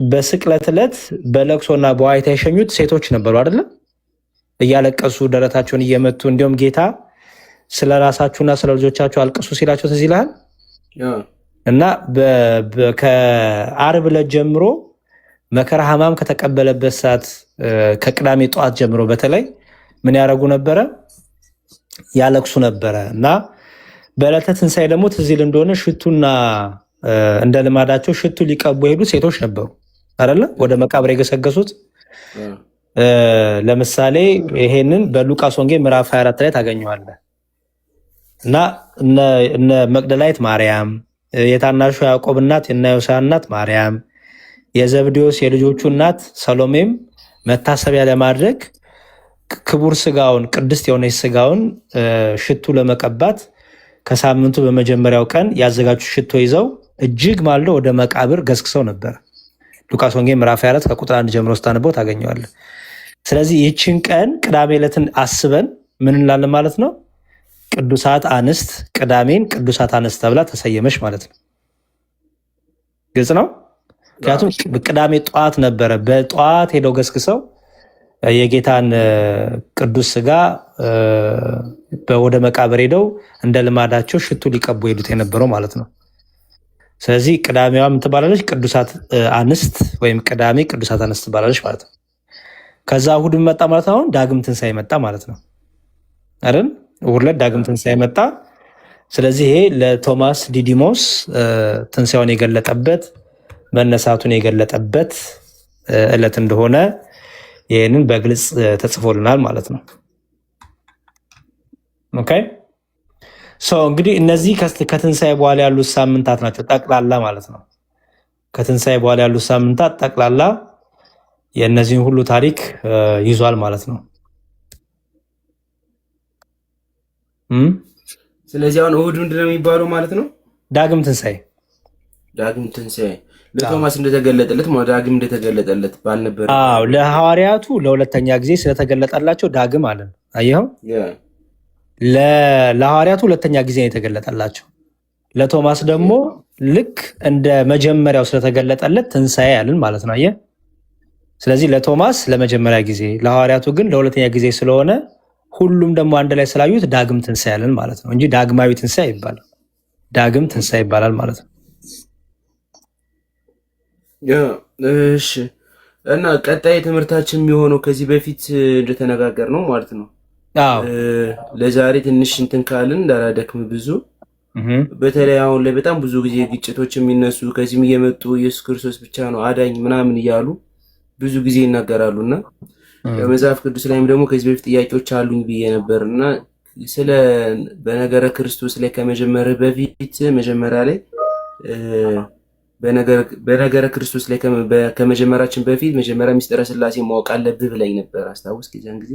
በስቅለት ዕለት በለቅሶና በዋይታ የሸኙት ሴቶች ነበሩ አይደለም? እያለቀሱ ደረታቸውን እየመቱ፣ እንዲሁም ጌታ ስለ ራሳችሁና ስለ ልጆቻችሁ አልቅሱ ሲላቸው ትዝ ይልሃል። እና ከዓርብ ዕለት ጀምሮ መከራ ሕማም ከተቀበለበት ሰዓት፣ ከቅዳሜ ጠዋት ጀምሮ በተለይ ምን ያደረጉ ነበረ? ያለቅሱ ነበረ። እና በዕለተ ትንሣኤ ደግሞ ትዝ ይል እንደሆነ ሽቱና እንደ ልማዳቸው ሽቱ ሊቀቡ የሄዱ ሴቶች ነበሩ አይደለ? ወደ መቃብር የገሰገሱት። ለምሳሌ ይሄንን በሉቃስ ወንጌል ምዕራፍ 24 ላይ ታገኘዋለህ። እና እነ መቅደላዊት ማርያም፣ የታናሹ ያዕቆብ እናት የእነ ዮሳ እናት ማርያም፣ የዘብዴዎስ የልጆቹ እናት ሰሎሜም መታሰቢያ ለማድረግ ክቡር ስጋውን፣ ቅድስት የሆነች ስጋውን ሽቱ ለመቀባት ከሳምንቱ በመጀመሪያው ቀን ያዘጋጁ ሽቶ ይዘው እጅግ ማልደው ወደ መቃብር ገስግሰው ነበር። ሉቃስ ወንጌል ምዕራፍ 24 ከቁጥር 1 ጀምሮ ስታነበው ታገኘዋለህ። ስለዚህ ይህችን ቀን ቅዳሜ ዕለትን አስበን ምን እንላለን ማለት ነው? ቅዱሳት አንስት፣ ቅዳሜን ቅዱሳት አንስት ተብላ ተሰየመች ማለት ነው። ግልጽ ነው። ምክንያቱም ቅዳሜ ጠዋት ነበረ። በጠዋት ሄደው ገስግሰው የጌታን ቅዱስ ስጋ ወደ መቃብር ሄደው እንደ ልማዳቸው ሽቱ ሊቀቡ ሄዱት የነበረው ማለት ነው። ስለዚህ ቅዳሜዋ ምን ትባላለች? ቅዱሳት አንስት ወይም ቅዳሜ ቅዱሳት አንስት ትባላለች ማለት ነው። ከዛ እሑድ መጣ ማለት አሁን ዳግም ትንሣኤ መጣ ማለት ነው አይደል? እሑድ ዕለት ዳግም ትንሣኤ መጣ። ስለዚህ ይሄ ለቶማስ ዲዲሞስ ትንሣኤውን የገለጠበት፣ መነሳቱን የገለጠበት ዕለት እንደሆነ ይህንን በግልጽ ተጽፎልናል ማለት ነው። Okay, so እንግዲህ እነዚህ ከትንሣኤ በኋላ ያሉት ሳምንታት ናቸው ጠቅላላ ማለት ነው። ከትንሣኤ በኋላ ያሉት ሳምንታት ጠቅላላ የእነዚህን ሁሉ ታሪክ ይዟል ማለት ነው። ስለዚህ አሁን እሑድ ምንድን ነው የሚባለው ማለት ነው? ዳግም ትንሣኤ። ዳግም ትንሣኤ፣ ለቶማስ እንደተገለጠለት፣ ዳግም እንደተገለጠለት ባልነበረ። አዎ፣ ለሐዋርያቱ ለሁለተኛ ጊዜ ስለተገለጠላቸው ዳግም አለን። አየኸው? ለሐዋርያቱ ሁለተኛ ጊዜ ነው የተገለጠላቸው። ለቶማስ ደግሞ ልክ እንደ መጀመሪያው ስለተገለጠለት ትንሣኤ ያልን ማለት ነው። አየህ? ስለዚህ ለቶማስ ለመጀመሪያ ጊዜ፣ ለሐዋርያቱ ግን ለሁለተኛ ጊዜ ስለሆነ ሁሉም ደግሞ አንድ ላይ ስላዩት ዳግም ትንሣኤ ያልን ማለት ነው እንጂ ዳግማዊ ትንሣኤ ይባላል። ዳግም ትንሣኤ ይባላል ማለት ነው። እሺ፣ እና ቀጣይ ትምህርታችን የሚሆነው ከዚህ በፊት እንደተነጋገርነው ማለት ነው። ለዛሬ ትንሽ እንትን ካልን እንዳላደክም ብዙ፣ በተለይ አሁን ላይ በጣም ብዙ ጊዜ ግጭቶች የሚነሱ ከዚህም እየመጡ ኢየሱስ ክርስቶስ ብቻ ነው አዳኝ ምናምን እያሉ ብዙ ጊዜ ይናገራሉ። እና በመጽሐፍ ቅዱስ ላይም ደግሞ ከዚህ በፊት ጥያቄዎች አሉኝ ብዬ ነበር። እና ስለ በነገረ ክርስቶስ ላይ ከመጀመርህ በፊት መጀመሪያ ላይ በነገረ ክርስቶስ ላይ ከመጀመራችን በፊት መጀመሪያ ሚስጥረ ስላሴ ማወቅ አለብህ ብለኝ ነበር። አስታውስ የዚያን ጊዜ?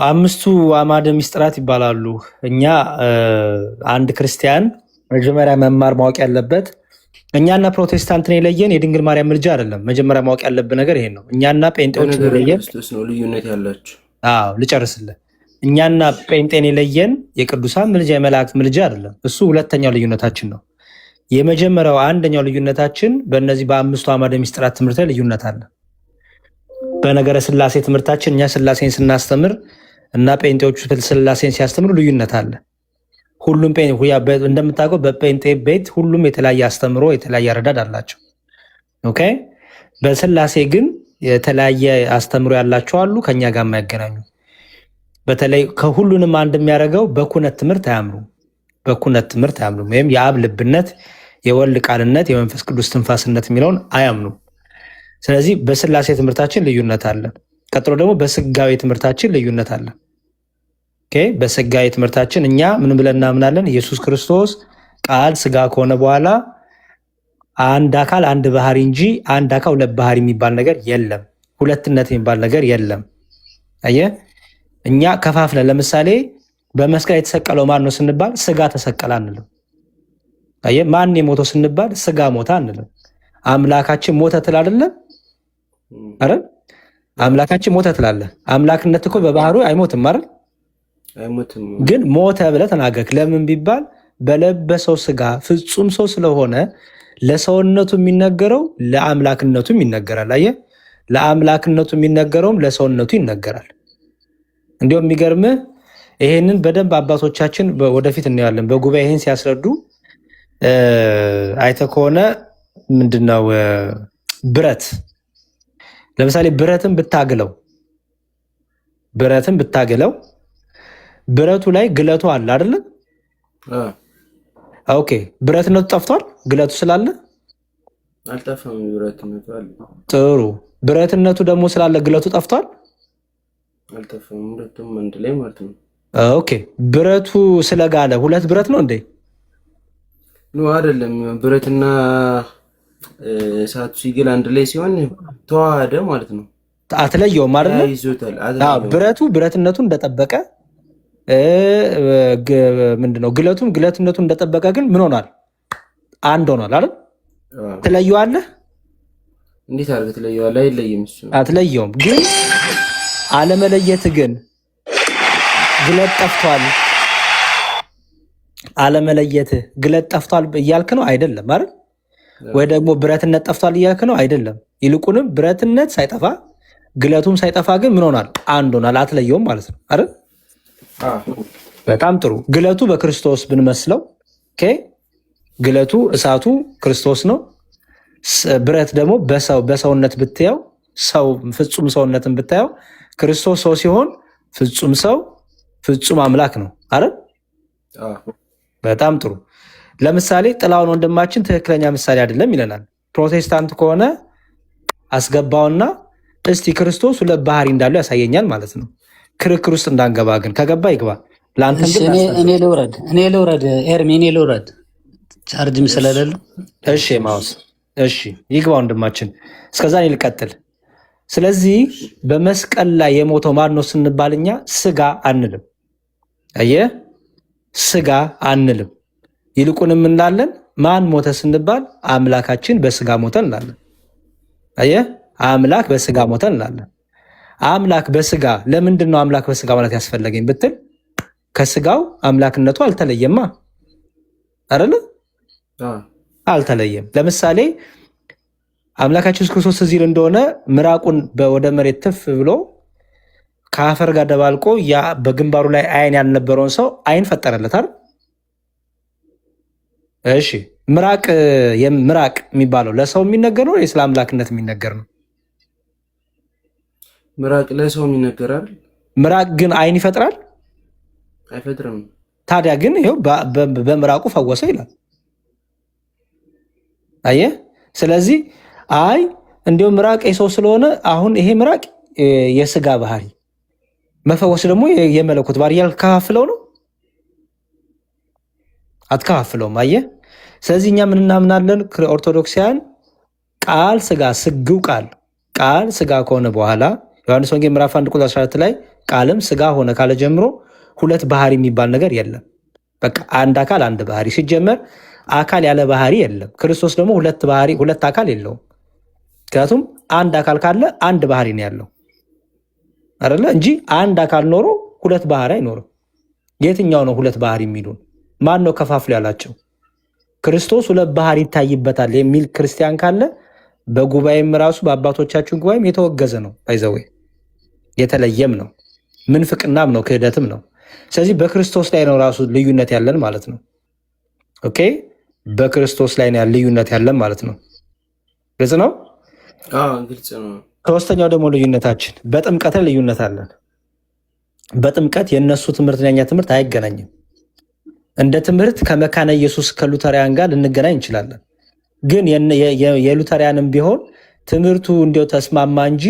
አምስቱ አዕማደ ሚስጥራት ይባላሉ። እኛ አንድ ክርስቲያን መጀመሪያ መማር ማወቅ ያለበት፣ እኛና ፕሮቴስታንትን የለየን የድንግል ማርያም ምልጃ አይደለም። መጀመሪያ ማወቅ ያለብን ነገር ይሄን ነው። እኛና ጴንጤዎችን የለየን ክርስቶስ ነው ልዩነት ያላችሁ። አዎ፣ ልጨርስልህ። እኛና ጴንጤን የለየን የቅዱሳን ምልጃ፣ የመላእክት ምልጃ አይደለም። እሱ ሁለተኛው ልዩነታችን ነው። የመጀመሪያው አንደኛው ልዩነታችን በእነዚህ በአምስቱ አዕማደ ሚስጥራት ትምህርት ላይ ልዩነት አለ። በነገረ ስላሴ ትምህርታችን እኛ ስላሴን ስናስተምር እና ጴንጤዎቹ ስላሴን ሲያስተምሩ ልዩነት አለ። ሁሉም እንደምታውቀው በጴንጤ ቤት ሁሉም የተለያየ አስተምሮ፣ የተለያየ አረዳድ አላቸው። Okay፣ በስላሴ ግን የተለያየ አስተምሮ ያላቸው አሉ፣ ከኛ ጋር የማይገናኙ። በተለይ ከሁሉንም አንድ የሚያደርገው በኩነት ትምህርት አያምኑም። በኩነት ትምህርት አያምኑም። ወይም የአብ ልብነት፣ የወልድ ቃልነት፣ የመንፈስ ቅዱስ ትንፋስነት የሚለውን አያምኑም። ስለዚህ በስላሴ ትምህርታችን ልዩነት አለ። ቀጥሎ ደግሞ በስጋዊ ትምህርታችን ልዩነት አለ። Okay፣ በስጋዊ ትምህርታችን እኛ ምን ብለን እናምናለን? ኢየሱስ ክርስቶስ ቃል ስጋ ከሆነ በኋላ አንድ አካል አንድ ባህሪ እንጂ አንድ አካል ሁለት ባህሪ የሚባል ነገር የለም። ሁለትነት የሚባል ነገር የለም። አየህ፣ እኛ ከፋፍለን ለምሳሌ በመስቀል የተሰቀለው ማን ነው ስንባል ስጋ ተሰቀለ አንልም። አየህ፣ ማን የሞተው ስንባል ስጋ ሞተ አንልም። አምላካችን ሞተ ትላለህ አይደል? አምላካችን ሞተ ትላለህ። አምላክነት እኮ በባህሩ አይሞትም አይደል? አይሞትም። ግን ሞተ ብለህ ተናገርክ። ለምን ቢባል በለበሰው ስጋ ፍጹም ሰው ስለሆነ ለሰውነቱ የሚነገረው ለአምላክነቱም ይነገራል። አየህ፣ ለአምላክነቱ የሚነገረውም ለሰውነቱ ይነገራል። እንዲሁም የሚገርምህ ይሄንን በደንብ አባቶቻችን ወደፊት እናያለን። በጉባኤ ይሄን ሲያስረዱ አይተህ ከሆነ ምንድነው ብረት ለምሳሌ ብረትን ብታግለው ብረቱ ላይ ግለቱ አለ አይደለ? Okay፣ ብረትነቱ ጠፍቷል ግለቱ ስላለ? አልጠፋም። ብረትነቱ አለ። ጥሩ፣ ብረትነቱ ደግሞ ስላለ ግለቱ ጠፍቷል? አልጠፋም። ሁለቱም አንድ ላይ ማለት ነው። Okay፣ ብረቱ ስለጋለ ሁለት ብረት ነው እንዴ? No፣ አይደለም። ብረትና እሳቱ ሲግል አንድ ላይ ሲሆን ተዋሃደ ማለት ነው። አትለየውም አይደለ? ይዞታል። ብረቱ ብረትነቱን እንደጠበቀ፣ ምንድነው ግለቱም ግለትነቱን እንደጠበቀ ግን ምን ሆኗል? አንድ ሆኗል አይደል? ትለየዋለህ? እንዴት አድርገህ ትለየዋለህ? አይለይም እሱ። አትለየውም። ግን አለመለየት ግን ግለት ጠፍቷል፣ አለመለየት ግለት ጠፍቷል እያልክ ነው አይደለም አይደል? ወይ ደግሞ ብረትነት ጠፍቷል እያልክ ነው አይደለም። ይልቁንም ብረትነት ሳይጠፋ ግለቱም ሳይጠፋ ግን ምን ሆኗል? አንድ ሆኗል። አትለየውም ማለት ነው አይደል? በጣም ጥሩ። ግለቱ በክርስቶስ ብንመስለው፣ okay፣ ግለቱ እሳቱ ክርስቶስ ነው። ብረት ደግሞ በሰውነት ብትየው፣ ሰው ፍጹም ሰውነትን ብታየው፣ ክርስቶስ ሰው ሲሆን ፍጹም ሰው ፍጹም አምላክ ነው አይደል? በጣም ጥሩ። ለምሳሌ ጥላውን ወንድማችን ትክክለኛ ምሳሌ አይደለም ይለናል። ፕሮቴስታንት ከሆነ አስገባውና እስቲ ክርስቶስ ሁለት ባህሪ እንዳለው ያሳየኛል ማለት ነው። ክርክር ውስጥ እንዳንገባ ግን፣ ከገባ ይግባ። ለአንተም ግን እኔ ልውረድ፣ እኔ ልውረድ፣ ኤርሚ፣ እኔ ልውረድ፣ ቻርጅም ስለሌለው። እሺ ማውስ፣ እሺ ይግባ ወንድማችን። እስከዛ እኔ ልቀጥል። ስለዚህ በመስቀል ላይ የሞተው ማን ነው ስንባል እኛ ስጋ አንልም። አየህ፣ ስጋ አንልም። ይልቁንም እንላለን፣ ማን ሞተ ስንባል አምላካችን በስጋ ሞተ እንላለን። አየህ፣ አምላክ በስጋ ሞተ እንላለን። አምላክ በስጋ ለምንድን ነው አምላክ በስጋ ማለት ያስፈለገኝ ብትል ከስጋው አምላክነቱ አልተለየማ አይደለ? አልተለየም። ለምሳሌ አምላካችን ኢየሱስ ክርስቶስ እዚህ እንደሆነ ምራቁን ወደ መሬት ትፍ ብሎ ከአፈር ጋር ደባልቆ ያ በግንባሩ ላይ አይን ያልነበረውን ሰው አይን ፈጠረለት አይደል? እሺ፣ ምራቅ የሚባለው ለሰው የሚነገር ነው ወይስ ለአምላክነት የሚነገር ነው? ምራቅ ለሰው ይነገራል። ምራቅ ግን አይን ይፈጥራል? አይፈጥርም። ታዲያ ግን ይኸው በምራቁ ፈወሰው ይላል። አየህ። ስለዚህ አይ እንዲሁም ምራቅ የሰው ስለሆነ አሁን ይሄ ምራቅ የስጋ ባህሪ፣ መፈወስ ደግሞ የመለኮት ባህሪ ያልከፋፍለው ነው? አትከፋፍለውም። አየህ። ስለዚህ እኛ ምን እናምናለን? ኦርቶዶክሲያን ቃል ስጋ፣ ስግው ቃል፣ ቃል ስጋ ከሆነ በኋላ ዮሐንስ ወንጌል ምዕራፍ 1 ቁጥር 14 ላይ ቃልም ስጋ ሆነ ካለ ጀምሮ ሁለት ባህሪ የሚባል ነገር የለም። በቃ አንድ አካል አንድ ባህሪ። ሲጀመር አካል ያለ ባህሪ የለም። ክርስቶስ ደግሞ ሁለት ባህሪ ሁለት አካል የለውም። ምክንያቱም አንድ አካል ካለ አንድ ባህሪ ነው ያለው አይደለ እንጂ አንድ አካል ኖሮ ሁለት ባህሪ አይኖርም። የትኛው ነው ሁለት ባህሪ የሚሉን? ማን ነው ከፋፍሎ ያላቸው? ክርስቶስ ሁለት ባህሪ ይታይበታል የሚል ክርስቲያን ካለ በጉባኤም ራሱ በአባቶቻችን ጉባኤም የተወገዘ ነው። By the way የተለየም ነው፣ ምንፍቅናም ነው፣ ክህደትም ነው። ስለዚህ በክርስቶስ ላይ ነው ራሱ ልዩነት ያለን ማለት ነው። Okay፣ በክርስቶስ ላይ ነው ልዩነት ያለን ማለት ነው። ግልጽ ነው። አዎ፣ ግልጽ ነው። ሶስተኛው ደግሞ ልዩነታችን በጥምቀት ላይ ልዩነት አለን። በጥምቀት የእነሱ ትምህርትና የኛ ትምህርት አይገናኝም። እንደ ትምህርት ከመካነ ኢየሱስ ከሉተሪያን ጋር ልንገናኝ እንችላለን። ግን የሉተሪያንም ቢሆን ትምህርቱ እንዲያው ተስማማ እንጂ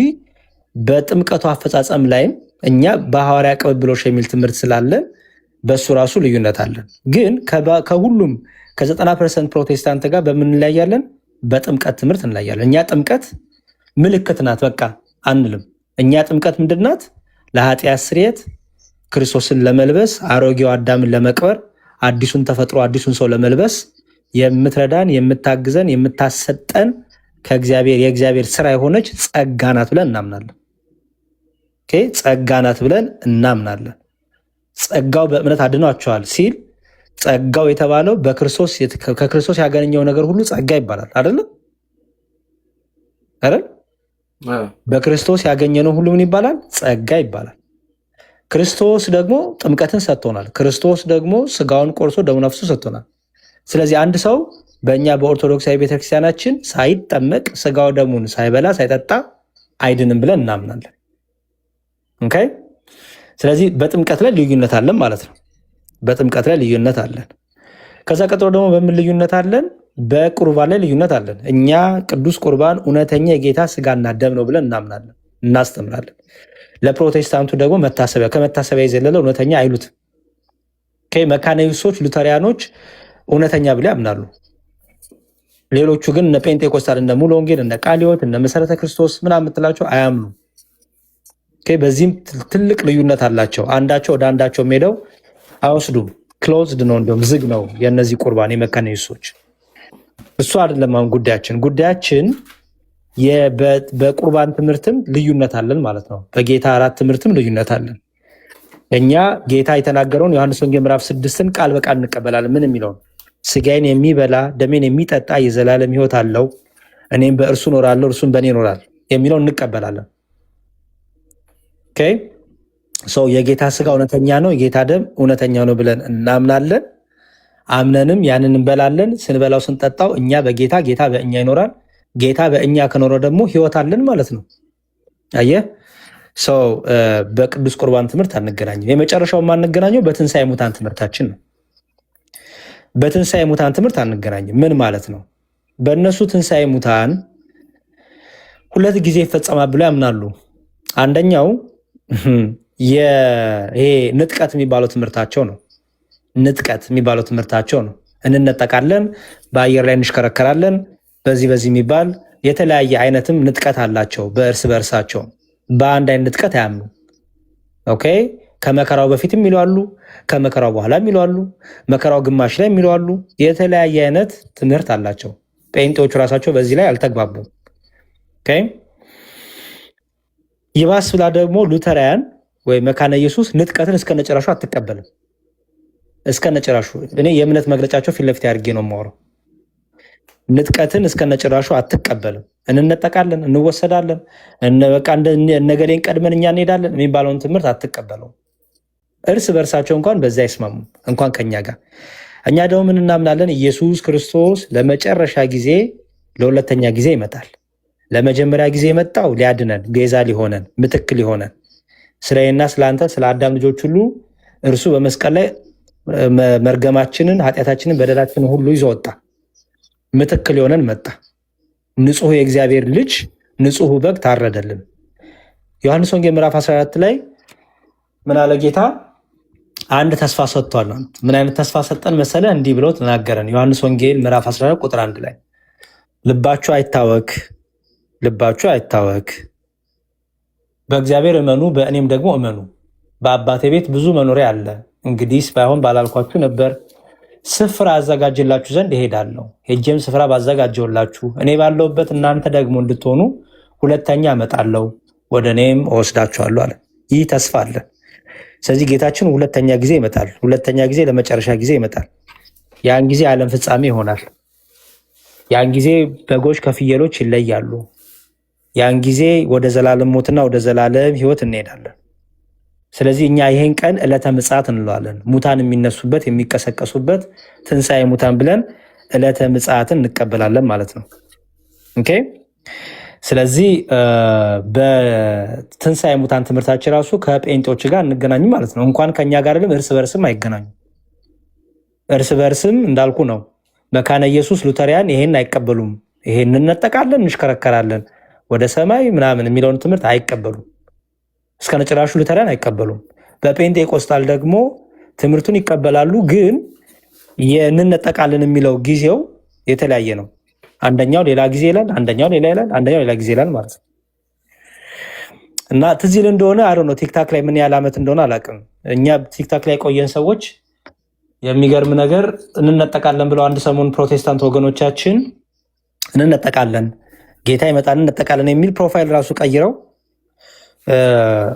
በጥምቀቱ አፈጻጸም ላይም እኛ በሐዋርያ ቅብብሎሽ የሚል ትምህርት ስላለን በእሱ ራሱ ልዩነት አለን። ግን ከሁሉም ከ90% ፕሮቴስታንት ጋር በምን እንለያያለን? በጥምቀት ትምህርት እንለያለን። እኛ ጥምቀት ምልክት ናት በቃ አንልም። እኛ ጥምቀት ምንድን ናት? ለኃጢአት ስርየት፣ ክርስቶስን ለመልበስ፣ አሮጌው አዳምን ለመቅበር፣ አዲሱን ተፈጥሮ አዲሱን ሰው ለመልበስ የምትረዳን፣ የምታግዘን፣ የምታሰጠን ከእግዚአብሔር የእግዚአብሔር ስራ የሆነች ጸጋ ናት ብለን እናምናለን። Okay፣ ጸጋ ናት ብለን እናምናለን። ጸጋው በእምነት አድኗቸዋል ሲል ጸጋው የተባለው በክርስቶስ ከክርስቶስ ያገኘው ነገር ሁሉ ጸጋ ይባላል። አይደለ አይደል? በክርስቶስ ያገኘነው ሁሉ ምን ይባላል? ጸጋ ይባላል። ክርስቶስ ደግሞ ጥምቀትን ሰጥቶናል። ክርስቶስ ደግሞ ስጋውን ቆርሶ ደሙን አፍስሶ ሰጥቶናል። ስለዚህ አንድ ሰው በእኛ በኦርቶዶክሳዊ ቤተክርስቲያናችን ሳይጠመቅ፣ ስጋው ደሙን ሳይበላ ሳይጠጣ አይድንም ብለን እናምናለን። Okay። ስለዚህ በጥምቀት ላይ ልዩነት አለን ማለት ነው። በጥምቀት ላይ ልዩነት አለን። ከዛ ቀጥሎ ደግሞ በምን ልዩነት አለን? በቁርባን ላይ ልዩነት አለን። እኛ ቅዱስ ቁርባን እውነተኛ የጌታ ስጋና ደም ነው ብለን እናምናለን፣ እናስተምራለን። ለፕሮቴስታንቱ ደግሞ መታሰቢያ፣ ከመታሰቢያ የዘለለ እውነተኛ አይሉትም። መካነ ኢየሱሶች፣ ሉተሪያኖች እውነተኛ ብለው ያምናሉ። ሌሎቹ ግን እነ ጴንጤቆስታል፣ እነ ሙሉ ወንጌል፣ እነ ቃለ ሕይወት፣ እነ መሰረተ ክርስቶስ ምናምን የምትላቸው አያምኑ። በዚህም ትልቅ ልዩነት አላቸው። አንዳቸው ወደ አንዳቸው ሄደው አይወስዱም። Closed ነው፣ እንዲሁም ዝግ ነው የእነዚህ ቁርባን የመካነ ኢየሱሶች። እሱ አይደለም አሁን ጉዳያችን። ጉዳያችን በቁርባን ትምህርትም ልዩነት አለን ማለት ነው። በጌታ እራት ትምህርትም ልዩነት አለን። እኛ ጌታ የተናገረውን ዮሐንስ ወንጌል ምዕራፍ 6ን ቃል በቃል እንቀበላለን። ምን የሚለውን? ስጋዬን የሚበላ ደሜን የሚጠጣ የዘላለም ሕይወት አለው፣ እኔም በእርሱ እኖራለሁ፣ እርሱም በእኔ ይኖራል የሚለውን እንቀበላለን። Okay፣ so የጌታ ስጋ እውነተኛ ነው፣ የጌታ ደም እውነተኛ ነው ብለን እናምናለን። አምነንም ያንን እንበላለን። ስንበላው ስንጠጣው እኛ በጌታ፣ ጌታ በእኛ ይኖራል። ጌታ በእኛ ከኖረ ደግሞ ሕይወት አለን ማለት ነው። አየህ፣ so በቅዱስ ቁርባን ትምህርት አንገናኝም። የመጨረሻው የማንገናኘው በትንሣኤ ሙታን ትምህርታችን ነው። በትንሣኤ ሙታን ትምህርት አንገናኝም። ምን ማለት ነው? በእነሱ ትንሣኤ ሙታን ሁለት ጊዜ ይፈጸማል ብለው ያምናሉ። አንደኛው ይሄ ንጥቀት የሚባለው ትምህርታቸው ነው። ንጥቀት የሚባለው ትምህርታቸው ነው። እንነጠቃለን፣ በአየር ላይ እንሽከረከራለን፣ በዚህ በዚህ የሚባል የተለያየ አይነትም ንጥቀት አላቸው። በእርስ በእርሳቸው በአንድ አይነት ንጥቀት አያምኑ። Okay፣ ከመከራው በፊት የሚሉ አሉ፣ ከመከራው በኋላ የሚሉ አሉ፣ መከራው ግማሽ ላይ የሚሉ አሉ። የተለያየ አይነት ትምህርት አላቸው። ጴንጤዎቹ ራሳቸው በዚህ ላይ አልተግባቡም። Okay፣ ይባስ ብላ ደግሞ ሉተራያን ወይ መካነ ኢየሱስ ንጥቀትን እስከነጭራሹ አትቀበልም። እስከነጭራሹ። እኔ የእምነት መግለጫቸው ፊት ለፊት አድርጌ ነው የማወራው። ንጥቀትን እስከነጭራሹ አትቀበልም። እንነጠቃለን፣ እንወሰዳለን፣ በቃ እነገሌን ቀድመን እኛ እንሄዳለን የሚባለውን ትምህርት አትቀበለውም። እርስ በእርሳቸው እንኳን በዚያ አይስማሙም፣ እንኳን ከኛ ጋር። እኛ ደግሞ ምን እናምናለን? ኢየሱስ ክርስቶስ ለመጨረሻ ጊዜ፣ ለሁለተኛ ጊዜ ይመጣል። ለመጀመሪያ ጊዜ የመጣው ሊያድነን፣ ቤዛ ሊሆነን፣ ምትክ ሊሆነን፣ ስለ እኔና ስለ አንተ፣ ስለ አዳም ልጆች ሁሉ እርሱ በመስቀል ላይ መርገማችንን፣ ኃጢአታችንን፣ በደላችንን ሁሉ ይዞ ወጣ። ምትክ ሊሆነን መጣ። ንጹሑ የእግዚአብሔር ልጅ፣ ንጹሑ በግ ታረደልን። ዮሐንስ ወንጌል ምዕራፍ 14 ላይ ምን አለ ጌታ? አንድ ተስፋ ሰጥቷል። ምን አይነት ተስፋ ሰጠን መሰለ? እንዲህ ብሎ ተናገረን። ዮሐንስ ወንጌል ምዕራፍ 14 ቁጥር 1 ላይ ልባችሁ አይታወክ፣ ልባችሁ አይታወክ፣ በእግዚአብሔር እመኑ፣ በእኔም ደግሞ እመኑ። በአባቴ ቤት ብዙ መኖሪያ አለ። እንግዲህስ ባይሆን ባላልኳችሁ ነበር። ስፍራ አዘጋጅላችሁ ዘንድ እሄዳለሁ። ሄጄም ስፍራ ባዘጋጀሁላችሁ፣ እኔ ባለሁበት እናንተ ደግሞ እንድትሆኑ ሁለተኛ እመጣለሁ፣ ወደ እኔም እወስዳችኋለሁ አለ። ይህ ተስፋ አለ። ስለዚህ ጌታችን ሁለተኛ ጊዜ ይመጣል። ሁለተኛ ጊዜ፣ ለመጨረሻ ጊዜ ይመጣል። ያን ጊዜ ዓለም ፍጻሜ ይሆናል። ያን ጊዜ በጎች ከፍየሎች ይለያሉ። ያን ጊዜ ወደ ዘላለም ሞትና ወደ ዘላለም ሕይወት እንሄዳለን። ስለዚህ እኛ ይሄን ቀን ዕለተ ምጽአት እንለዋለን። ሙታን የሚነሱበት፣ የሚቀሰቀሱበት፣ ትንሣኤ ሙታን ብለን ዕለተ ምጽአትን እንቀበላለን ማለት ነው። Okay። ስለዚህ በትንሣኤ ሙታን ትምህርታችን ራሱ ከጴንጤዎች ጋር አንገናኝም ማለት ነው። እንኳን ከኛ ጋር አይደለም፣ እርስ በርስም አይገናኙም። እርስ በርስም እንዳልኩ ነው። መካነ ኢየሱስ፣ ሉተሪያን ይሄን አይቀበሉም። ይሄን እንነጠቃለን፣ እንሽከረከራለን ወደ ሰማይ ምናምን የሚለውን ትምህርት አይቀበሉም። እስከነጭራሹ ሉተሪያን አይቀበሉም። በጴንጤቆስጣል ደግሞ ትምህርቱን ይቀበላሉ፣ ግን እንነጠቃለን የሚለው ጊዜው የተለያየ ነው። አንደኛው ሌላ ጊዜ ይላል፣ አንደኛው ሌላ ይላል፣ አንደኛው ሌላ ጊዜ ይላል ማለት ነው። እና ትዝ ይል እንደሆነ፣ I don't know፣ TikTok ላይ ምን ያህል ዓመት እንደሆነ አላውቅም። እኛ TikTok ላይ የቆየን ሰዎች የሚገርም ነገር እንነጠቃለን ብለው አንድ ሰሞን ፕሮቴስታንት ወገኖቻችን እንነጠቃለን፣ ጌታ ይመጣል፣ እንነጠቃለን የሚል profile ራሱ ቀይረው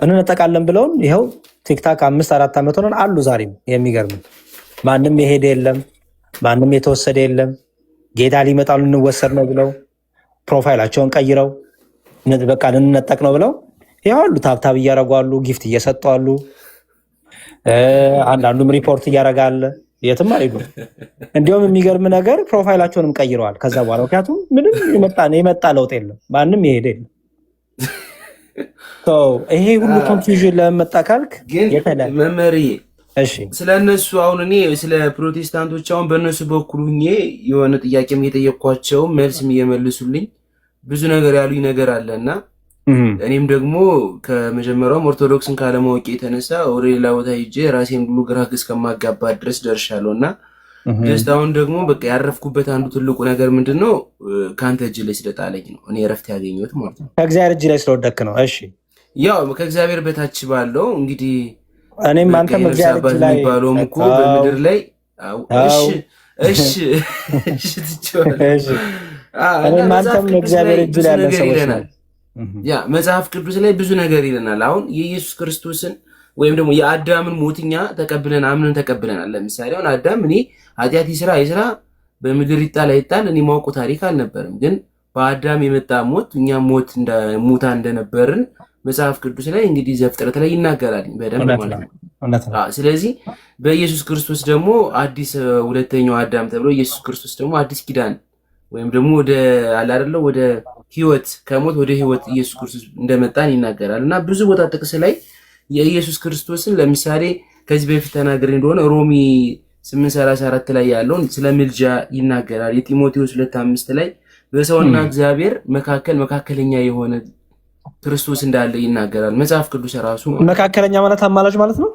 እንነጠቃለን ብለውን ይኸው TikTok 5 4 ዓመት ሆነን አሉ ዛሬም። የሚገርም ማንም የሄደ የለም፣ ማንም የተወሰደ የለም። ጌታ ሊመጣ ልንወሰድ ነው ብለው profile ኣቸውን ቀይረው በቃ ልንነጠቅ ነው ብለው ይኸው አሉ። Tap tap እያደረጉ አሉ፣ gift እየሰጡ አሉ። አንዳንዱም ሪፖርት እያደረገ አለ። የትም አልሄዱም። እንዲሁም የሚገርም ነገር profile ኣቸውንም ቀይረዋል ከዛ በኋላ፣ ምክንያቱም ምንም የመጣ ለውጥ የለም፣ ማንም የሄደ የለም። So ይሄ ሁሉ confusion ለምን መጣ ካልክ ግን መምህርዬ እሺ፣ ስለ እነሱ አሁን እኔ ስለ ፕሮቴስታንቶች አሁን በእነሱ በኩል ሁኜ የሆነ ጥያቄም እየጠየኳቸው መልስም እየመልሱልኝ ብዙ ነገር ያሉኝ ነገር አለ። እና እኔም ደግሞ ከመጀመሪያውም ኦርቶዶክስን ካለማወቅ የተነሳ ወደ ሌላ ቦታ ሄጄ ራሴን ሁሉ ግራ እስከማጋባት ድረስ ደርሻለሁ። እና just አሁን ደግሞ በቃ ያረፍኩበት አንዱ ትልቁ ነገር ምንድን ነው? ከአንተ እጅ ላይ ስለጣለኝ ነው እኔ እረፍት ያገኘሁት ማለት ነው። ከእግዚአብሔር እጅ ላይ ስለወደክ ነው። እሺ። ያው ከእግዚአብሔር በታች ባለው እንግዲህ እኔም በቃ አንተም የነፍስ እግዚአብሔር እጅ አባት ላይ የሚባለውም እኮ ተው በምድር ላይ እሺ ተው እሺ እሺ ትቼዋለሁ። እሺ እና እኔም መጽሐፍ አንተም ቅዱስ እግዚአብሔር ላይ እጅ ብዙ ላይ ያለን ነገር ሰዎች ይለናል። ነን። ያ መጽሐፍ ቅዱስ ላይ ብዙ ነገር ይለናል። አሁን የኢየሱስ ክርስቶስን ወይም ደግሞ የአዳምን ሞት እኛ ተቀብለን አምነን ተቀብለናል። ለምሳሌ አሁን አዳም እኔ ኃጢአት ይስራ ይስራ በምድር ይጣል አይጣል እኔ ማውቀው ታሪክ አልነበረም። ግን በአዳም የመጣ ሞት እኛ ሞት ሙታ እንደነበርን መጽሐፍ ቅዱስ ላይ እንግዲህ ዘፍጥረት ላይ ይናገራል በደንብ እውነት ማለት ነው፣ ነው። እውነት ነው። ስለዚህ በኢየሱስ ክርስቶስ ደግሞ አዲስ ሁለተኛው አዳም ተብሎ ኢየሱስ ክርስቶስ ደግሞ አዲስ ኪዳን ወይም ደግሞ ወደ አለ አይደለ ወደ ህይወት፣ ከሞት ወደ ህይወት ኢየሱስ ክርስቶስ እንደመጣን ይናገራል። እና ብዙ ቦታ ጥቅስ ላይ የኢየሱስ ክርስቶስን ለምሳሌ ከዚህ በፊት ተናግሬ እንደሆነ ሮሚ 8:34 ላይ ያለውን ስለ ምልጃ ይናገራል። የጢሞቴዎስ 2:5 ላይ በሰውና እግዚአብሔር መካከል መካከለኛ የሆነ ክርስቶስ እንዳለ ይናገራል። መጽሐፍ ቅዱስ ራሱ ማለት ነው። መካከለኛ ማለት አማላጅ ማለት ነው።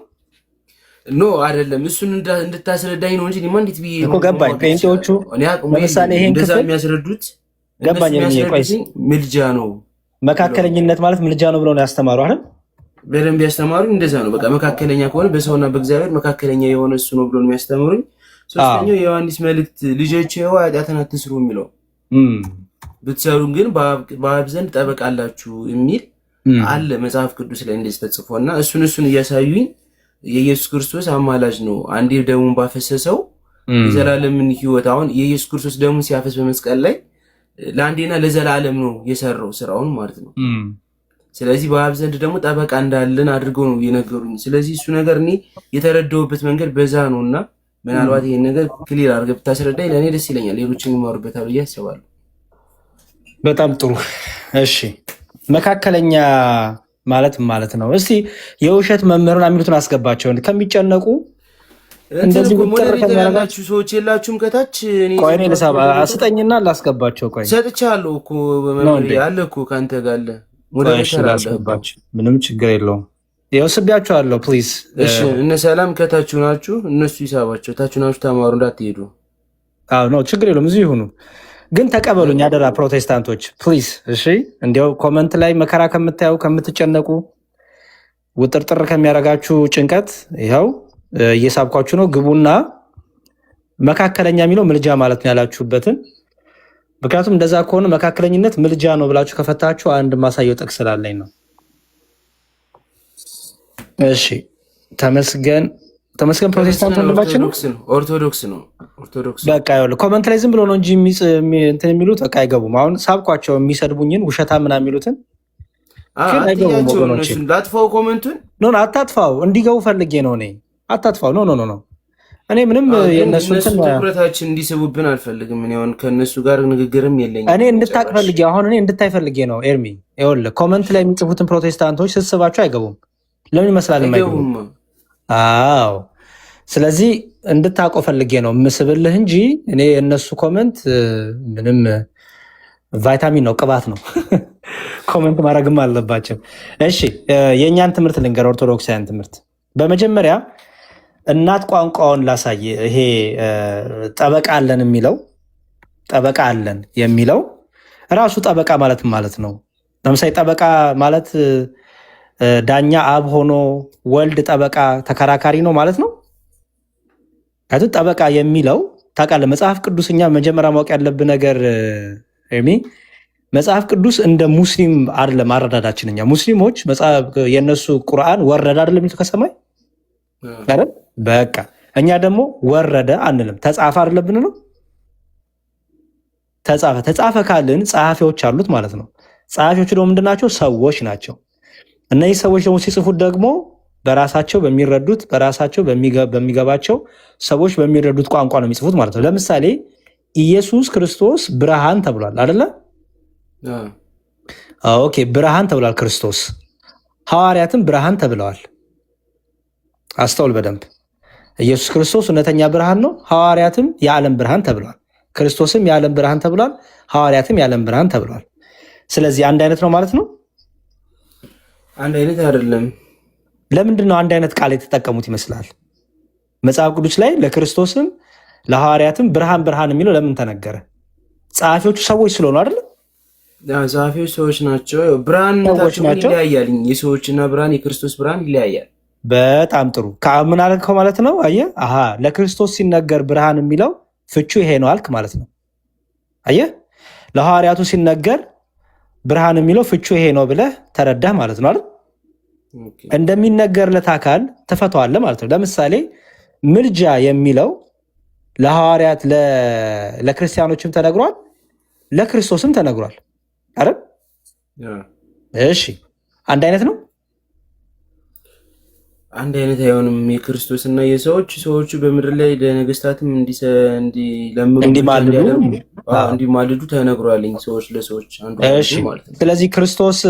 No፣ አይደለም። እሱን እንድታስረዳኝ ነው እንጂ እኔማ እንዴት ብዬ እኮ ገባኝ። ማወቅ ጴንጤዎቹ እችላለሁ? እኔ አቅሙ ለምሳሌ የለኝም። ይሄን እንደዛ ክፍል የሚያስረዱት እነሱ ገባኝ። እኔ ቆይ የሚያስረዱትኝ ምልጃ ነው ብለው መካከለኝነት ማለት ምልጃ ነው ብለው ነው ያስተማሩ አይደል? በደንብ ያስተማሩኝ እንደዛ ነው። በቃ መካከለኛ ከሆነ በሰውና በእግዚአብሔር መካከለኛ የሆነ እሱ ነው ብሎ ነው የሚያስተምሩኝ። ሶስተኛው የዮሐንስ መልእክት ልጆቼ ሆይ ኃጢአትን አትስሩ የሚለው፣ ብትሰሩ ግን በአብ ዘንድ ጠበቃ አላችሁ የሚል አለ መጽሐፍ ቅዱስ ላይ እንደዚህ ተጽፎ። እና እሱን እያሳዩኝ የኢየሱስ ክርስቶስ አማላጅ ነው። አንዴ ደሙን ባፈሰሰው የዘላለምን ሕይወት፣ አሁን የኢየሱስ ክርስቶስ ደሙን ሲያፈስ በመስቀል ላይ ለአንዴና ለዘላለም ነው የሰራው ስራውን ማለት ነው። ስለዚህ በአብ ዘንድ ደግሞ ጠበቃ እንዳለን አድርገው ነው የነገሩኝ። ስለዚህ እሱ ነገር እኔ የተረዳሁበት መንገድ በዛ ነው። እና ምናልባት ይሄን ነገር clear አድርገህ ብታስረዳኝ ለእኔ ደስ ይለኛል። ሌሎችን ይማሩበታል ብዬ አስባለሁ። በጣም ጥሩ። እሺ፣ መካከለኛ ማለት ማለት ነው። እስቲ የውሸት መምህሩን የሚሉትን አስገባቸው ከሚጨነቁ እንትን እንደዚህ እኮ ውጥር moderator ከሚያደርጋቸው ያላችሁ ሰዎች የላችሁም ከታች? እኔ ቆይ እኔ ልሳብ የሰጠኋቸው moderator ስጠኝና ላስገባቸው። ቆይ ሰጥቻለሁ እኮ ነው መምህር እንዴ? አለ እኮ ከአንተ ጋር አለ። ቆይ እሺ moderator አለ እኮ። ላስገባቸው። ምንም ችግር የለውም። ይኸው ስቢያቸዋለሁ። Please። እሺ፣ እነ ሰላም ከታችሁ ናችሁ፣ እነሱ ይሳባቸው። ታችሁ ናችሁ፣ ተማሩ፣ እንዳትሄዱ። አዎ no፣ ችግር የለውም። እዚሁ ይሁኑ። ግን ተቀበሉኝ አደራ ፕሮቴስታንቶች please። እሺ፣ እንዲያው comment ላይ መከራ ከምታዩ፣ ከምትጨነቁ፣ ውጥርጥር ከሚያደርጋችሁ ጭንቀት ይኸው እየሳብኳችሁ ነው። ግቡና መካከለኛ የሚለው ምልጃ ማለት ነው ያላችሁበትን፣ ምክንያቱም እንደዛ ከሆነ መካከለኝነት ምልጃ ነው ብላችሁ ከፈታችሁ አንድ ማሳየው ጥቅስ ስላለኝ ነው። እሺ፣ ተመስገን፣ ተመስገን ፕሮቴስታንት ተመስገን ወንድማችን ነው። ኦርቶዶክስ ነው፣ ኦርቶዶክስ ነው፣ ኦርቶዶክስ ነው። በቃ ይኸውልህ comment ላይ ዝም ብሎ ነው እንጂ እንትን የሚሉት በቃ አይገቡም። አሁን ሳብኳቸው የሚሰድቡኝን ውሸታ ምናምን የሚሉትን ግን አይገቡም አትያቸው ወገኖቼ። እነሱን። ላጥፋው comment ኡን? No፣ አታጥፋው፣ እንዲገቡ ፈልጌ ነው እኔ። አታጥፋው። No, no, no, no፣ እኔ ምንም ግን የእነሱ እነሱ እንትን ትኩረታችን እንዲስቡብን አልፈልግም። እኔ አሁን ከእነሱ ጋር ንግግርም የለኝም እኔ እንድታቅ ጭራሽ። ፈልጌ፣ አሁን እኔ እንድታይ ፈልጌ ነው። ኤርሚ፣ ይኸውልህ comment ላይ የሚጽፉትን ፕሮቴስታንቶች ስትስባቸው አይገቡም። ለምን ይመስላል የማይገቡም? አይገቡም። አዎ፣ ስለዚህ እንድታውቀው ፈልጌ ነው ምስብልህ እንጂ እኔ የእነሱ comment ምንም ቫይታሚን ነው፣ ቅባት ነው። Comment ማድረግም አለባቸው። እሺ፣ የእኛን ትምህርት ልንገር፣ ኦርቶዶክሳውያን ትምህርት። በመጀመሪያ እናት ቋንቋውን ላሳይ። ይሄ ጠበቃ አለን የሚለው፣ ጠበቃ አለን የሚለው ራሱ ጠበቃ ማለት ማለት ነው። ለምሳሌ ጠበቃ ማለት ዳኛ አብ ሆኖ ወልድ ጠበቃ ተከራካሪ ነው ማለት ነው። ምክንያቱም ጠበቃ የሚለው ታውቃለህ፣ መጽሐፍ ቅዱስ እኛ መጀመሪያ ማወቅ ያለብህ ነገር ኤርሚ፣ መጽሐፍ ቅዱስ እንደ ሙስሊም አይደለም አረዳዳችን። እኛ ሙስሊሞች የእነሱ ቁርአን ወረደ አይደለም የሚሉት ከሰማይ አይደል? በቃ እኛ ደግሞ ወረደ አንልም። ተጻፈ አይደለብን ነው ተጻፈ። ተጻፈ ካልን ጸሐፊዎች አሉት ማለት ነው። ጸሐፊዎቹ ደግሞ ምንድናቸው? ሰዎች ናቸው። እነዚህ ሰዎች ደግሞ ሲጽፉት ደግሞ በራሳቸው በሚረዱት፣ በራሳቸው በሚገባቸው፣ ሰዎች በሚረዱት ቋንቋ ነው የሚጽፉት ማለት ነው። ለምሳሌ ኢየሱስ ክርስቶስ ብርሃን ተብሏል አይደለ? Okay፣ ብርሃን ተብሏል ክርስቶስ። ሐዋርያትም ብርሃን ተብለዋል። አስተውል በደንብ። ኢየሱስ ክርስቶስ እውነተኛ ብርሃን ነው። ሐዋርያትም የዓለም ብርሃን ተብለዋል። ክርስቶስም የዓለም ብርሃን ተብሏል። ሐዋርያትም የዓለም ብርሃን ተብለዋል። ስለዚህ አንድ አይነት ነው ማለት ነው። አንድ አይነት አይደለም። ለምንድን ነው አንድ አይነት ቃል የተጠቀሙት ይመስላል? መጽሐፍ ቅዱስ ላይ ለክርስቶስም ለሐዋርያትም ብርሃን ብርሃን የሚለው ለምን ተነገረ? ጸሐፊዎቹ ሰዎች ስለሆኑ አይደለም? ጸሐፊዎች ሰዎች ናቸው። ብርሃንነታቸው ይለያያል። የሰዎችና ብርሃን የክርስቶስ ብርሃን ይለያያል። በጣም ጥሩ። ምን አልከው ማለት ነው? አየህ፣ አሃ ለክርስቶስ ሲነገር ብርሃን የሚለው ፍቹ ይሄ ነው አልክ ማለት ነው። አየህ፣ ለሐዋርያቱ ሲነገር ብርሃን የሚለው ፍቹ ይሄ ነው ብለህ ተረዳህ ማለት ነው አይደል? እንደሚነገርለት አካል ትፈተዋለህ ማለት ነው። ለምሳሌ ምልጃ የሚለው ለሐዋርያት ለክርስቲያኖችም ተነግሯል፣ ለክርስቶስም ተነግሯል አይደል? እሺ፣ አንድ አይነት ነው? አንድ አይነት አይሆንም። የክርስቶስ እና የሰዎች፣ ሰዎቹ በምድር ላይ ለነገስታትም እንዲለምኑ እንዲማልዱ ተነግሯልኝ። ሰዎች ለሰዎች አንዱ ማለት ነው። ስለዚህ ክርስቶስ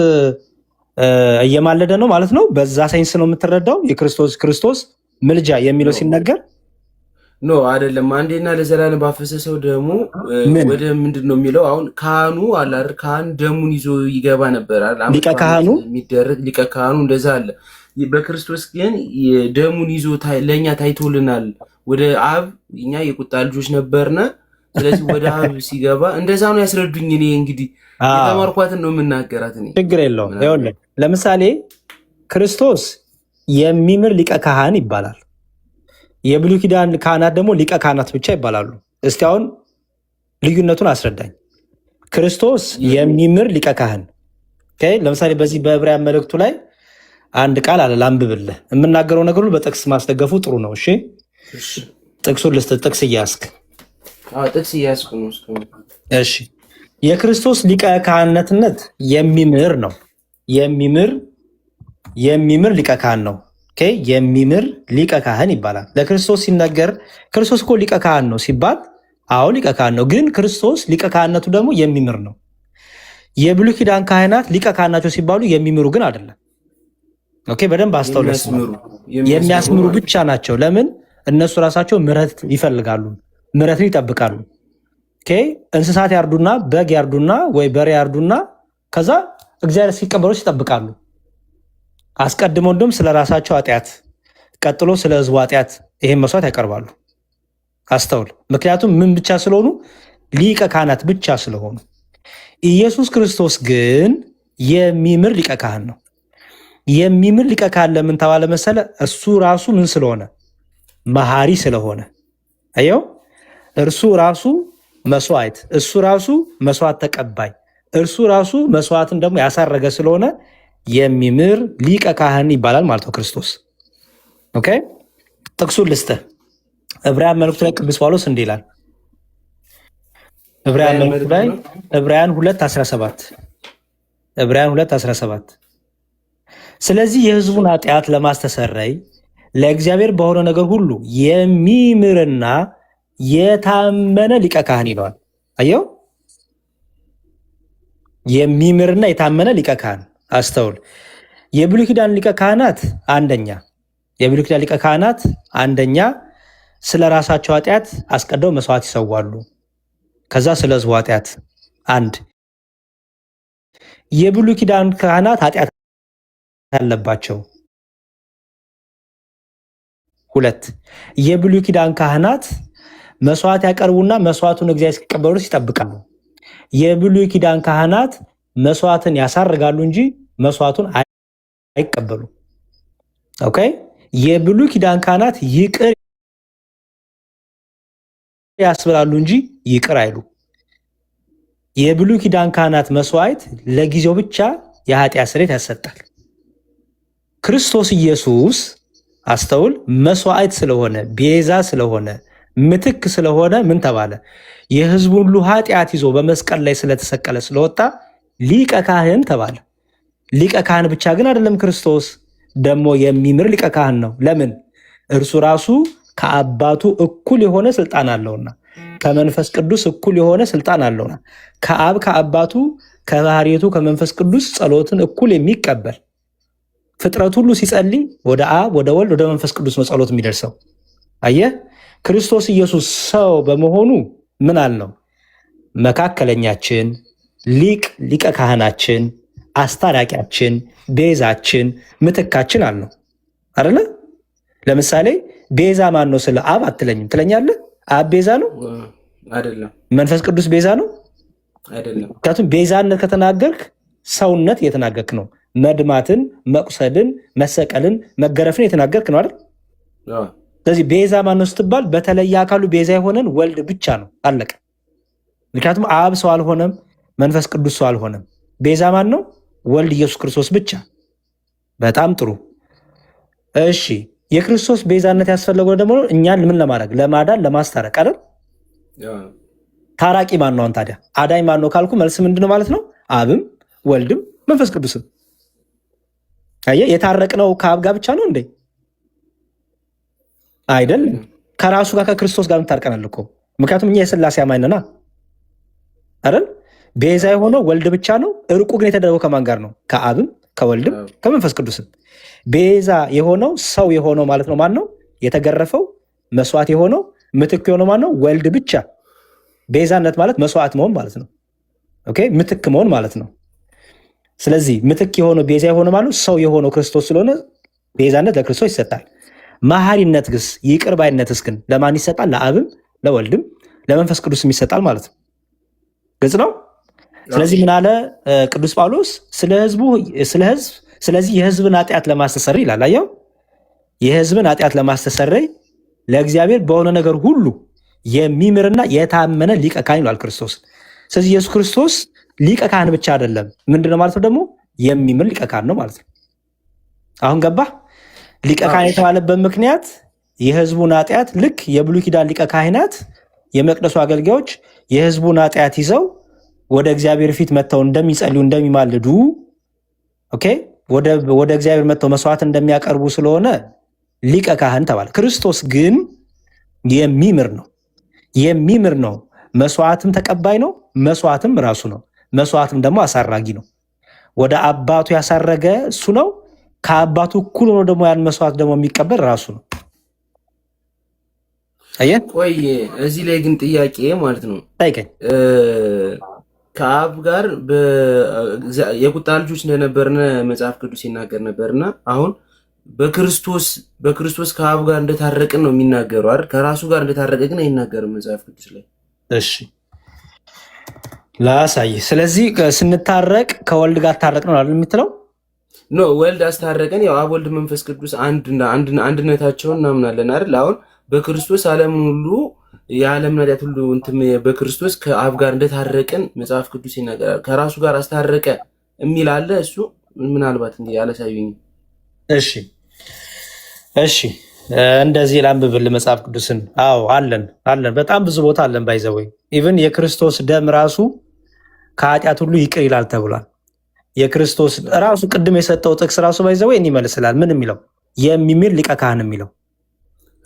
እየማለደ ነው ማለት ነው። በዛ sense ነው የምትረዳው። የክርስቶስ ክርስቶስ ምልጃ የሚለው ሲነገር No፣ አይደለም። አንዴና ለዘላለም ባፈሰሰው ደሙ ወደ ምንድን ነው የሚለው? አሁን ካህኑ አለ አይደል? ካህን ደሙን ይዞ ይገባ ነበር አይደል? ሊቀ ካህኑ። የሚደረግ ሊቀ ካህኑ እንደዛ አለ። በክርስቶስ ግን ደሙን ይዞ ለእኛ ታይቶልናል። ወደ አብ፣ እኛ የቁጣ ልጆች ነበርነ። ስለዚህ ወደ አብ ሲገባ እንደዛ ነው ያስረዱኝ። እኔ እንግዲህ የተማርኳትን ነው የምናገራት። እኔ ችግር የለውም። ይኸውልህ፣ ለምሳሌ ክርስቶስ የሚምር ሊቀ ካህን ይባላል። የብሉይ ኪዳን ካህናት ደግሞ ሊቀ ካህናት ብቻ ይባላሉ። እስቲ አሁን ልዩነቱን አስረዳኝ። ክርስቶስ የሚምር ሊቀ ካህን፣ ለምሳሌ በዚህ በዕብራውያን መልእክቱ ላይ አንድ ቃል አለ፣ ላንብብልህ። የምናገረው ነገር ሁሉ በጥቅስ ማስደገፉ ጥሩ ነው። እሺ፣ ጥቅሱን ልስጥ። ጥቅስ እያስክ ጥቅስ እያስኩ ነው። እሺ፣ የክርስቶስ ሊቀ ካህንነትነት የሚምር ነው። የሚምር ሊቀ ካህን ነው። የሚምር ሊቀ ካህን ይባላል። ለክርስቶስ ሲነገር ክርስቶስ እኮ ሊቀ ካህን ነው ሲባል፣ አዎ ሊቀ ካህን ነው። ግን ክርስቶስ ሊቀ ካህንነቱ ደግሞ የሚምር ነው። የብሉይ ኪዳን ካህናት ሊቀ ካህን ናቸው ሲባሉ የሚምሩ ግን አይደለም። Okay፣ በደንብ አስተውል። የሚያስምሩ ብቻ ናቸው። ለምን? እነሱ ራሳቸው ምሕረት ይፈልጋሉ፣ ምሕረትን ይጠብቃሉ። Okay፣ እንስሳት ያርዱና፣ በግ ያርዱና ወይ በሬ ያርዱና ከዛ እግዚአብሔር ሲቀበሉ ይጠብቃሉ። አስቀድመው እንደውም ስለ ራሳቸው ኃጢአት፣ ቀጥሎ ስለ ሕዝቡ ኃጢአት ይሄን መስዋዕት ያቀርባሉ። አስተውል። ምክንያቱም ምን ብቻ ስለሆኑ? ሊቀ ካህናት ብቻ ስለሆኑ። ኢየሱስ ክርስቶስ ግን የሚምር ሊቀ ካህን ነው። የሚምር ሊቀ ካህን ለምን ተባለ መሰለ? እሱ ራሱ ምን ስለሆነ? መሐሪ ስለሆነ። አየው፣ እርሱ ራሱ መስዋዕት፣ እሱ ራሱ መስዋዕት ተቀባይ፣ እርሱ ራሱ መስዋዕትን ደግሞ ያሳረገ ስለሆነ የሚምር ሊቀ ካህን ይባላል ማለት ነው ክርስቶስ። Okay፣ ጥቅሱን ልስጥህ። ዕብራውያን መልእክቱ ላይ ቅዱስ ጳውሎስ እንዲህ ይላል። ዕብራውያን መልእክቱ ላይ ዕብራውያን 2:17፣ ዕብራውያን 2:17፣ ስለዚህ የሕዝቡን ኃጢአት ለማስተሰረይ ለእግዚአብሔር በሆነ ነገር ሁሉ የሚምርና የታመነ ሊቀ ካህን ይለዋል። አየው፣ የሚምርና የታመነ ሊቀ ካህን። አስተውል። የብሉይ ኪዳን ሊቀ ካህናት አንደኛ፣ የብሉይ ኪዳን ሊቀ ካህናት አንደኛ ስለ ራሳቸው ኃጢአት አስቀድመው መስዋዕት ይሰዋሉ። ከዛ ስለ ሕዝቡ ኃጢአት። አንድ፣ የብሉይ ኪዳን ካህናት ኃጢአት አለባቸው። ሁለት፣ የብሉይ ኪዳን ካህናት መስዋዕት ያቀርቡና መስዋዕቱን እግዚአብሔር እስኪቀበሉ ይጠብቃሉ። የብሉይ ኪዳን ካህናት መስዋዕትን ያሳርጋሉ እንጂ መስዋዕቱን አይቀበሉም። Okay፣ የብሉይ ኪዳን ካህናት ይቅር ያስብላሉ እንጂ ይቅር አይሉ። የብሉይ ኪዳን ካህናት መስዋዕት ለጊዜው ብቻ የኃጢአት ስርየት ያሰጣል። ክርስቶስ ኢየሱስ አስተውል። መስዋዕት ስለሆነ፣ ቤዛ ስለሆነ፣ ምትክ ስለሆነ ምን ተባለ? የህዝቡን ሁሉ ኃጢአት ይዞ በመስቀል ላይ ስለተሰቀለ ስለወጣ ሊቀ ካህን ተባለ። ሊቀ ካህን ብቻ ግን አይደለም። ክርስቶስ ደግሞ የሚምር ሊቀ ካህን ነው። ለምን? እርሱ ራሱ ከአባቱ እኩል የሆነ ስልጣን አለውና፣ ከመንፈስ ቅዱስ እኩል የሆነ ስልጣን አለውና፣ ከአብ ከአባቱ ከባህሪቱ ከመንፈስ ቅዱስ ጸሎትን እኩል የሚቀበል፣ ፍጥረት ሁሉ ሲጸልይ ወደ አብ፣ ወደ ወልድ፣ ወደ መንፈስ ቅዱስ ነው ጸሎት የሚደርሰው። አየህ፣ ክርስቶስ ኢየሱስ ሰው በመሆኑ ምን አልነው? መካከለኛችን፣ ሊቀ ካህናችን፣ አስታራቂያችን፣ ቤዛችን፣ ምትካችን አልነው አይደለ? ለምሳሌ ቤዛ ማን ነው ስለ አብ አትለኝም፣ ትለኛለህ? አብ ቤዛ ነው? አይደለም። መንፈስ ቅዱስ ቤዛ ነው? አይደለም። ምክንያቱም ቤዛነት ከተናገርክ ሰውነት እየተናገርክ ነው። መድማትን፣ መቁሰልን፣ መሰቀልን፣ መገረፍን የተናገርክ ነው አይደል? ስለዚህ ቤዛ ማነው ስትባል በተለየ አካሉ ቤዛ የሆነን ወልድ ብቻ ነው። አለቀ። ምክንያቱም አብ ሰው አልሆነም፣ መንፈስ ቅዱስ ሰው አልሆነም። ቤዛ ማን ነው? ወልድ ኢየሱስ ክርስቶስ ብቻ። በጣም ጥሩ። እሺ፣ የክርስቶስ ቤዛነት ያስፈለገው ደግሞ እኛን ምን ለማድረግ? ለማዳን፣ ለማስታረቅ አይደል? ታራቂ ማን ነው? ታዲያ አዳኝ ማን ነው ካልኩ መልስ ምንድን ነው ማለት ነው? አብም ወልድም መንፈስ ቅዱስም። አየህ፣ የታረቅነው ከአብ ጋር ብቻ ነው እንዴ? አይደለም። ከራሱ ጋር ከክርስቶስ ጋር ታርቀናል እኮ። ምክንያቱም እኛ የስላሴ አማኝ ነና አይደል? ቤዛ የሆነው ወልድ ብቻ ነው። እርቁ ግን የተደረገው ከማን ጋር ነው? ከአብም ከወልድም ከመንፈስ ቅዱስም። ቤዛ የሆነው ሰው የሆነው ማለት ነው ማን ነው? የተገረፈው መስዋዕት የሆነው ምትክ የሆነው ማን ነው? ወልድ ብቻ። ቤዛነት ማለት መስዋዕት መሆን ማለት ነው። Okay፣ ምትክ መሆን ማለት ነው። ስለዚህ ምትክ የሆነው፣ ቤዛ የሆነው ማለት ሰው የሆነው ክርስቶስ ስለሆነ ቤዛነት ለክርስቶስ ይሰጣል። መሐሪነት ግስ ይቅር ባይነትስ ግን ለማን ይሰጣል? ለአብም ለወልድም ለመንፈስ ቅዱስም ይሰጣል ማለት ነው። ግልጽ ነው። ስለዚህ ምን አለ ቅዱስ ጳውሎስ? ስለ ህዝቡ ስለ ህዝብ ስለዚህ የህዝብን ኃጢአት ለማስተሰረይ ይላል። አየው፣ የህዝብን ኃጢአት ለማስተሰረይ ለእግዚአብሔር በሆነ ነገር ሁሉ የሚምርና የታመነ ሊቀ ካህን ይሏል ክርስቶስ። ስለዚህ ኢየሱስ ክርስቶስ ሊቀ ካህን ብቻ አይደለም፣ ምንድነው ማለት ነው ደግሞ? የሚምር ሊቀ ካህን ነው ማለት ነው። አሁን ገባ? ሊቀ ካህን የተባለበት ምክንያት የህዝቡን ኃጢአት ልክ የብሉይ ኪዳን ሊቀ ካህናት፣ የመቅደሱ አገልጋዮች የህዝቡን ኃጢአት ይዘው ወደ እግዚአብሔር ፊት መጥተው እንደሚጸልዩ፣ እንደሚማልዱ፣ okay፣ ወደ እግዚአብሔር መጥተው መስዋዕት እንደሚያቀርቡ ስለሆነ ሊቀ ካህን ተባለ። ክርስቶስ ግን የሚምር ነው። የሚምር ነው። መስዋዕትም ተቀባይ ነው። መስዋዕትም ራሱ ነው። መስዋዕትም ደግሞ አሳራጊ ነው። ወደ አባቱ ያሳረገ እሱ ነው። ከአባቱ እኩል ሆኖ ደግሞ ያን መስዋዕት ደግሞ የሚቀበል ራሱ ነው። አየህ? ቆይ፣ እዚህ ላይ ግን ጥያቄ ማለት ነው። ጠይቀኝ። ከአብ ጋር የቁጣ ልጆች እንደነበርን መጽሐፍ ቅዱስ ይናገር ነበርና አሁን በክርስቶስ ከአብ ጋር እንደታረቅን ነው የሚናገረው አይደል? ከራሱ ጋር እንደታረቀ ግን አይናገርም መጽሐፍ ቅዱስ ላይ። እሺ፣ ላሳይ። ስለዚህ ስንታረቅ ከወልድ ጋር ታረቅ ነው አይደል የምትለው? No፣ ወልድ አስታረቀን። ያው አብ፣ ወልድ፣ መንፈስ ቅዱስ አንድነታቸውን እናምናለን አይደል? አሁን በክርስቶስ ዓለምን ሁሉ የዓለምን ኃጢአት ሁሉ እንትን በክርስቶስ ከአብ ጋር እንደታረቅን መጽሐፍ ቅዱስ ይናገራል። ከራሱ ጋር አስታረቀ የሚል አለ። እሱ ምናልባት እንግዲህ አላሳዩኝም። እሺ፣ እንደዚህ ላንብብል መጽሐፍ ቅዱስን። አዎ፣ አለን አለን፣ በጣም ብዙ ቦታ አለን። By the way even የክርስቶስ ደም ራሱ ከኃጢአት ሁሉ ይቅር ይላል ተብሏል። የክርስቶስ ራሱ ቅድም የሰጠው ጥቅስ ራሱ by the way ይመልስላል። ምን የሚለው? የሚምር ሊቀ ካህን የሚለው።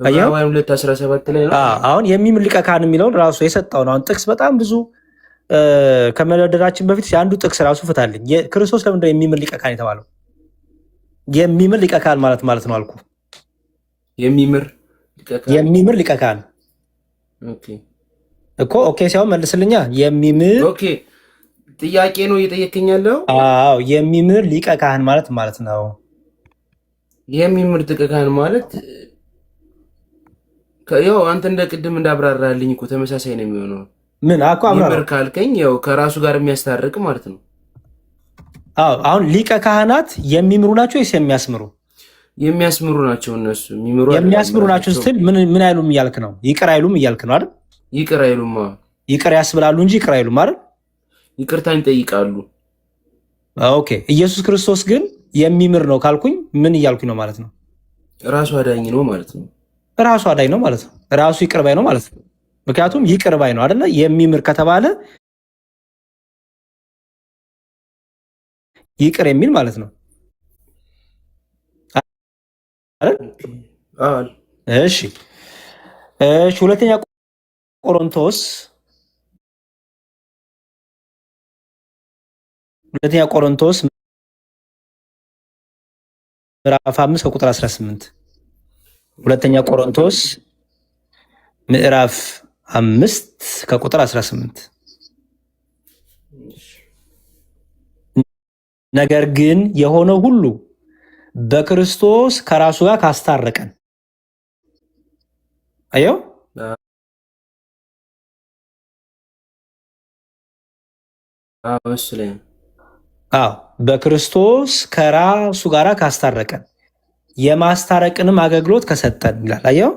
አየኸው? ዕብራውያን 2:17 ላይ ነው። አሁን የሚምር ሊቀ ካህን የሚለውን ራሱ የሰጠው ነው። አሁን ጥቅስ በጣም ብዙ ከመደርደራችን በፊት የአንዱ ጥቅስ ራሱ ፍታልኝ። ክርስቶስ ለምንድን ነው የሚምር ሊቀ ካህን የተባለው? የሚምር ሊቀ ካህን ማለት ማለት ነው አልኩ። የሚምር ሊቀ ካህን። የሚምር ሊቀ ካህን። Okay። እኮ okay ሳይሆን መልስልኛ። የሚምር Okay፣ ጥያቄ ነው እየጠየከኝ ያለው? አዎ፣ የሚምር ሊቀ ካህን ማለት ማለት ነው። የሚምር ሊቀ ካህን ማለት ያው አንተ እንደ ቅድም እንዳብራራልኝ እኮ ተመሳሳይ ነው የሚሆነው። ምን አኮ አብራራ። ሚምር ካልከኝ ያው ከራሱ ጋር የሚያስታርቅ ማለት ነው። አዎ፣ አሁን ሊቀ ካህናት የሚምሩ ናቸው ወይስ የሚያስምሩ? የሚያስምሩ ናቸው እነሱ፣ የሚምሩ አይደለም። የሚያስምሩ ናቸው ራሳቸው ስትል ምን አይሉም እያልክ ነው? ይቅር አይሉም እያልክ ነው አይደል? ይቅር አይሉማ። ይቅር ያስብላሉ እንጂ ይቅር አይሉም አይደል? ይቅርታን ይጠይቃሉ። Okay። ኢየሱስ ክርስቶስ ግን የሚምር ነው ካልኩኝ ምን እያልኩኝ ነው ማለት ነው? ራሱ አዳኝ ነው ማለት ነው። ራሱ አዳኝ ነው ማለት ነው። ራሱ ይቅር ባይ ነው ማለት ነው። ምክንያቱም ይቅር ባይ ነው አይደለ? የሚምር ከተባለ ይቅር የሚል ማለት ነው አይደል? እሺ እሺ። ሁለተኛ ቆሮንቶስ ሁለተኛ ቆሮንቶስ ምዕራፍ 5 ከቁጥር 18። ሁለተኛ ቆሮንቶስ ምዕራፍ 5 ከቁጥር 18። ነገር ግን የሆነው ሁሉ በክርስቶስ ከራሱ ጋር ካስታረቀን፣ አየው፣ አዎ፣ በክርስቶስ ከራሱ ጋር ካስታረቀን የማስታረቅንም አገልግሎት ከሰጠን ይላል። አየው፣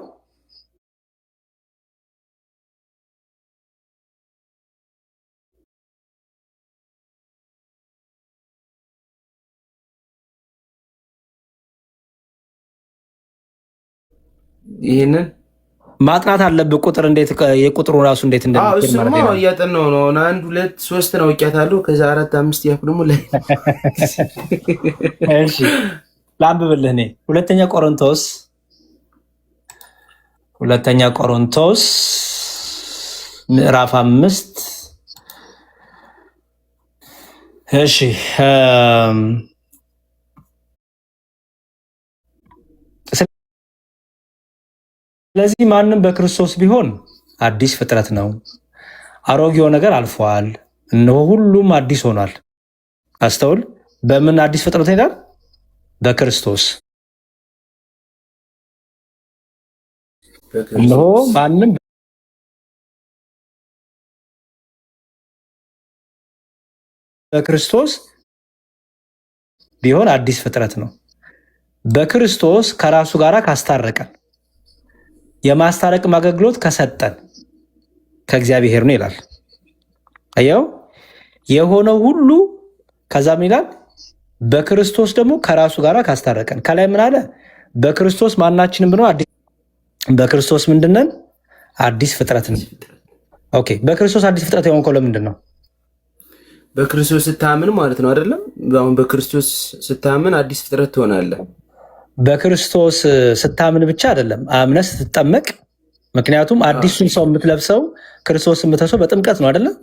ይህንን ማጥናት አለብህ። ቁጥር እንዴት የቁጥሩ ራሱ እንዴት እንደሚል ማለት ነው። እያጠናሁ ነው። አሁን አንድ ሁለት ሶስት ነው አውቄያታለሁ። ከዛ አራት አምስት ያልኩ ደግሞ ላይ እሺ ላንብብልህ እኔ ሁለተኛ ቆሮንቶስ ምዕራፍ 5። እሺ፣ ስለዚህ ማንም በክርስቶስ ቢሆን አዲስ ፍጥረት ነው፣ አሮጌው ነገር አልፏል፣ እነሆ ሁሉም አዲስ ሆኗል። አስተውል። በምን አዲስ ፍጥረት ይላል? በክርስቶስ። እነሆ ማንም በክርስቶስ ቢሆን አዲስ ፍጥረት ነው። በክርስቶስ ከራሱ ጋር ካስታረቀን የማስታረቅም አገልግሎት ከሰጠን ከእግዚአብሔር ነው ይላል። አየው፣ የሆነው ሁሉ ከዛ ምን ይላል? በክርስቶስ ደግሞ ከራሱ ጋር ካስታረቀን። ከላይ ምን አለ? በክርስቶስ ማናችንም ብንሆን አዲስ፣ በክርስቶስ ምንድነን? አዲስ ፍጥረት ነው። Okay፣ በክርስቶስ አዲስ ፍጥረት የሆንከው ለምንድን ነው? በክርስቶስ ስታምን ማለት ነው አይደለም? አሁን በክርስቶስ ስታምን አዲስ ፍጥረት ትሆናለህ። በክርስቶስ ስታምን ብቻ አይደለም፣ አምነህ ስትጠመቅ። ምክንያቱም አዲሱን ሰው የምትለብሰው፣ ክርስቶስ የምትለብሰው በጥምቀት ነው አይደለም?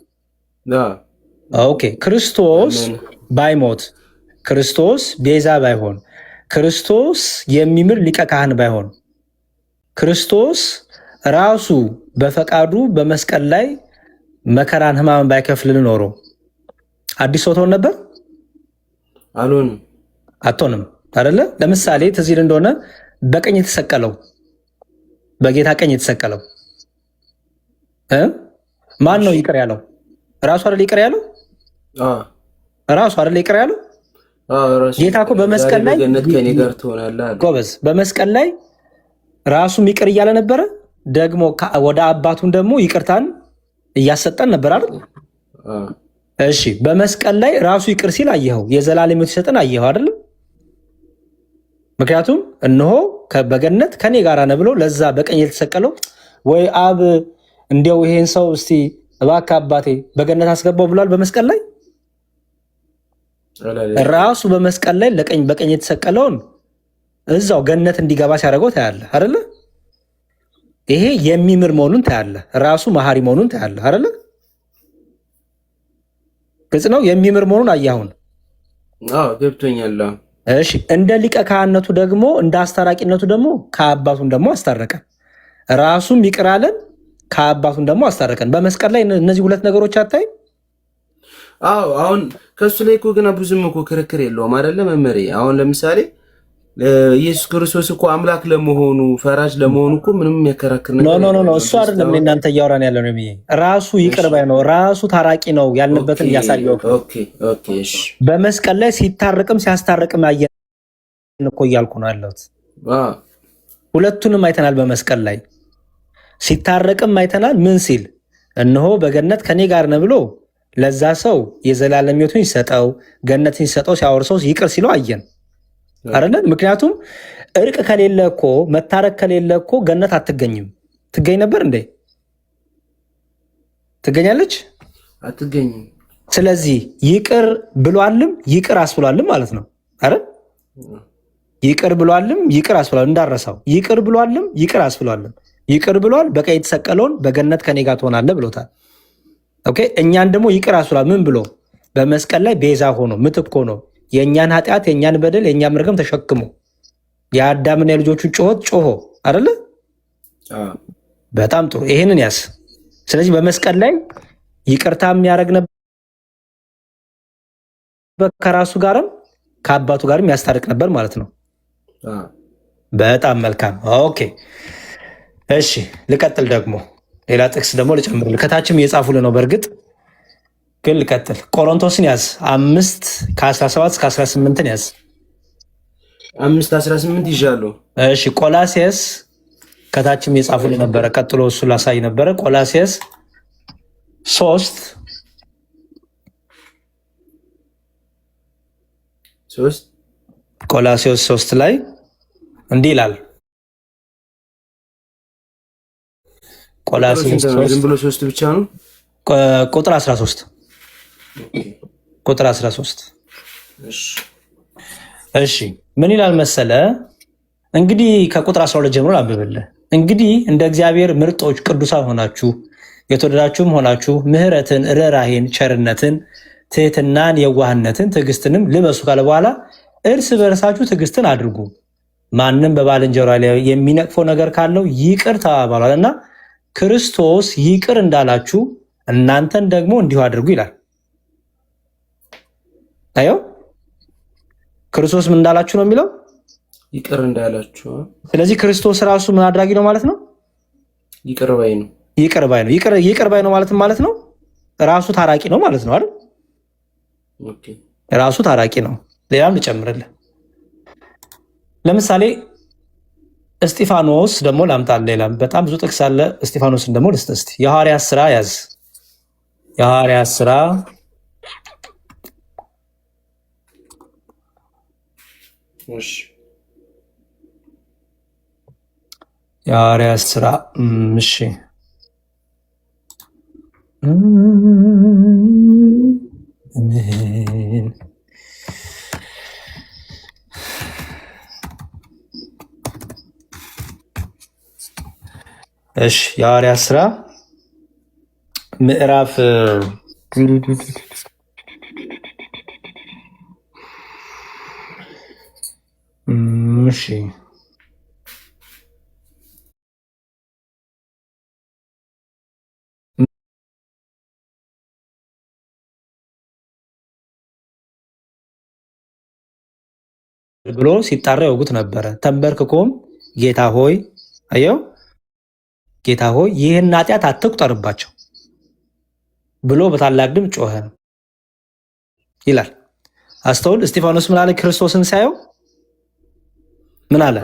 Okay፣ ክርስቶስ ባይሞት፣ ክርስቶስ ቤዛ ባይሆን፣ ክርስቶስ የሚምር ሊቀ ካህን ባይሆን፣ ክርስቶስ ራሱ በፈቃዱ በመስቀል ላይ መከራን ሕማምን ባይከፍልልን ኖሮ አዲስ ሰው ትሆን ነበር? አልሆንም። አትሆንም አይደለ? ለምሳሌ ትዝ ይልህ እንደሆነ በቀኝ የተሰቀለው፣ በጌታ ቀኝ የተሰቀለው ማን ነው ይቅር ያለው? ራሱ አይደል ይቅር ያለው? ራሱ አይደል ይቅር ያለው? ጌታ እኮ በመስቀል ላይ ከኔ ጋር ትሆናለህ። ጎበዝ፣ በመስቀል ላይ ራሱም ይቅር እያለ ነበረ። ደግሞ ወደ አባቱን ደግሞ ይቅርታን እያሰጠን ነበር አይደል? እሺ፣ በመስቀል ላይ ራሱ ይቅር ሲል አየኸው፣ የዘላለም ሕይወት ሲሰጠን አየኸው አይደለም? ምክንያቱም እነሆ በገነት ከኔ ጋር ነህ ብሎ ለዛ በቀኝ የተሰቀለው ወይ አብ እንዲያው ይሄን ሰው እስቲ እባክህ አባቴ በገነት አስገባው ብሏል። በመስቀል ላይ ራሱ በመስቀል ላይ ለቀኝ በቀኝ የተሰቀለውን እዛው ገነት እንዲገባ ሲያደርገው ታያለህ አይደለ? ይሄ የሚምር መሆኑን ታያለህ። ራሱ መሐሪ መሆኑን ታያለህ አይደለ? ግልጽ ነው። የሚምር መሆኑን አየህ አሁን። አዎ፣ ገብቶኛል። እሺ፣ እንደ ሊቀ ካህንነቱ ደግሞ እንደ አስታራቂነቱ ደግሞ ከአባቱን ደግሞ አስታረቀን። ራሱም ይቅር አለን፣ ከአባቱን ደግሞ አስታረቀን። በመስቀል ላይ እነዚህ ሁለት ነገሮች አታይም? አዎ፣ አሁን ከሱ ላይ እኮ ግና ብዙም እኮ ክርክር የለውም አይደለ መምህሬ? አሁን ለምሳሌ ኢየሱስ ክርስቶስ እኮ አምላክ ለመሆኑ፣ ፈራጅ ለመሆኑ እኮ ምንም የሚያከራክር ነገር No, no, no፣ እሱ አይደለም። እናንተ እያወራን ያለ ነው። ራሱ ይቅር ባይ ነው፣ ራሱ ታራቂ ነው ያልንበትን እያሳየው በመስቀል ላይ ሲታረቅም ሲያስታርቅም አየን እኮ እያልኩ ነው ያለሁት። ሁለቱንም አይተናል። በመስቀል ላይ ሲታረቅም አይተናል። ምን ሲል? እነሆ በገነት ከኔ ጋር ነህ ብሎ ለዛ ሰው የዘላለም ሕይወቱን ሲሰጠው፣ ገነትን ሲሰጠው፣ ሲያወርሰው፣ ይቅር ሲለው አየን አይደለ? ምክንያቱም እርቅ ከሌለ እኮ፣ መታረቅ ከሌለ እኮ ገነት አትገኝም። ትገኝ ነበር እንዴ? ትገኛለች? አትገኝም። ስለዚህ ይቅር ብሏልም ይቅር አስብሏልም ማለት ነው አይደል? ይቅር ብሏልም ይቅር አስብሏል። እንዳረሳው ይቅር ብሏልም ይቅር አስብሏልም። ይቅር ብሏል፣ በቀኝ የተሰቀለውን በገነት ከኔ ጋር ትሆናለህ ብሎታል። Okay፣ እኛን ደግሞ ይቅር አስብሏል። ምን ብሎ? በመስቀል ላይ ቤዛ ሆኖ፣ ምትክ ሆኖ፣ የእኛን ኃጢአት፣ የእኛን በደል፣ የእኛን መርገም ተሸክሞ፣ የአዳምና የልጆቹን ጩኸት ጮሆ አይደለ? በጣም ጥሩ፣ ይሄንን ያስ። ስለዚህ በመስቀል ላይ ይቅርታ የሚያደርግ ነበር፣ ከራሱ ጋርም ከአባቱ ጋርም ያስታርቅ ነበር ማለት ነው። በጣም መልካም። Okay እሺ፣ ልቀጥል። ደግሞ ሌላ ጥቅስ ደግሞ ልጨምርልህ። ከታችም እየጻፉልህ ነው። በእርግጥ ግን ልቀጥል። ቆሮንቶስን ያዝ፣ 5 ከ17 እስከ 18ን ያዝ። 5:18 ይዣለሁ። እሺ፣ ቆላሲየስ ከታችም እየጻፉልህ ነበረ። ቀጥሎ እሱ ላሳይ ነበረ። ቆላሲየስ 3 3። ቆላሲዮስ 3 ላይ እንዲህ ይላል። ቆላሲዮስ ዝም ብሎ 3 ብቻ ነው። ቁጥር 13፣ ቁጥር 13። እሺ፣ ምን ይላል መሰለ? እንግዲህ ከቁጥር 12 ጀምሮ ላንብብልህ። እንግዲህ እንደ እግዚአብሔር ምርጦች ቅዱሳን ሆናችሁ፣ የተወደዳችሁም ሆናችሁ፣ ምሕረትን፣ ርኅራኄን፣ ቸርነትን፣ ትህትናን፣ የዋህነትን፣ ትዕግስትንም ልበሱ ካለ በኋላ እርስ በእርሳችሁ ትዕግስትን አድርጉ። ማንም በባልንጀራ ላይ የሚነቅፈው ነገር ካለው ይቅር ተባባሏል እና ክርስቶስ ይቅር እንዳላችሁ እናንተን ደግሞ እንዲሁ አድርጉ ይላል። ታየው፣ ክርስቶስ ምን እንዳላችሁ ነው የሚለው? ይቅር እንዳላችሁ። ስለዚህ ክርስቶስ ራሱ ምን አድራጊ ነው ማለት ነው? ይቅር ባይ ነው። ይቅር ባይ ነው። ይቅር ባይ ነው ማለት ማለት ነው ራሱ ታራቂ ነው ማለት ነው አይደል? Okay። ራሱ ታራቂ ነው። ሌላም ልጨምርልህ። ለምሳሌ እስጢፋኖስ ደግሞ ላምጣልህ። ሌላም በጣም ብዙ ጥቅስ አለ። እስጢፋኖስን ደግሞ ልስጥ እስቲ። የሐዋርያት ስራ ያዝ። የሐዋርያት ስራ እሺ። የሐዋርያት ስራ፣ እሺ፣ ምን እሺ፣ የሐዋርያት ስራ ምዕራፍ፣ እሺ፣ ብሎ ሲጣራ ይወጉት ነበረ። ተንበርክኮም ጌታ ሆይ፣ አየው፣ ጌታ ሆይ ይህን ኃጢአት አትቁጠርባቸው ብሎ በታላቅ ድምፅ ጮኸ ይላል። አስተውል። እስጢፋኖስ ምን አለ? ክርስቶስን ሳየው ምን አለ?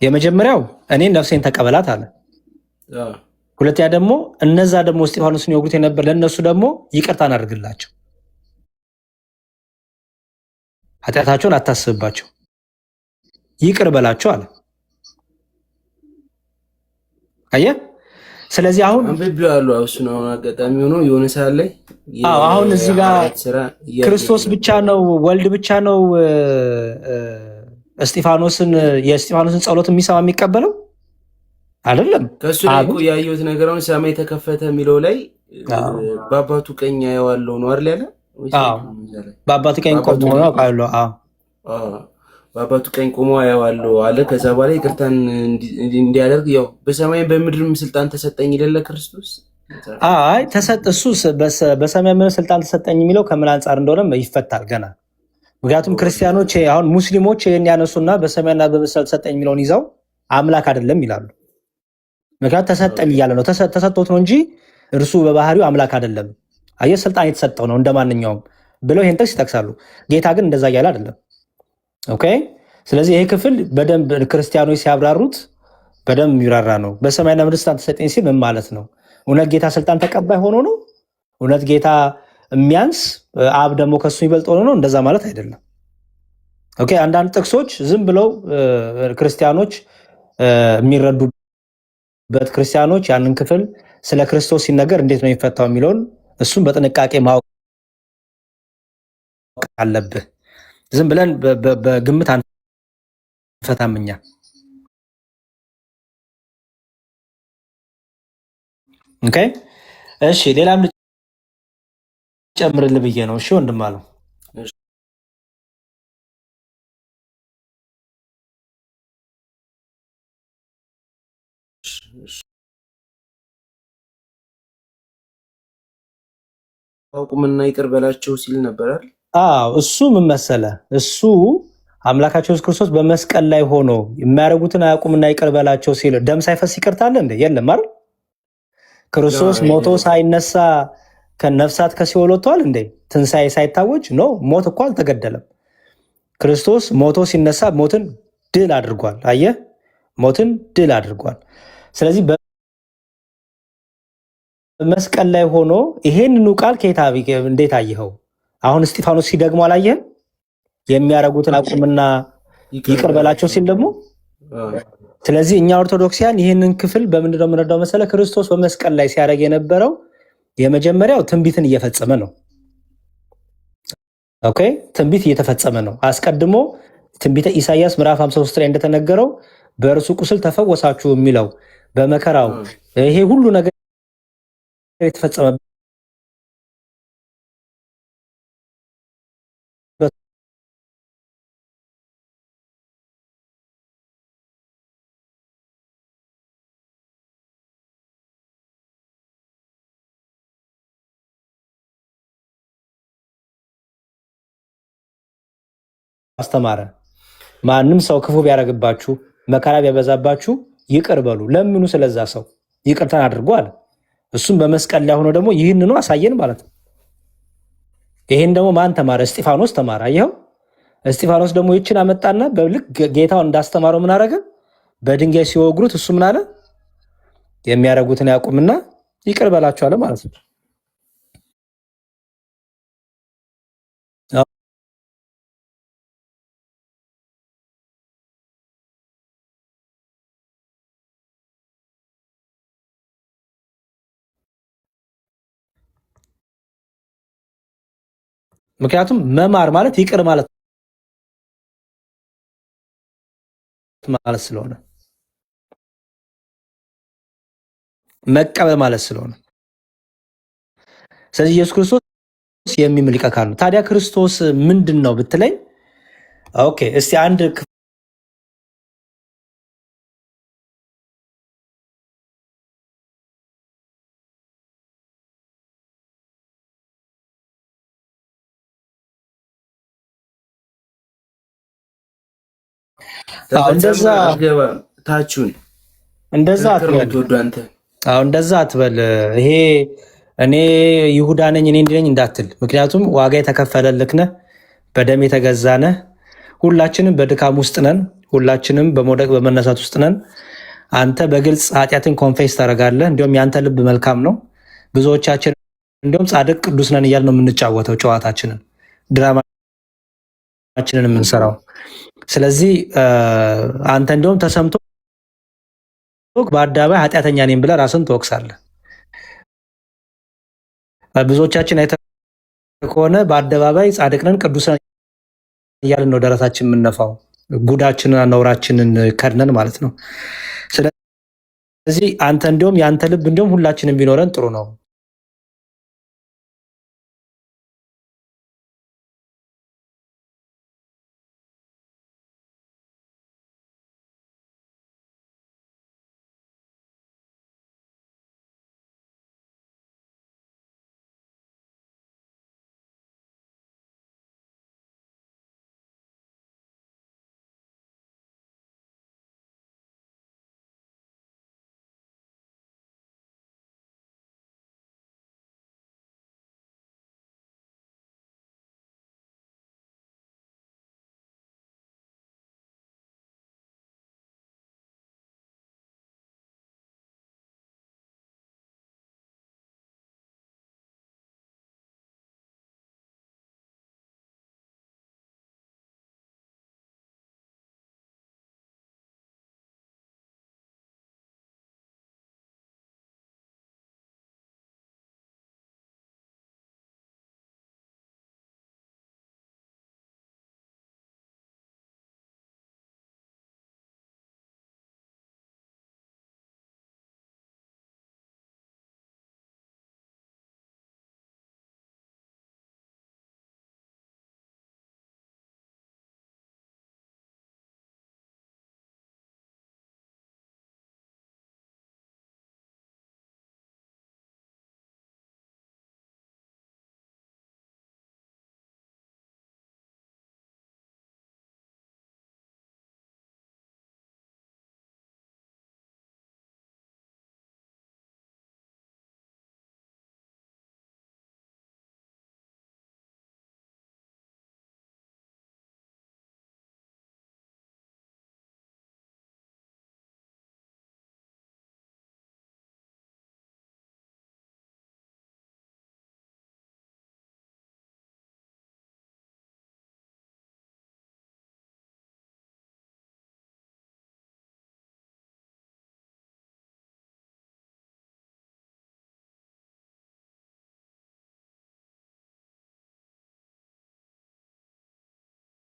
የመጀመሪያው እኔን ነፍሴን ተቀበላት አለ። ሁለተኛ ደግሞ እነዛ ደግሞ እስጢፋኖስን ይወጉት የነበር ለእነሱ ደግሞ ይቅርታን አድርግላቸው፣ ኃጢአታቸውን አታስብባቸው፣ ይቅር በላቸው አለ። አየህ። ስለዚህ አሁን አንብቤዋለሁ። እሱን አሁን አጋጣሚ ሆኖ የሆነ ሰዓት ላይ አዎ፣ አሁን እዚህ ጋር ክርስቶስ ብቻ ነው፣ ወልድ ብቻ ነው እስጢፋኖስን የእስጢፋኖስን ጸሎት የሚሰማ፣ የሚቀበለው አይደለም። ከእሱ ላይ እኮ ያየሁት ነገር አሁን ሰማይ ተከፈተ የሚለው ላይ በአባቱ ቀኝ አየዋለሁ ነው አይደል ያለ? በአባቱ ቀኝ ቆሞ ነው አውቃለሁ። አዎ፣ በአባቱ ቀኝ ቆሞ አየዋለሁ አለ። ከዛ በኋላ ይቅርታን እንዲያደርግ ያው በሰማይም በምድርም ስልጣን ተሰጠኝ ይላል ክርስቶስ። አይ፣ ተሰጥ እሱ በሰማይ ምድር ስልጣን ተሰጠኝ የሚለው ከምን አንጻር እንደሆነ ይፈታል ገና። ምክንያቱም ክርስቲያኖች፣ አሁን ሙስሊሞች ይህን ያነሱና በሰማይና በምድር ተሰጠኝ የሚለውን ይዘው አምላክ አይደለም ይላሉ። ምክንያቱም ተሰጠኝ እያለ ነው፣ ተሰጥቶት ነው እንጂ እርሱ በባህሪው አምላክ አይደለም። አየህ፣ ስልጣን የተሰጠው ነው እንደማንኛውም ብለው ይህን ጥቅስ ይጠቅሳሉ። ጌታ ግን እንደዛ እያለ አይደለም። Okay፣ ስለዚህ ይሄ ክፍል በደንብ ክርስቲያኖች ሲያብራሩት በደንብ የሚብራራ ነው። በሰማይና ምድር ስልጣን ተሰጠኝ ሲል ምን ማለት ነው? እውነት ጌታ ስልጣን ተቀባይ ሆኖ ነው? እውነት ጌታ የሚያንስ፣ አብ ደግሞ ከሱ ይበልጥ ሆኖ ነው? እንደዛ ማለት አይደለም። Okay፣ አንዳንድ ጥቅሶች ዝም ብለው ክርስቲያኖች የሚረዱበት፣ ክርስቲያኖች ያንን ክፍል ስለ ክርስቶስ ሲነገር እንዴት ነው የሚፈታው የሚለውን እሱን በጥንቃቄ ማወቅ አለብህ። ዝም ብለን በግምት አንፈታም እኛ። Okay እሺ፣ ሌላም ልጨምርልህ ብዬ ነው። እሺ ወንድም አለው። አውቁምና ይቅር በላቸው ሲል ነበር አይደል? አዎ እሱ ምን መሰለህ፣ እሱ አምላካቸው ኢየሱስ ክርስቶስ በመስቀል ላይ ሆኖ የሚያደርጉትን አያውቁምና ይቅር በላቸው ሲል ደም ሳይፈስ ይቅርታ አለ እንዴ? የለም አይደል? ክርስቶስ ሞቶ ሳይነሳ ከነፍሳት ከሲኦል ወጥቷል እንዴ? ትንሣኤ ሳይታወጅ no፣ ሞት እኮ አልተገደለም። ክርስቶስ ሞቶ ሲነሳ ሞትን ድል አድርጓል። አየህ፣ ሞትን ድል አድርጓል። ስለዚህ በመስቀል ላይ ሆኖ ይሄንኑ ቃል ከየት እንዴት አየኸው? አሁን እስጢፋኖስ ሲደግሞ አላየህም? የሚያደርጉትን አቁምና ይቅር በላቸው ሲል ደግሞ። ስለዚህ እኛ ኦርቶዶክሲያን ይህንን ክፍል በምንድን ነው የምንረዳው መሰለህ? ክርስቶስ በመስቀል ላይ ሲያደርግ የነበረው የመጀመሪያው ትንቢትን እየፈጸመ ነው። Okay፣ ትንቢት እየተፈጸመ ነው። አስቀድሞ ትንቢተ ኢሳይያስ ምዕራፍ 53 ላይ እንደተነገረው በእርሱ ቁስል ተፈወሳችሁ የሚለው በመከራው ይሄ ሁሉ ነገር የተፈጸመበት አስተማረ። ማንም ሰው ክፉ ቢያደርግባችሁ መከራ ቢያበዛባችሁ ይቅር በሉ፣ ለምኑ፣ ስለዛ ሰው ይቅርታን አድርጎ አለ። እሱም በመስቀል ላይ ሆኖ ደግሞ ይህንኑ አሳየን ማለት ነው። ይህን ደግሞ ማን ተማረ? እስጢፋኖስ ተማረ። አየኸው? እስጢፋኖስ ደግሞ ይችን አመጣና በልክ ጌታውን እንዳስተማረው ምን አደረገ? በድንጋይ ሲወግሩት እሱ ምን አለ? የሚያደርጉትን ያቁምና ይቅር በላቸው አለ ማለት ነው። ምክንያቱም መማር ማለት ይቅር ማለት ማለት ስለሆነ፣ መቀበል ማለት ስለሆነ፣ ስለዚህ ኢየሱስ ክርስቶስ የሚምል ሊቀ ካህን ነው። ታዲያ ክርስቶስ ምንድን ነው ብትለኝ፣ okay እስቲ አንድ እንደዛ ታችሁን እንደዛ አትበል። አዎ እንደዛ አትበል። ይሄ እኔ ይሁዳ ነኝ እኔ እንዲህ ነኝ እንዳትል። ምክንያቱም ዋጋ የተከፈለልክ ነህ፣ በደም የተገዛ ነህ። ሁላችንም በድካም ውስጥ ነን። ሁላችንም በመውደቅ በመነሳት ውስጥ ነን። አንተ በግልጽ ኃጢአትን confess ታደርጋለህ። እንዲሁም የአንተ ልብ መልካም ነው። ብዙዎቻችን እንዲሁም ጻድቅ ቅዱስ ነን እያልን ነው የምንጫወተው ጨዋታችንን፣ ድራማችንን የምንሰራው። ስለዚህ አንተ እንዲሁም ተሰምቶ በአደባባይ ኃጢአተኛ ነኝ ብለህ ራስን ትወቅሳለህ። ብዙዎቻችን አይተህ ከሆነ በአደባባይ ጻድቅ ነን ቅዱስ ነን እያልን ነው ደረታችን የምንነፋው፣ ጉዳችንን ነውራችንን ከድነን ማለት ነው። ስለዚህ አንተ እንዲሁም የአንተ ልብ እንዲሁም ሁላችንም ቢኖረን ጥሩ ነው።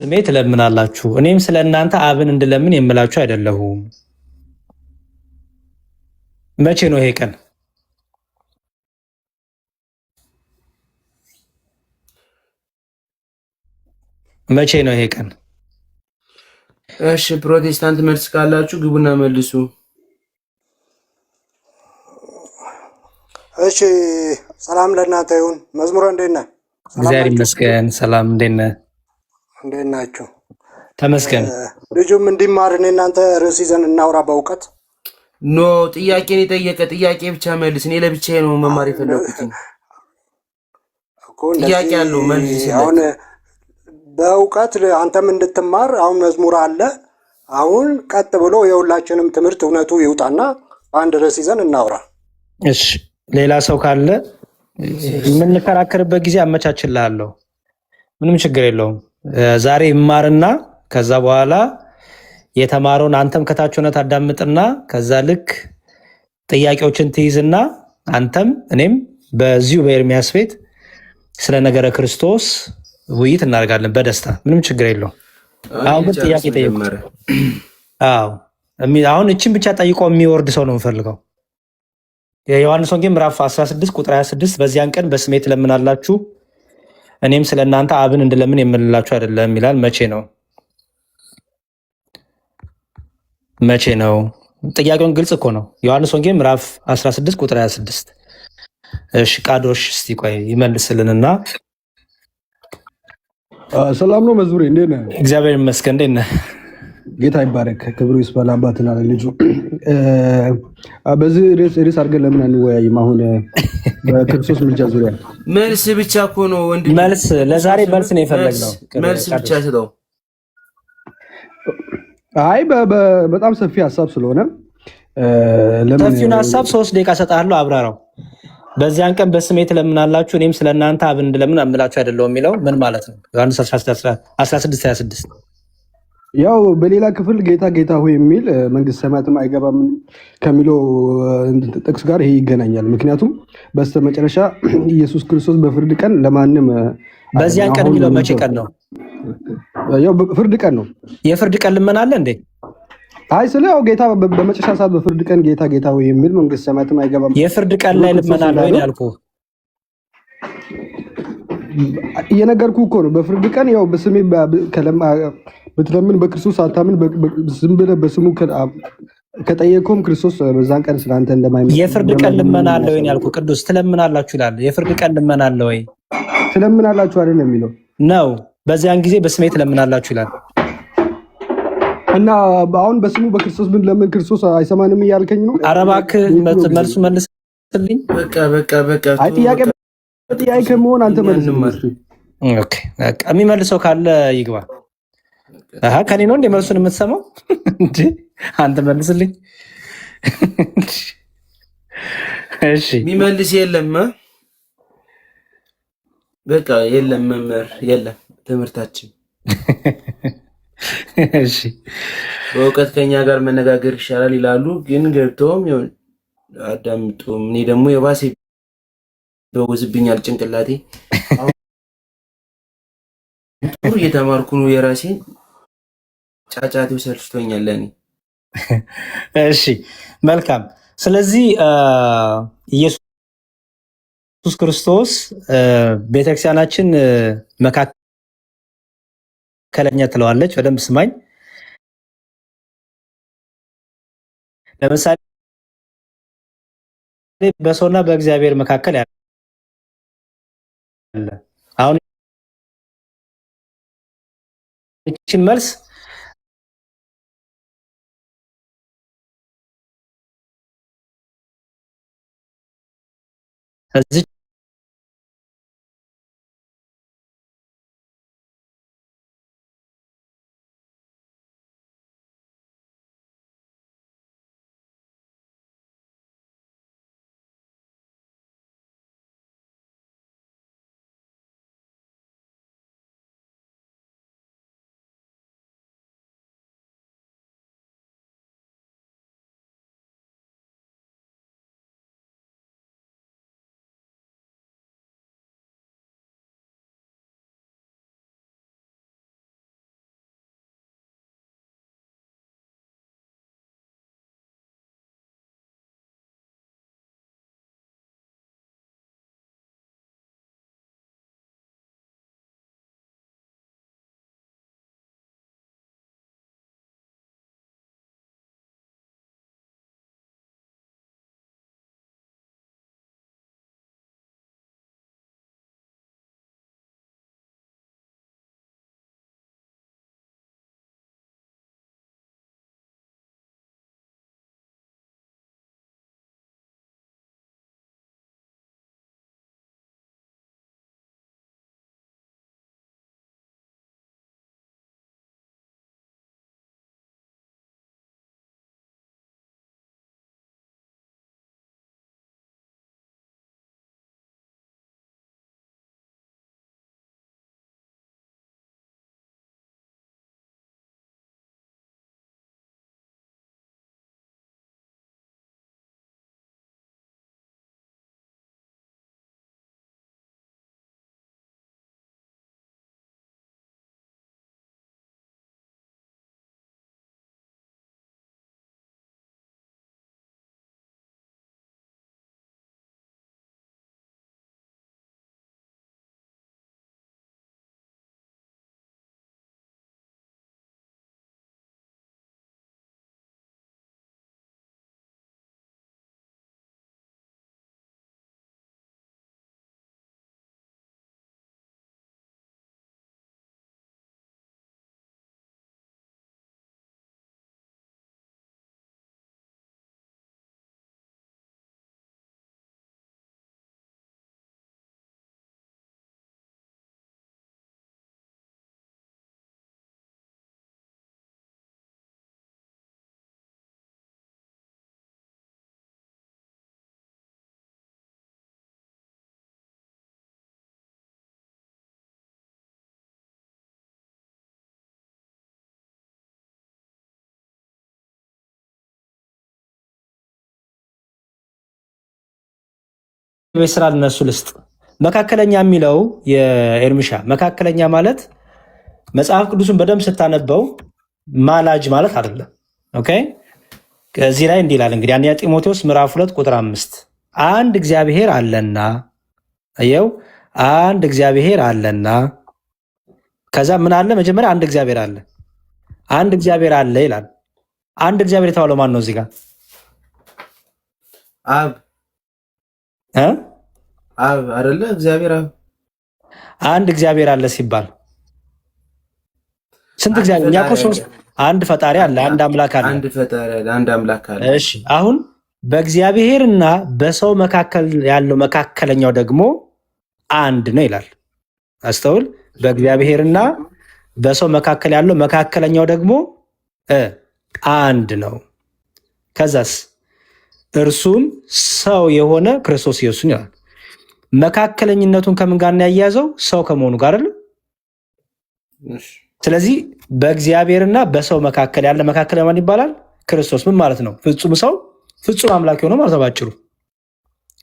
ትለምናላችሁ፣ እኔም ስለ እናንተ አብን እንድለምን የምላችሁ አይደለሁም። መቼ ነው ይሄ ቀን? መቼ ነው ይሄ ቀን? እሺ ፕሮቴስታንት መልስ ካላችሁ ግቡና መልሱ። እሺ ሰላም ለእናንተ ይሁን። መዝሙረ እንዴት ነህ? ሰላም እግዚአብሔር ናችሁ? ይመስገን። ሰላም፣ እንዴት ነህ? እንዴት ናችሁ? ተመስገን። ልጁም እንዲማር እኔ እናንተ ርዕስ ይዘን እናውራ በእውቀት። No ጥያቄን የጠየቀ ጥያቄ ብቻ መልስ። እኔ ለብቻዬ ነው መማር የፈለኩት። እኮ እንደዚህ ጥያቄ አለው መልስለት። አሁን በእውቀት አንተም እንድትማር አሁን መዝሙር አለ። አሁን ቀጥ ብሎ የሁላችንም ትምህርት እውነቱ ይውጣና በአንድ ርዕስ ይዘን እናውራ። እሺ ሌላ ሰው ካለ የምንከራከርበት ጊዜ አመቻችልሃለሁ። ምንም ችግር የለውም። ዛሬ ይማርና ከዛ በኋላ የተማረውን አንተም ከታች ሆነህ ታዳምጥና ከዛ ልክ ጥያቄዎችን ትይዝና አንተም እኔም በዚሁ በኤርሚያስ ቤት ስለ ነገረ ክርስቶስ ውይይት እናደርጋለን በደስታ ምንም ችግር የለውም። አሁን ግን ጥያቄ ጠየቁት። አዎ አሁን እችን ብቻ ጠይቆ የሚወርድ ሰው ነው የምፈልገው። የዮሐንስ ወንጌል ምዕራፍ 16 ቁጥር 26 በዚያን ቀን በስሜ ትለምናላችሁ እኔም ስለ እናንተ አብን እንድለምን የምልላችሁ አይደለም ይላል። መቼ ነው? መቼ ነው? ጥያቄውን ግልጽ እኮ ነው። ዮሐንስ ወንጌል ምዕራፍ 16 ቁጥር 26። እሺ ቃዶሽ እስቲ ቆይ ይመልስልንና። ሰላም ነው መዝሙሬ፣ እንዴት ነህ? እግዚአብሔር ይመስገን። እንዴት ነህ? ጌታ ይባረክ፣ ክብሩ ይስፋ ለአባትና ለልጁ። በዚህ ርዕስ አድርገን ለምን አንወያይም? አሁን በክርስቶስ ምልጃ ዙሪያ መልስ ብቻ እኮ ነው ወንድሜ። መልስ ለዛሬ መልስ ነው የፈለግነው። መልስ ብቻ ስጠው። አይ በጣም ሰፊ ሀሳብ ስለሆነ ለምን ሰፊውን ሀሳብ 3 ደቂቃ እሰጥሃለሁ፣ አብራራው። በዚያን ቀን በስሜ ትለምናላችሁ እኔም ስለ እናንተ አብን እንድለምን አምላችሁ አይደለሁም የሚለው ምን ማለት ነው? ዮሐንስ 16:26 ያው በሌላ ክፍል ጌታ ጌታ ሆይ የሚል መንግስተ ሰማያትም አይገባም ከሚለው ጥቅስ ጋር ይሄ ይገናኛል። ምክንያቱም በስተመጨረሻ ኢየሱስ ክርስቶስ በፍርድ ቀን ለማንም በዚያን ቀን የሚለው መቼ ቀን ነው? ያው ፍርድ ቀን ነው። የፍርድ ቀን ልመና አለ እንዴ? አይ ስለ ያው ጌታ በመጨረሻ ሰዓት በፍርድ ቀን ጌታ ጌታ ሆይ የሚል መንግስተ ሰማያትም አይገባም የፍርድ ቀን ላይ ልመና አለ ወይ ያልኩህ? እየነገርኩህ እኮ ነው። በፍርድ ቀን ያው በስሜ ብትለምን በክርስቶስ አታምን ዝም ብለህ በስሙ ከጠየቀውም ክርስቶስ በዛን ቀን ስለአንተ እንደማይመጣ የፍርድ ቀን ልመና አለ ወይ ያልኩህ? ቅዱስ ትለምናላችሁ ይላል። የፍርድ ቀን ልመና አለ ወይ? ትለምናላችሁ አይደል የሚለው ነው። በዚያን ጊዜ በስሜ ትለምናላችሁ ይላል። እና አሁን በስሙ በክርስቶስ ብንለምን ክርስቶስ አይሰማንም እያልከኝ ነው? ኧረ እባክህ መልሱ መልስልኝ። በቃ በቃ በቃ። አይ ጥያቄ ጥያቄ ከመሆን አንተ መልስልኝ። Okay በቃ የሚመልሰው ካለ ይግባ። አሃ ከኔ ነው እንደ መልሱን የምትሰማው እንዴ? አንተ መልስልኝ። እሺ የሚመልስ የለም። በቃ የለም፣ መምህር የለም። ትምህርታችን እሺ በእውቀት ከኛ ጋር መነጋገር ይሻላል ይላሉ፣ ግን ገብተውም አዳምጡም። እኔ ደግሞ የባሰ ይበወዝብኛል ጭንቅላቴ። ጥሩ እየተማርኩ ነው። የራሴን ጫጫቴው ሰልችቶኛል ለእኔ። እሺ መልካም። ስለዚህ ኢየሱስ ክርስቶስ ቤተክርስቲያናችን መካከለኛ ትለዋለች። በደንብ ስማኝ። ለምሳሌ በሰውና በእግዚአብሔር መካከል ያለ አሁን እችን መልስ እዚች የቤት ስራ ለነሱ ልስጥ። መካከለኛ የሚለው የኤርሚሻ መካከለኛ ማለት መጽሐፍ ቅዱስን በደንብ ስታነበው ማላጅ ማለት አይደለም። Okay፣ ከዚህ ላይ እንዲህ ይላል እንግዲህ አንደኛ ጢሞቴዎስ ምዕራፍ 2 ቁጥር 5፣ አንድ እግዚአብሔር አለና፣ አየው፣ አንድ እግዚአብሔር አለና፣ ከዛ ምን አለ? መጀመሪያ አንድ እግዚአብሔር አለ፣ አንድ እግዚአብሔር አለ ይላል። አንድ እግዚአብሔር የተባለው ማን ነው እዚህ ጋር? አብ። እ? አብ አይደለ? እግዚአብሔር አብ። አንድ እግዚአብሔር አለ ሲባል ስንት አንድ እግዚአብሔር? እኛ እኮ ፈጣሪ ሶስት አለ። አንድ ፈጣሪ አለ፣ አንድ አምላክ አለ። አንድ ፈጣሪ አለ፣ አንድ አምላክ አለ። እሺ፣ አሁን በእግዚአብሔርና በሰው መካከል ያለው መካከለኛው ደግሞ አንድ ነው ይላል። አስተውል። በእግዚአብሔርና በሰው መካከል ያለው መካከለኛው ደግሞ አንድ ነው። ከዛስ እርሱም ሰው የሆነ ክርስቶስ ኢየሱስ ይላል። መካከለኝነቱን ከምን ጋር ነው ያያዘው? ሰው ከመሆኑ ጋር አይደል? እሺ። ስለዚህ በእግዚአብሔርና በሰው መካከል ያለ መካከለኛ ማን ይባላል? ክርስቶስ። ምን ማለት ነው? ፍጹም ሰው ፍጹም አምላክ የሆነው ማለት ነው ባጭሩ።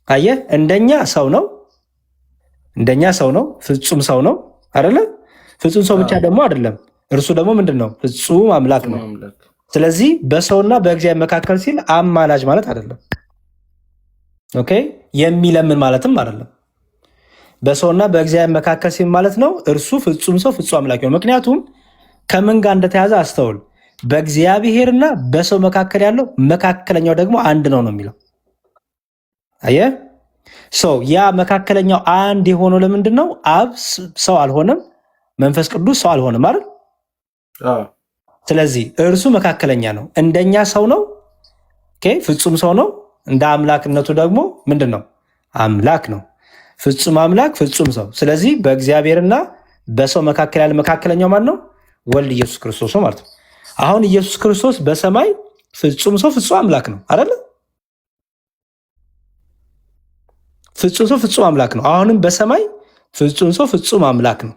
አየህ፣ እንደኛ ሰው ነው፣ እንደኛ ሰው ነው፣ ፍጹም ሰው ነው አይደለ? ፍጹም ሰው ብቻ ደግሞ አይደለም። እርሱ ደግሞ ምንድን ነው? ፍጹም አምላክ ፍጹም ነው። አምላክ። ስለዚህ በሰውና በእግዚአብሔር መካከል ሲል አማላጅ ማለት አይደለም። Okay፣ የሚለምን ማለትም አይደለም። በሰውና በእግዚአብሔር መካከል ሲል ማለት ነው እርሱ ፍጹም ሰው ፍጹም አምላክ ነው። ምክንያቱም ከምን ጋር እንደተያዘ አስተውል። በእግዚአብሔርና በሰው መካከል ያለው መካከለኛው ደግሞ አንድ ነው ነው የሚለው። አየህ፣ so ያ መካከለኛው አንድ የሆነው ለምንድን ነው? አብ ሰው አልሆነም፣ መንፈስ ቅዱስ ሰው አልሆነም አይደል? አዎ። ስለዚህ እርሱ መካከለኛ ነው። እንደኛ ሰው ነው፣ okay፣ ፍጹም ሰው ነው። እንደ አምላክነቱ ደግሞ ምንድን ነው? አምላክ ነው። ፍጹም አምላክ፣ ፍጹም ሰው። ስለዚህ በእግዚአብሔርና በሰው መካከል ያለ መካከለኛው ማን ነው? ወልድ ኢየሱስ ክርስቶስ ነው ማለት ነው። አሁን ኢየሱስ ክርስቶስ በሰማይ ፍጹም ሰው ፍጹም አምላክ ነው አይደለ? ፍጹም ሰው ፍጹም አምላክ ነው። አሁንም በሰማይ ፍጹም ሰው ፍጹም አምላክ ነው።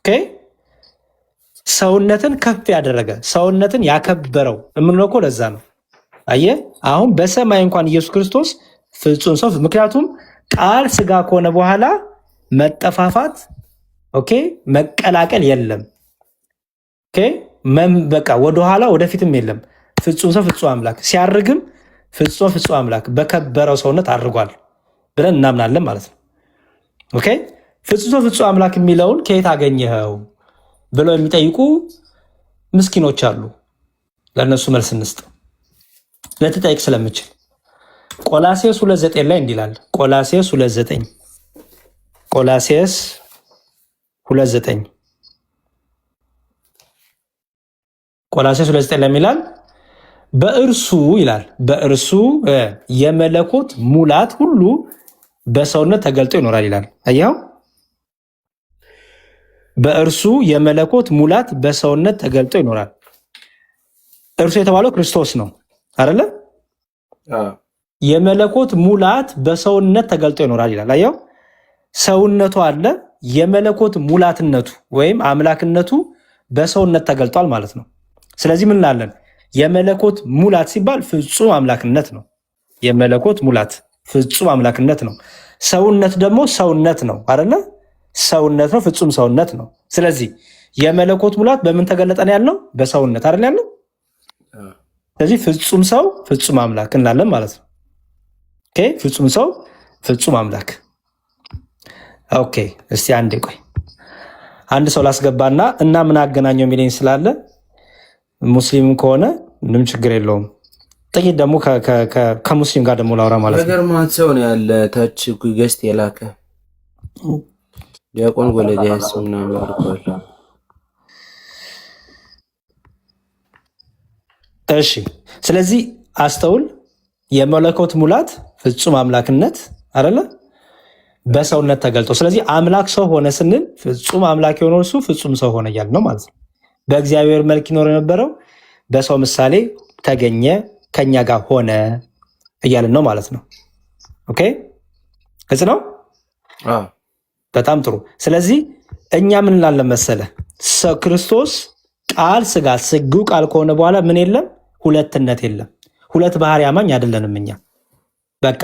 Okay፣ ሰውነትን ከፍ ያደረገ፣ ሰውነትን ያከበረው የምንለው እኮ ለዛ ነው። አየህ፣ አሁን በሰማይ እንኳን ኢየሱስ ክርስቶስ ፍጹም ሰው፣ ምክንያቱም ቃል ስጋ ከሆነ በኋላ መጠፋፋት፣ okay፣ መቀላቀል የለም። Okay፣ በቃ ወደኋላ ወደፊትም የለም። ፍጹም ሰው ፍጹም አምላክ ሲያርግም ፍጹም ፍጹም አምላክ በከበረው ሰውነት አድርጓል ብለን እናምናለን ማለት ነው። Okay፣ ፍጹም ሰው ፍጹም አምላክ የሚለውን ከየት አገኘኸው ብለው የሚጠይቁ ምስኪኖች አሉ። ለእነሱ መልስ እንስጥ፣ ልትጠይቅ ስለምችል። ቆላሴስ 2:9 ላይ እንዲህ ይላል። ቆላሴስ 2:9፣ ቆላሴስ 2:9፣ ቆላሴስ 2:9 ላይ ይላል፣ በእርሱ ይላል፣ በእርሱ የመለኮት ሙላት ሁሉ በሰውነት ተገልጦ ይኖራል ይላል። አየኸው? በእርሱ የመለኮት ሙላት በሰውነት ተገልጦ ይኖራል። እርሱ የተባለው ክርስቶስ ነው አይደለ? አዎ። የመለኮት ሙላት በሰውነት ተገልጦ ይኖራል ይላል። አየው፣ ሰውነቱ አለ፣ የመለኮት ሙላትነቱ ወይም አምላክነቱ በሰውነት ተገልጧል ማለት ነው። ስለዚህ ምን እንላለን? የመለኮት ሙላት ሲባል ፍጹም አምላክነት ነው። የመለኮት ሙላት ፍጹም አምላክነት ነው። ሰውነት ደግሞ ሰውነት ነው አይደለ? ሰውነት ነው፣ ፍጹም ሰውነት ነው። ስለዚህ የመለኮት ሙላት በምን ተገለጠ ነው ያልነው? በሰውነት አይደል ያልነው? አዎ። ስለዚህ ፍጹም ሰው ፍጹም አምላክ እንላለን ማለት ነው። Okay፣ ፍጹም ሰው ፍጹም አምላክ። Okay፣ እስቲ አንዴ ቆይ፣ አንድ ሰው ላስገባና እና ምን አገናኘው የሚለኝ ስላለ፣ ሙስሊም ከሆነ ምንም ችግር የለውም። ጥቂት ደግሞ ከሙስሊም ጋር ደግሞ ላውራ ማለት ነው። ነገር ማት ሰው ነው ያለ ታች guest የላከ፣ ዲያቆን ጎለዲያስ ምናምን ልኳል። እሺ፣ ስለዚህ አስተውል፣ የመለኮት ሙላት ፍጹም አምላክነት አይደለ በሰውነት ተገልጦ። ስለዚህ አምላክ ሰው ሆነ ስንል ፍጹም አምላክ የሆነው እርሱ ፍጹም ሰው ሆነ እያልን ነው ማለት ነው። በእግዚአብሔር መልክ ይኖር የነበረው በሰው ምሳሌ ተገኘ፣ ከኛ ጋር ሆነ እያልን ነው ማለት ነው። Okay፣ ግልጽ ነው። አዎ። በጣም ጥሩ። ስለዚህ እኛ ምን እንላለን መሰለ፣ ክርስቶስ ቃል ስጋ ስግው ቃል ከሆነ በኋላ ምን የለም? ሁለትነት የለም። ሁለት ባህሪ አማኝ አይደለንም እኛ። በቃ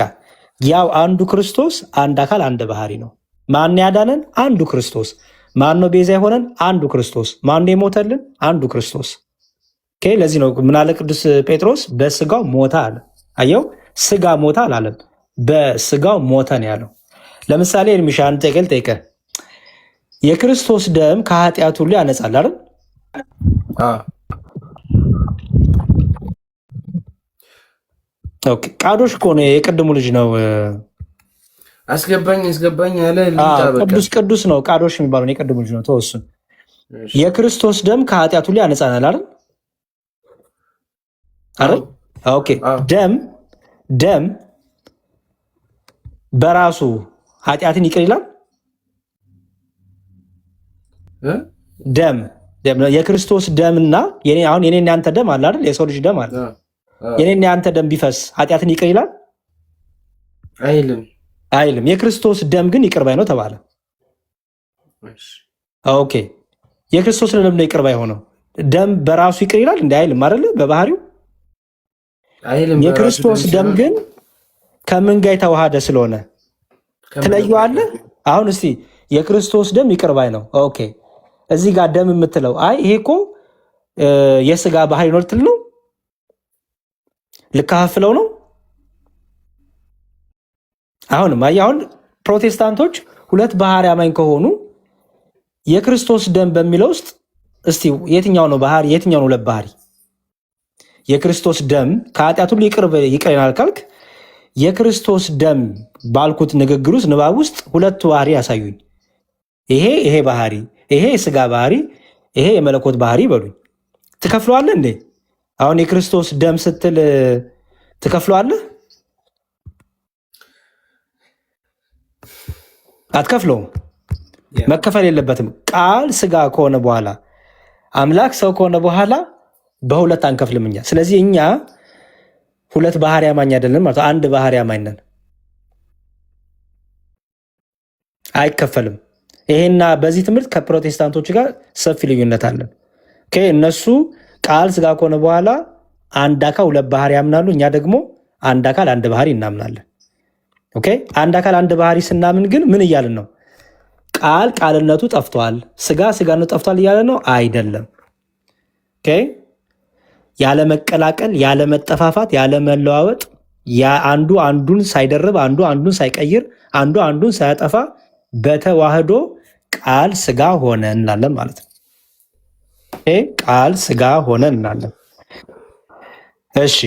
ያው አንዱ ክርስቶስ አንድ አካል አንድ ባህሪ ነው። ማን ያዳነን? አንዱ ክርስቶስ። ማን ነው ቤዛ የሆነን? አንዱ ክርስቶስ። ማን ነው የሞተልን? አንዱ ክርስቶስ። Okay፣ ለዚህ ነው ምን አለ ቅዱስ ጴጥሮስ? በስጋው ሞተ አለ። አየው፣ ስጋ ሞተ አላለም፣ በስጋው ሞተ ነው ያለው። ለምሳሌ ኤርሚሻ አንድ ጥያቄ ልጠይቅህ። የክርስቶስ ደም ከኃጢአት ሁሉ ያነጻል አይደል? አዎ። Okay፣ ቃዶሽ እኮ ነው የቅድሙ ልጅ ነው። አስገባኝ አስገባኝ አለ። ልምጣ በቃ። ቅዱስ ቅዱስ ነው ቃዶሽ የሚባለው የቅድሙ ልጅ ነው። ተወሱን። እሺ። የክርስቶስ ደም ከኃጢአት ሁሉ ያነጻናል አይደል? አይደል? Okay። አዎ። ደም በራሱ ኃጢአትን ይቅር ይላል? እ? ደም ደም የክርስቶስ ደምና የኔ አሁን የኔና ያንተ ደም አለ አይደል? የሰው ልጅ ደም አለ። አዎ፣ አዎ። የኔና ያንተ ደም ቢፈስ ኃጢአትን ይቅር ይላል? አይልም። አይልም። የክርስቶስ ደም ግን ይቅር ባይ ነው ተባለ። እሺ። Okay። የክርስቶስ ደም ነው ይቅር ባይ ሆነው። ደም በራሱ ይቅር ይላል እንዴ? አይልም አይደለ? በባህሪው አይልም። በራሱ የክርስቶስ ደም ደም ሲሆን ግን ከምን ጋር የተዋሃደ ስለሆነ ትለየዋለህ? አሁን እስቲ የክርስቶስ ደም ይቅር ባይ ነው። Okay፣ እዚህ ጋር ደም የምትለው አይ ይሄ እኮ የስጋ ባህሪ ነው ልትል ነው? ልካፍለው ነው? አሁንም አየህ፣ አሁን ፕሮቴስታንቶች ሁለት ባህሪ አማኝ ከሆኑ የክርስቶስ ደም በሚለው ውስጥ እስቲ የትኛው ነው ባህሪ? የትኛው ነው ሁለት ባህሪ? የክርስቶስ ደም ከኃጢአት ሁሉ ይቅር ይላል ካልክ የክርስቶስ ደም ባልኩት ንግግር ውስጥ፣ ንባብ ውስጥ ሁለቱ ባህሪ ያሳዩኝ። ይሄ ባህሪ፣ ይሄ የስጋ ባህሪ፣ ይሄ የመለኮት ባህሪ በሉኝ። ትከፍለዋለህ እንዴ? አሁን የክርስቶስ ደም ስትል ትከፍለዋለህ? አትከፍለውም። መከፈል የለበትም። ቃል ስጋ ከሆነ በኋላ፣ አምላክ ሰው ከሆነ በኋላ በሁለት አንከፍልም እኛ። ስለዚህ እኛ ሁለት ባህሪ አማኝ አይደለም ማለት ነው። አንድ ባህሪ አማኝ ነን። አይከፈልም። ይሄና በዚህ ትምህርት ከፕሮቴስታንቶች ጋር ሰፊ ልዩነት አለን። Okay፣ እነሱ ቃል ስጋ ከሆነ በኋላ አንድ አካል ሁለት ባህሪ ያምናሉ። እኛ ደግሞ አንድ አካል አንድ ባህሪ እናምናለን። Okay፣ አንድ አካል አንድ ባህሪ ስናምን ግን ምን እያልን ነው? ቃል ቃልነቱ ጠፍቷል፣ ስጋ ስጋነቱ ጠፍቷል እያለ ነው አይደለም። Okay፣ ያለ መቀላቀል፣ ያለ መጠፋፋት፣ ያለ መለዋወጥ፣ አንዱ አንዱን ሳይደርብ፣ አንዱ አንዱን ሳይቀይር፣ አንዱ አንዱን ሳያጠፋ በተዋህዶ ቃል ስጋ ሆነ እንላለን ማለት ነው። Okay፣ ቃል ስጋ ሆነ እንላለን። እሺ፣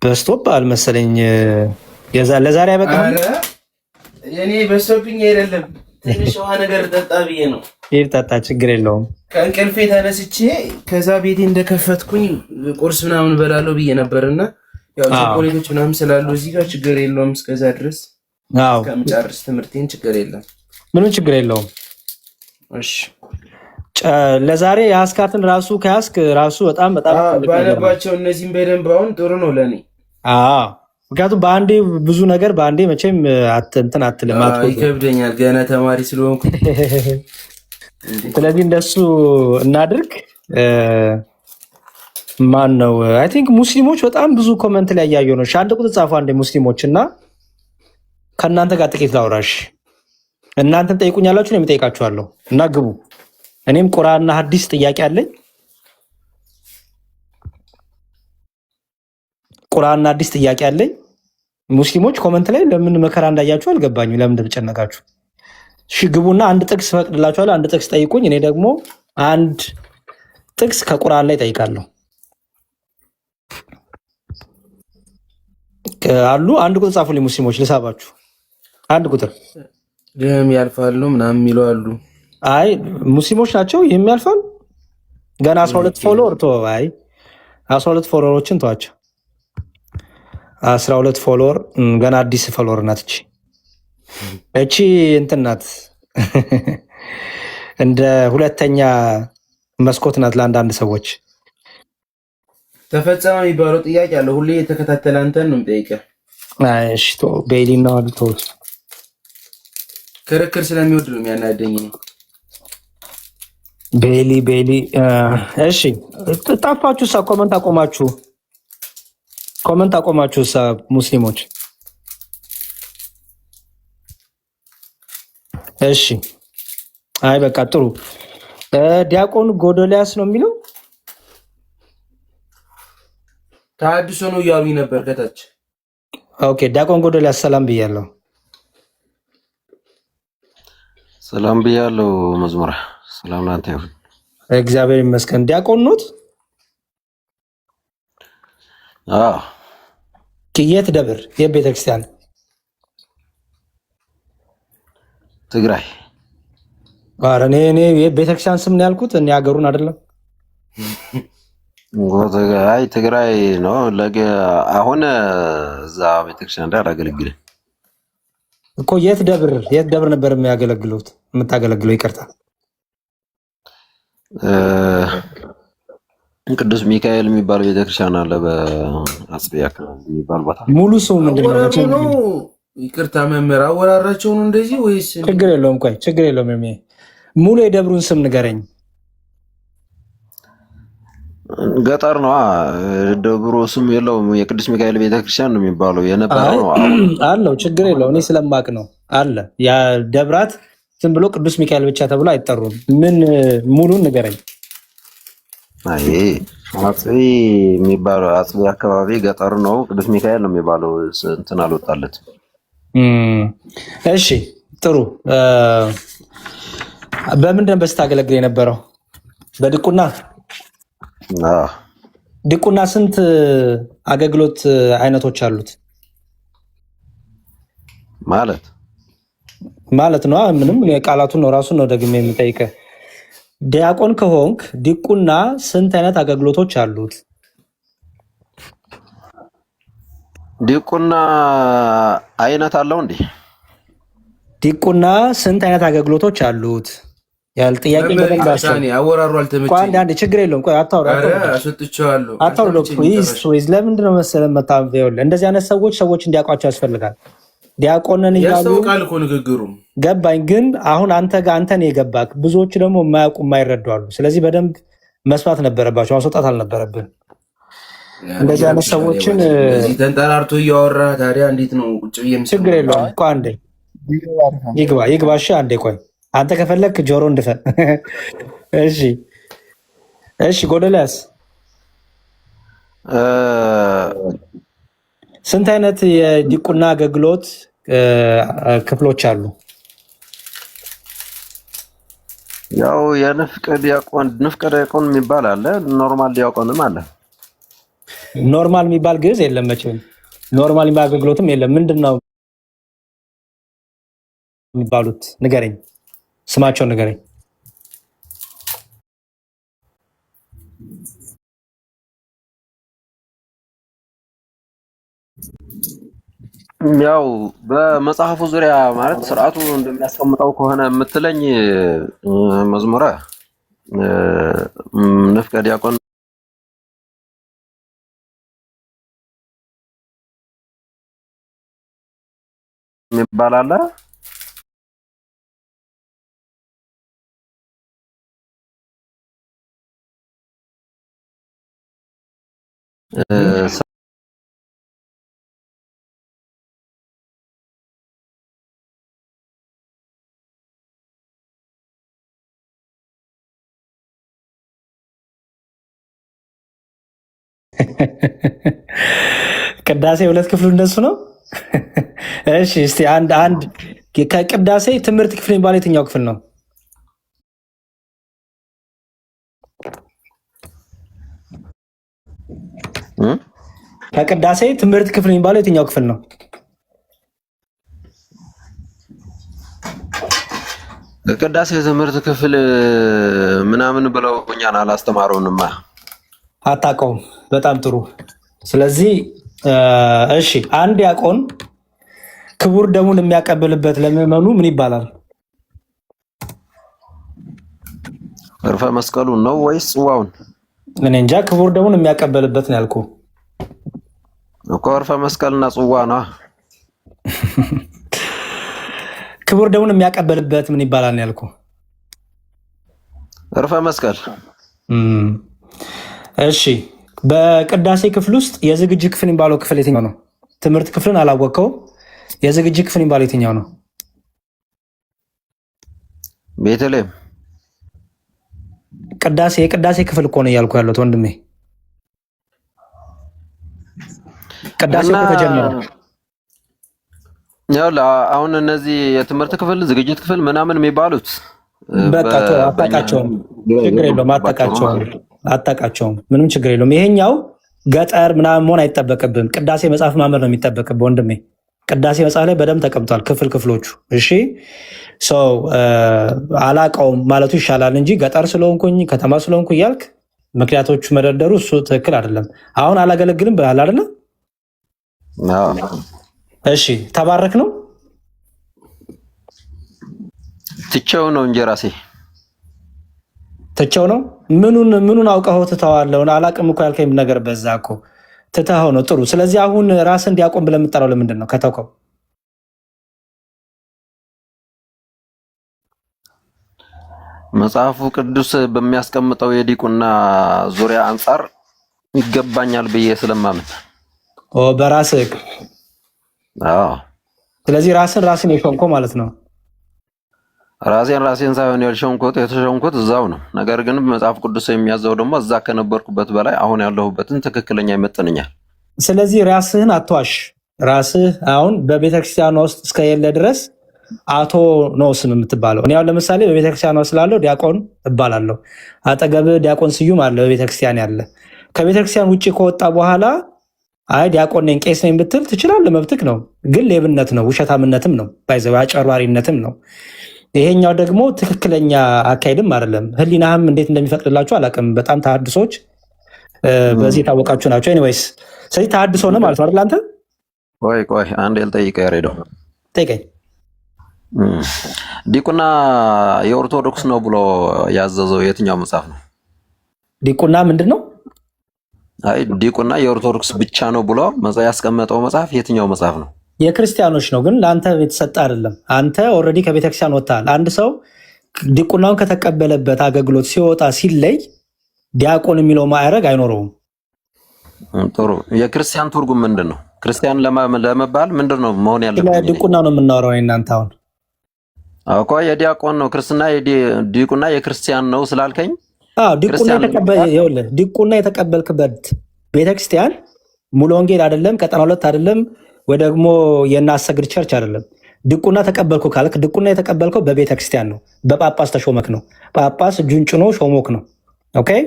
በስቶብሃል መሰለኝ። ለዛሬ አይበቃም። ኧረ እኔ በዝቶብኝ አይደለም፣ ትንሽ ውሃ ነገር ጠጣ ብዬ ነው። ይህ ጠጣ፣ ችግር የለውም። ከእንቅልፌ ተነስቼ ከዛ ቤቴ እንደከፈትኩኝ ቁርስ ምናምን በላለሁ ብዬ ነበርና ያው ቸኮሌቶች ምናምን ስላሉ እዚህ ጋር ችግር የለውም። እስከዛ ድረስ እስከምጨርስ ትምህርቴን ችግር የለም። ምንም ችግር የለውም። እሺ። ለዛሬ የአስካትን ራሱ ከያስክ ራሱ በጣም በጣም ትልቅ ነገር ነው። ባነባቸው እነዚህም በደንብ አሁን ጥሩ ነው ለእኔ። አዎ፣ ምክንያቱም በአንዴ ብዙ ነገር በአንዴ መቼም እንትን አትልም፣ አትጎድም። ይከብደኛል ገና ተማሪ ስለሆንኩ። ስለዚህ እንደሱ እናድርግ። ማን ነው? I think ሙስሊሞች በጣም ብዙ comment ላይ እያየሁ ነው። እሺ፣ አንድ ቁጥር ጻፉ አንዴ ሙስሊሞች፣ እና ከእናንተ ጋር ጥቂት ላውራሽ። እናንተም ጠይቁኛላችሁ፣ እኔም እጠይቃችኋለሁ እና ግቡ። እኔም ቁርአንና ሐዲስ ጥያቄ አለኝ። ቁርአንና ሐዲስ ጥያቄ አለኝ። ሙስሊሞች comment ላይ ለምን መከራ እንዳያችሁ አልገባኝም። ለምን እንደተጨነቃችሁ። እሺ፣ ግቡና አንድ ጥቅስ ፈቅድላችኋለሁ። አንድ ጥቅስ ጠይቁኝ። እኔ ደግሞ አንድ ጥቅስ ከቁርአን ላይ ጠይቃለሁ። አሉ አንድ ቁጥር ጻፉልኝ ሙስሊሞች፣ ልሳባችሁ። አንድ ቁጥር። ደም ያልፋሉ ምናምን የሚሉ አሉ። አይ ሙስሊሞች ናቸው ይህም ያልፋል። ገና 12 follower ቶ አይ 12 follower ኦችን ተዋቸው። 12 follower ገና አዲስ follower ናት እቺ። እቺ እንትን ናት፣ እንደ ሁለተኛ መስኮት ናት ለአንዳንድ ሰዎች። ተፈጸመ የሚባለው ጥያቄ አለ። ሁሌ የተከታተለ አንተን ነው የምጠይቀህ። አይ እሺ ተው፣ ቤሊ ነው አሉ ተው። ክርክር ስለሚወድ ነው የሚያናደኝ ነው። ቤሊ ቤሊ፣ እሺ ጠፋችሁ፣ ሳ comment አቆማችሁ። Comment አቆማችሁ ሳ ሙስሊሞች? እሺ፣ አይ በቃ ጥሩ። ዲያቆን ጎዶልያስ ነው የሚለው። ተሐድሶ ነው እያሉኝ ነበር ከታች። Okay፣ ዲያቆን ጎዶልያስ ሰላም ብያለሁ። ሰላም ብያለሁ። መዝሙር ሰላም ላንተ ይሁን። እግዚአብሔር ይመስገን። ዲያቆን ኖት? አዎ። የት ደብር? የት ቤተክርስቲያን? ትግራይ። ኧረ እኔ ቤተክርስቲያን ስም ነው ያልኩት፣ እኔ ሀገሩን አይደለም። አይ ትግራይ ነው። አሁን እዛ ቤተክርስቲያን ላይ አላገለግልም። እኮ የት ደብር፣ የት ደብር ነበር የሚያገለግሉት የምታገለግለው? ይቅርታ። ቅዱስ ሚካኤል የሚባል ቤተክርስቲያን አለ በአጽቢ አካባቢ የሚባል ቦታ። ሙሉ ስሙ ምንድን ነው? አወራሩ ነው። ይቅርታ መምህር፣ አወራራቸው ነው እንደዚህ ወይስ? ችግር የለውም። ቆይ ችግር የለውም። ሙሉ የደብሩን ስም ንገረኝ። ገጠር ነው፣ ደብሩ ስም የለውም። የቅዱስ ሚካኤል ቤተክርስቲያን ነው የሚባለው የነበረው ነው። አለው፣ ችግር የለውም። እኔ ስለማቅ ነው አለ። ያ ደብራት ዝም ብሎ ቅዱስ ሚካኤል ብቻ ተብሎ አይጠሩም። ምን ሙሉን ንገረኝ። አይ አጽቢ የሚባለው አጽቢ አካባቢ ገጠር ነው። ቅዱስ ሚካኤል ነው የሚባለው። እንትን አልወጣለትም። እሺ ጥሩ። በምንድን ነበር ስታገለግል የነበረው? በድቁና? ድቁና ስንት አገልግሎት አይነቶች አሉት? ማለት ማለት ነው። ምንም ቃላቱን ነው ራሱን ነው ደግሜ የምጠይቅህ። ዲያቆን ከሆንክ ዲቁና ስንት አይነት አገልግሎቶች አሉት? ዲቁና አይነት አለው እንዴ? ዲቁና ስንት አይነት አገልግሎቶች አሉት? ያል ጥያቄ በደንብ አስብ። አወራሩ አልተመቸኝም። አንዴ ችግር የለውም። ቆይ አታውራ፣ አስወጥቼዋለሁ። አታውራ። Please please። ለምንድን ነው መሰለህ ይኸውልህ፣ እንደዚህ አይነት ሰዎች እንዲያውቋቸው ያስፈልጋል። ዲያቆንን እያሉ ያስታውቃል እኮ ንግግሩ። ገባኝ። ግን አሁን አንተ ጋር አንተ ነው የገባክ፣ ብዙዎቹ ደግሞ የማያውቁ የማይረዱ አሉ። ስለዚህ በደንብ መስማት ነበረባቸው፣ ማስወጣት አልነበረብን። እንደዚህ አይነት ሰዎችን እዚህ ተንጠራርቶ እያወራ ታዲያ እንዴት ነው ቁጭ ብዬ የምሰማው? ችግር የለውም። ቆይ አንዴ ይግባ ይግባ። እሺ አንዴ ቆይ፣ አንተ ከፈለክ ጆሮ እንድፈን። እሺ እሺ። ጎዶልያስ ስንት አይነት የዲቁና አገልግሎት ክፍሎች አሉ? ያው የንፍቀ ዲያቆን ንፍቀ ዲያቆን የሚባል አለ፣ normal ዲያቆንም አለ። Normal የሚባል ግዕዝ የለም መቼም። Normal የሚባል አገልግሎትም የለም። ምንድን ነው የሚባሉት? ንገረኝ፣ ስማቸውን ንገረኝ። ያው በመጽሐፉ ዙሪያ ማለት ስርዓቱ እንደሚያስቀምጠው ከሆነ የምትለኝ መዝሙረ ንፍቀ ዲያቆን የሚባል አለ። ቅዳሴ ሁለት ክፍሉ እንደሱ ነው። እሺ እስቲ አንድ አንድ ከቅዳሴ ትምህርት ክፍል የሚባለው የትኛው ክፍል ነው? ከቅዳሴ ትምህርት ክፍል የሚባለው የትኛው ክፍል ነው? ከቅዳሴ ትምህርት ክፍል ምናምን ብለው እኛን አላስተማሩንማ። አታውቀውም። በጣም ጥሩ። ስለዚህ እሺ አንድ ዲያቆን ክቡር ደሙን የሚያቀብልበት ለምዕመኑ ምን ይባላል? እርፈ መስቀሉን ነው ወይስ ጽዋውን? እኔ እንጃ። ክቡር ደሙን የሚያቀበልበት ነው ያልኩህ እኮ። እርፈ መስቀልና ጽዋ ነው። ክቡር ደሙን የሚያቀበልበት ምን ይባላል ነው ያልኩህ። እርፈ መስቀል። እሺ በቅዳሴ ክፍል ውስጥ የዝግጅት ክፍል የሚባለው ክፍል የትኛው ነው? ትምህርት ክፍልን አላወቅከውም። የዝግጅት ክፍል የሚባለው የትኛው ነው? ቤተልሔም። ቅዳሴ፣ የቅዳሴ ክፍል እኮ ነው እያልኩ ያለሁት ወንድሜ። ቅዳሴ እና እኮ ተጀመረ። ያው አሁን እነዚህ የትምህርት ክፍል፣ ዝግጅት ክፍል ምናምን የሚባሉት በቃ ተው፣ በእኛ አታውቃቸውም። ግራ ችግር የለውም። የገባቸው ነው አታውቃቸውም፣ ማለት ነው። አታውቃቸውም። ምንም ችግር የለውም። ይሄኛው ገጠር ምናምን መሆን አይጠበቅብም። ቅዳሴ መጽሐፍ ማንበብ ነው የሚጠበቅብህ ወንድሜ። ቅዳሴ መጽሐፍ ላይ በደንብ ተቀምጧል ክፍል ክፍሎቹ። እሺ፣ ሰው አላውቀውም ማለቱ ይሻላል እንጂ ገጠር ስለሆንኩኝ ከተማ ስለሆንኩ እያልክ ምክንያቶቹ መደርደሩ እሱ ትክክል አይደለም። አሁን አላገለግልም ብለሃል አይደለ? አዎ። እሺ፣ ተባረክ ነው። ትቼው ነው እንጂ ራሴ። ትቼው ነው። ምኑን ምኑን አውቀኸው ትተዋለህ? አላቅም እኮ ያልከኝ ነገር በዛ እኮ፣ ትተኸው ነው። ጥሩ። ስለዚህ አሁን ራስን ዲያቆን ብለህ የምትጠራው ለምንድን ነው ከተውከው? መጽሐፉ ቅዱስ በሚያስቀምጠው የዲቁና ዙሪያ አንጻር ይገባኛል ብዬ ስለማምን። ኦ፣ በራስህ። አዎ። ስለዚህ ራስን ራስን የሾምከው ማለት ነው። ራሴን ራሴን ሳይሆን ያልሾምኩት፣ የተሾምኩት እዛው ነው። ነገር ግን መጽሐፍ ቅዱስ የሚያዘው ደግሞ እዛ ከነበርኩበት በላይ አሁን ያለሁበትን ትክክለኛ ይመጥንኛል። ስለዚህ ራስህን አትዋሽ። ራስህ አሁን በቤተክርስቲያኗ ውስጥ እስከሌለ ድረስ አቶ ነው ስም የምትባለው። እኔ አሁን ለምሳሌ በቤተክርስቲያኗ ስላለው ዲያቆን እባላለሁ። አጠገብህ ዲያቆን ስዩም አለ በቤተክርስቲያን ያለ። ከቤተክርስቲያን ውጭ ከወጣ በኋላ አይ ዲያቆን ነኝ፣ ቄስ ነኝ ብትል ትችላለህ፣ መብትክ ነው። ግን ሌብነት ነው፣ ውሸታምነትም ነው፣ by the way አጭበርባሪነትም ነው። ይሄኛው ደግሞ ትክክለኛ አካሄድም አይደለም። ህሊናህም እንዴት እንደሚፈቅድላችሁ አላውቅም። በጣም ተሐድሶች በዚህ የታወቃችሁ ናቸው። Anyways፣ ስለዚህ ተሐድሶ ነው ማለት ነው አይደል? አንተ ቆይ ቆይ፣ አንድ ልጠይቅህ ያሬዶ። ጠይቀኝ። ዲቁና የኦርቶዶክስ ነው ብሎ ያዘዘው የትኛው መጽሐፍ ነው? ዲቁና ምንድን ነው? አይ፣ ዲቁና የኦርቶዶክስ ብቻ ነው ብሎ ያስቀመጠው መጽሐፍ የትኛው መጽሐፍ ነው? የክርስቲያኖች ነው፣ ግን ለአንተ የተሰጠ አይደለም። አንተ already ከቤተክርስቲያን ወጥተሃል። አንድ ሰው ዲቁናውን ከተቀበለበት አገልግሎት ሲወጣ፣ ሲለይ ዲያቆን የሚለው ማዕረግ አይኖረውም። ጥሩ። የክርስቲያን ትርጉም ምንድን ነው? ክርስቲያን ለመባል ምንድን ነው መሆን ስለ ያለብኝ እኔ? ዲቁና ነው የምናወራው እናንተ አሁን። እኮ የዲያቆን ነው ክርስትና፣ ዲቁና የክርስቲያን ነው ስላልከኝ አዎ፣ ዲቁና ክርስቲያን ለመባል ይኸውልህ፣ ዲቁና የተቀበልክበት ቤተክርስቲያን ሙሉ ወንጌል አይደለም፣ ቀጠና ሁለት አይደለም፣ ወይ ደግሞ የናሰግድ church አይደለም። ዲቁና ተቀበልኩ ካልክ ዲቁና የተቀበልከው በቤተክርስቲያን ነው፣ በጳጳስ ተሾመክ ነው። ጳጳስ እጁን ጭኖ ሾሞክ ነው። Okay።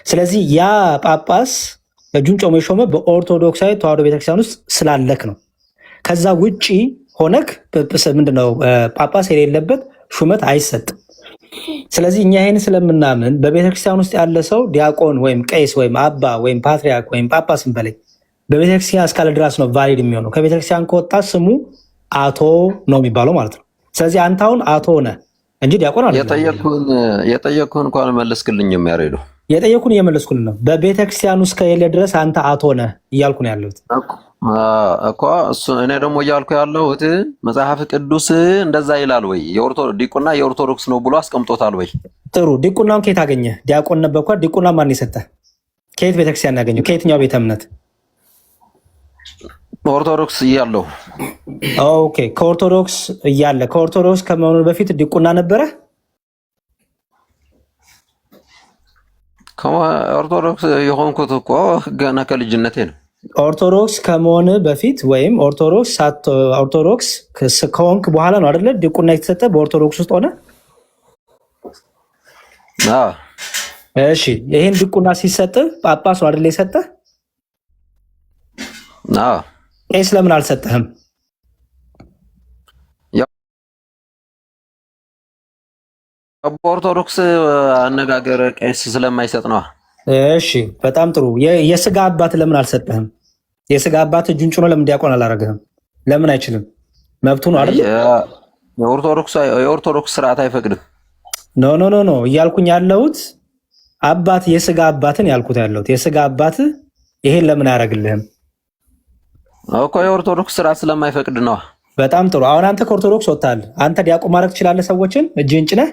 ስለዚህ ያ ጳጳስ እጁን ጭኖ የሾመ በኦርቶዶክሳዊ ተዋሕዶ ቤተክርስቲያን ውስጥ ስላለክ ነው። ከዛ ውጪ ሆነክ ምንድነው ጳጳስ የሌለበት ሹመት አይሰጥም። ስለዚህ እኛ ይህን ስለምናምን በቤተክርስቲያን ውስጥ ያለ ሰው ዲያቆን ወይም ቄስ ወይም አባ ወይም ፓትሪያርክ ወይም ጳጳስን በላይ በቤተክርስቲያን እስካለ ድረስ ነው valid የሚሆነው። ከቤተክርስቲያን ከወጣ ስሙ አቶ ነው የሚባለው ማለት ነው። ስለዚህ አንተ አሁን አቶ ነህ እንጂ ዲያቆን አይደለም። የጠየቅኩህን እንኳን መለስክልኝም ያሬዶ። የጠየኩን እየመለስኩልህ ነው። በቤተክርስቲያን ውስጥ ከሌለ ድረስ አንተ አቶ ነህ እያልኩ ነው ያለሁት። እኮ እሱ እኔ ደግሞ እያልኩ ያለሁት መጽሐፍ ቅዱስ እንደዛ ይላል ወይ? ዲቁና የኦርቶዶክስ ነው ብሎ አስቀምጦታል ወይ? ጥሩ፣ ዲቁናውን ከየት አገኘህ? ዲያቆን ነበርኩ። ዲቁና ማን የሰጠህ? ከየት ቤተክርስቲያን ያገኘው? ከየትኛው ቤተ እምነት? ኦርቶዶክስ እያለሁ። Okay፣ ከኦርቶዶክስ እያለ፣ ከኦርቶዶክስ ከመሆኑ በፊት ዲቁና ነበረ? ኦርቶዶክስ የሆንኩት እኮ ገና ከልጅነቴ ነው። ኦርቶዶክስ ከመሆን በፊት ወይም ኦርቶዶክስ ከሆንክ በኋላ ነው አይደለ? ዲቁና የተሰጠ በኦርቶዶክስ ውስጥ ሆነ። አዎ። እሺ፣ ይሄን ዲቁና ሲሰጥ ጳጳስ ነው አይደለ የሰጠ? አዎ። ቄስ ለምን አልሰጠህም? ያው በኦርቶዶክስ አነጋገር ቄስ ስለማይሰጥ ነዋ። እሺ፣ በጣም ጥሩ። የስጋ አባት ለምን አልሰጠህም? የስጋ አባት እጁን ጭኖ ለምን ዲያቆን አላረገህም? ለምን አይችልም? መብቱ ነው አይደል? የኦርቶዶክስ ስርዓት አይፈቅድም። No, no, no, no፣ እያልኩኝ ያለሁት አባት፣ የስጋ አባትን ያልኩት ያለሁት የስጋ አባት ይሄን ለምን አያደርግልህም? እኮ የኦርቶዶክስ ስርዓት ስለማይፈቅድ ነዋ። በጣም ጥሩ። አሁን አንተ ከኦርቶዶክስ ወጥተሃል። አንተ ዲያቆን ማድረግ ትችላለህ? ሰዎችን እጅህን ጭነህ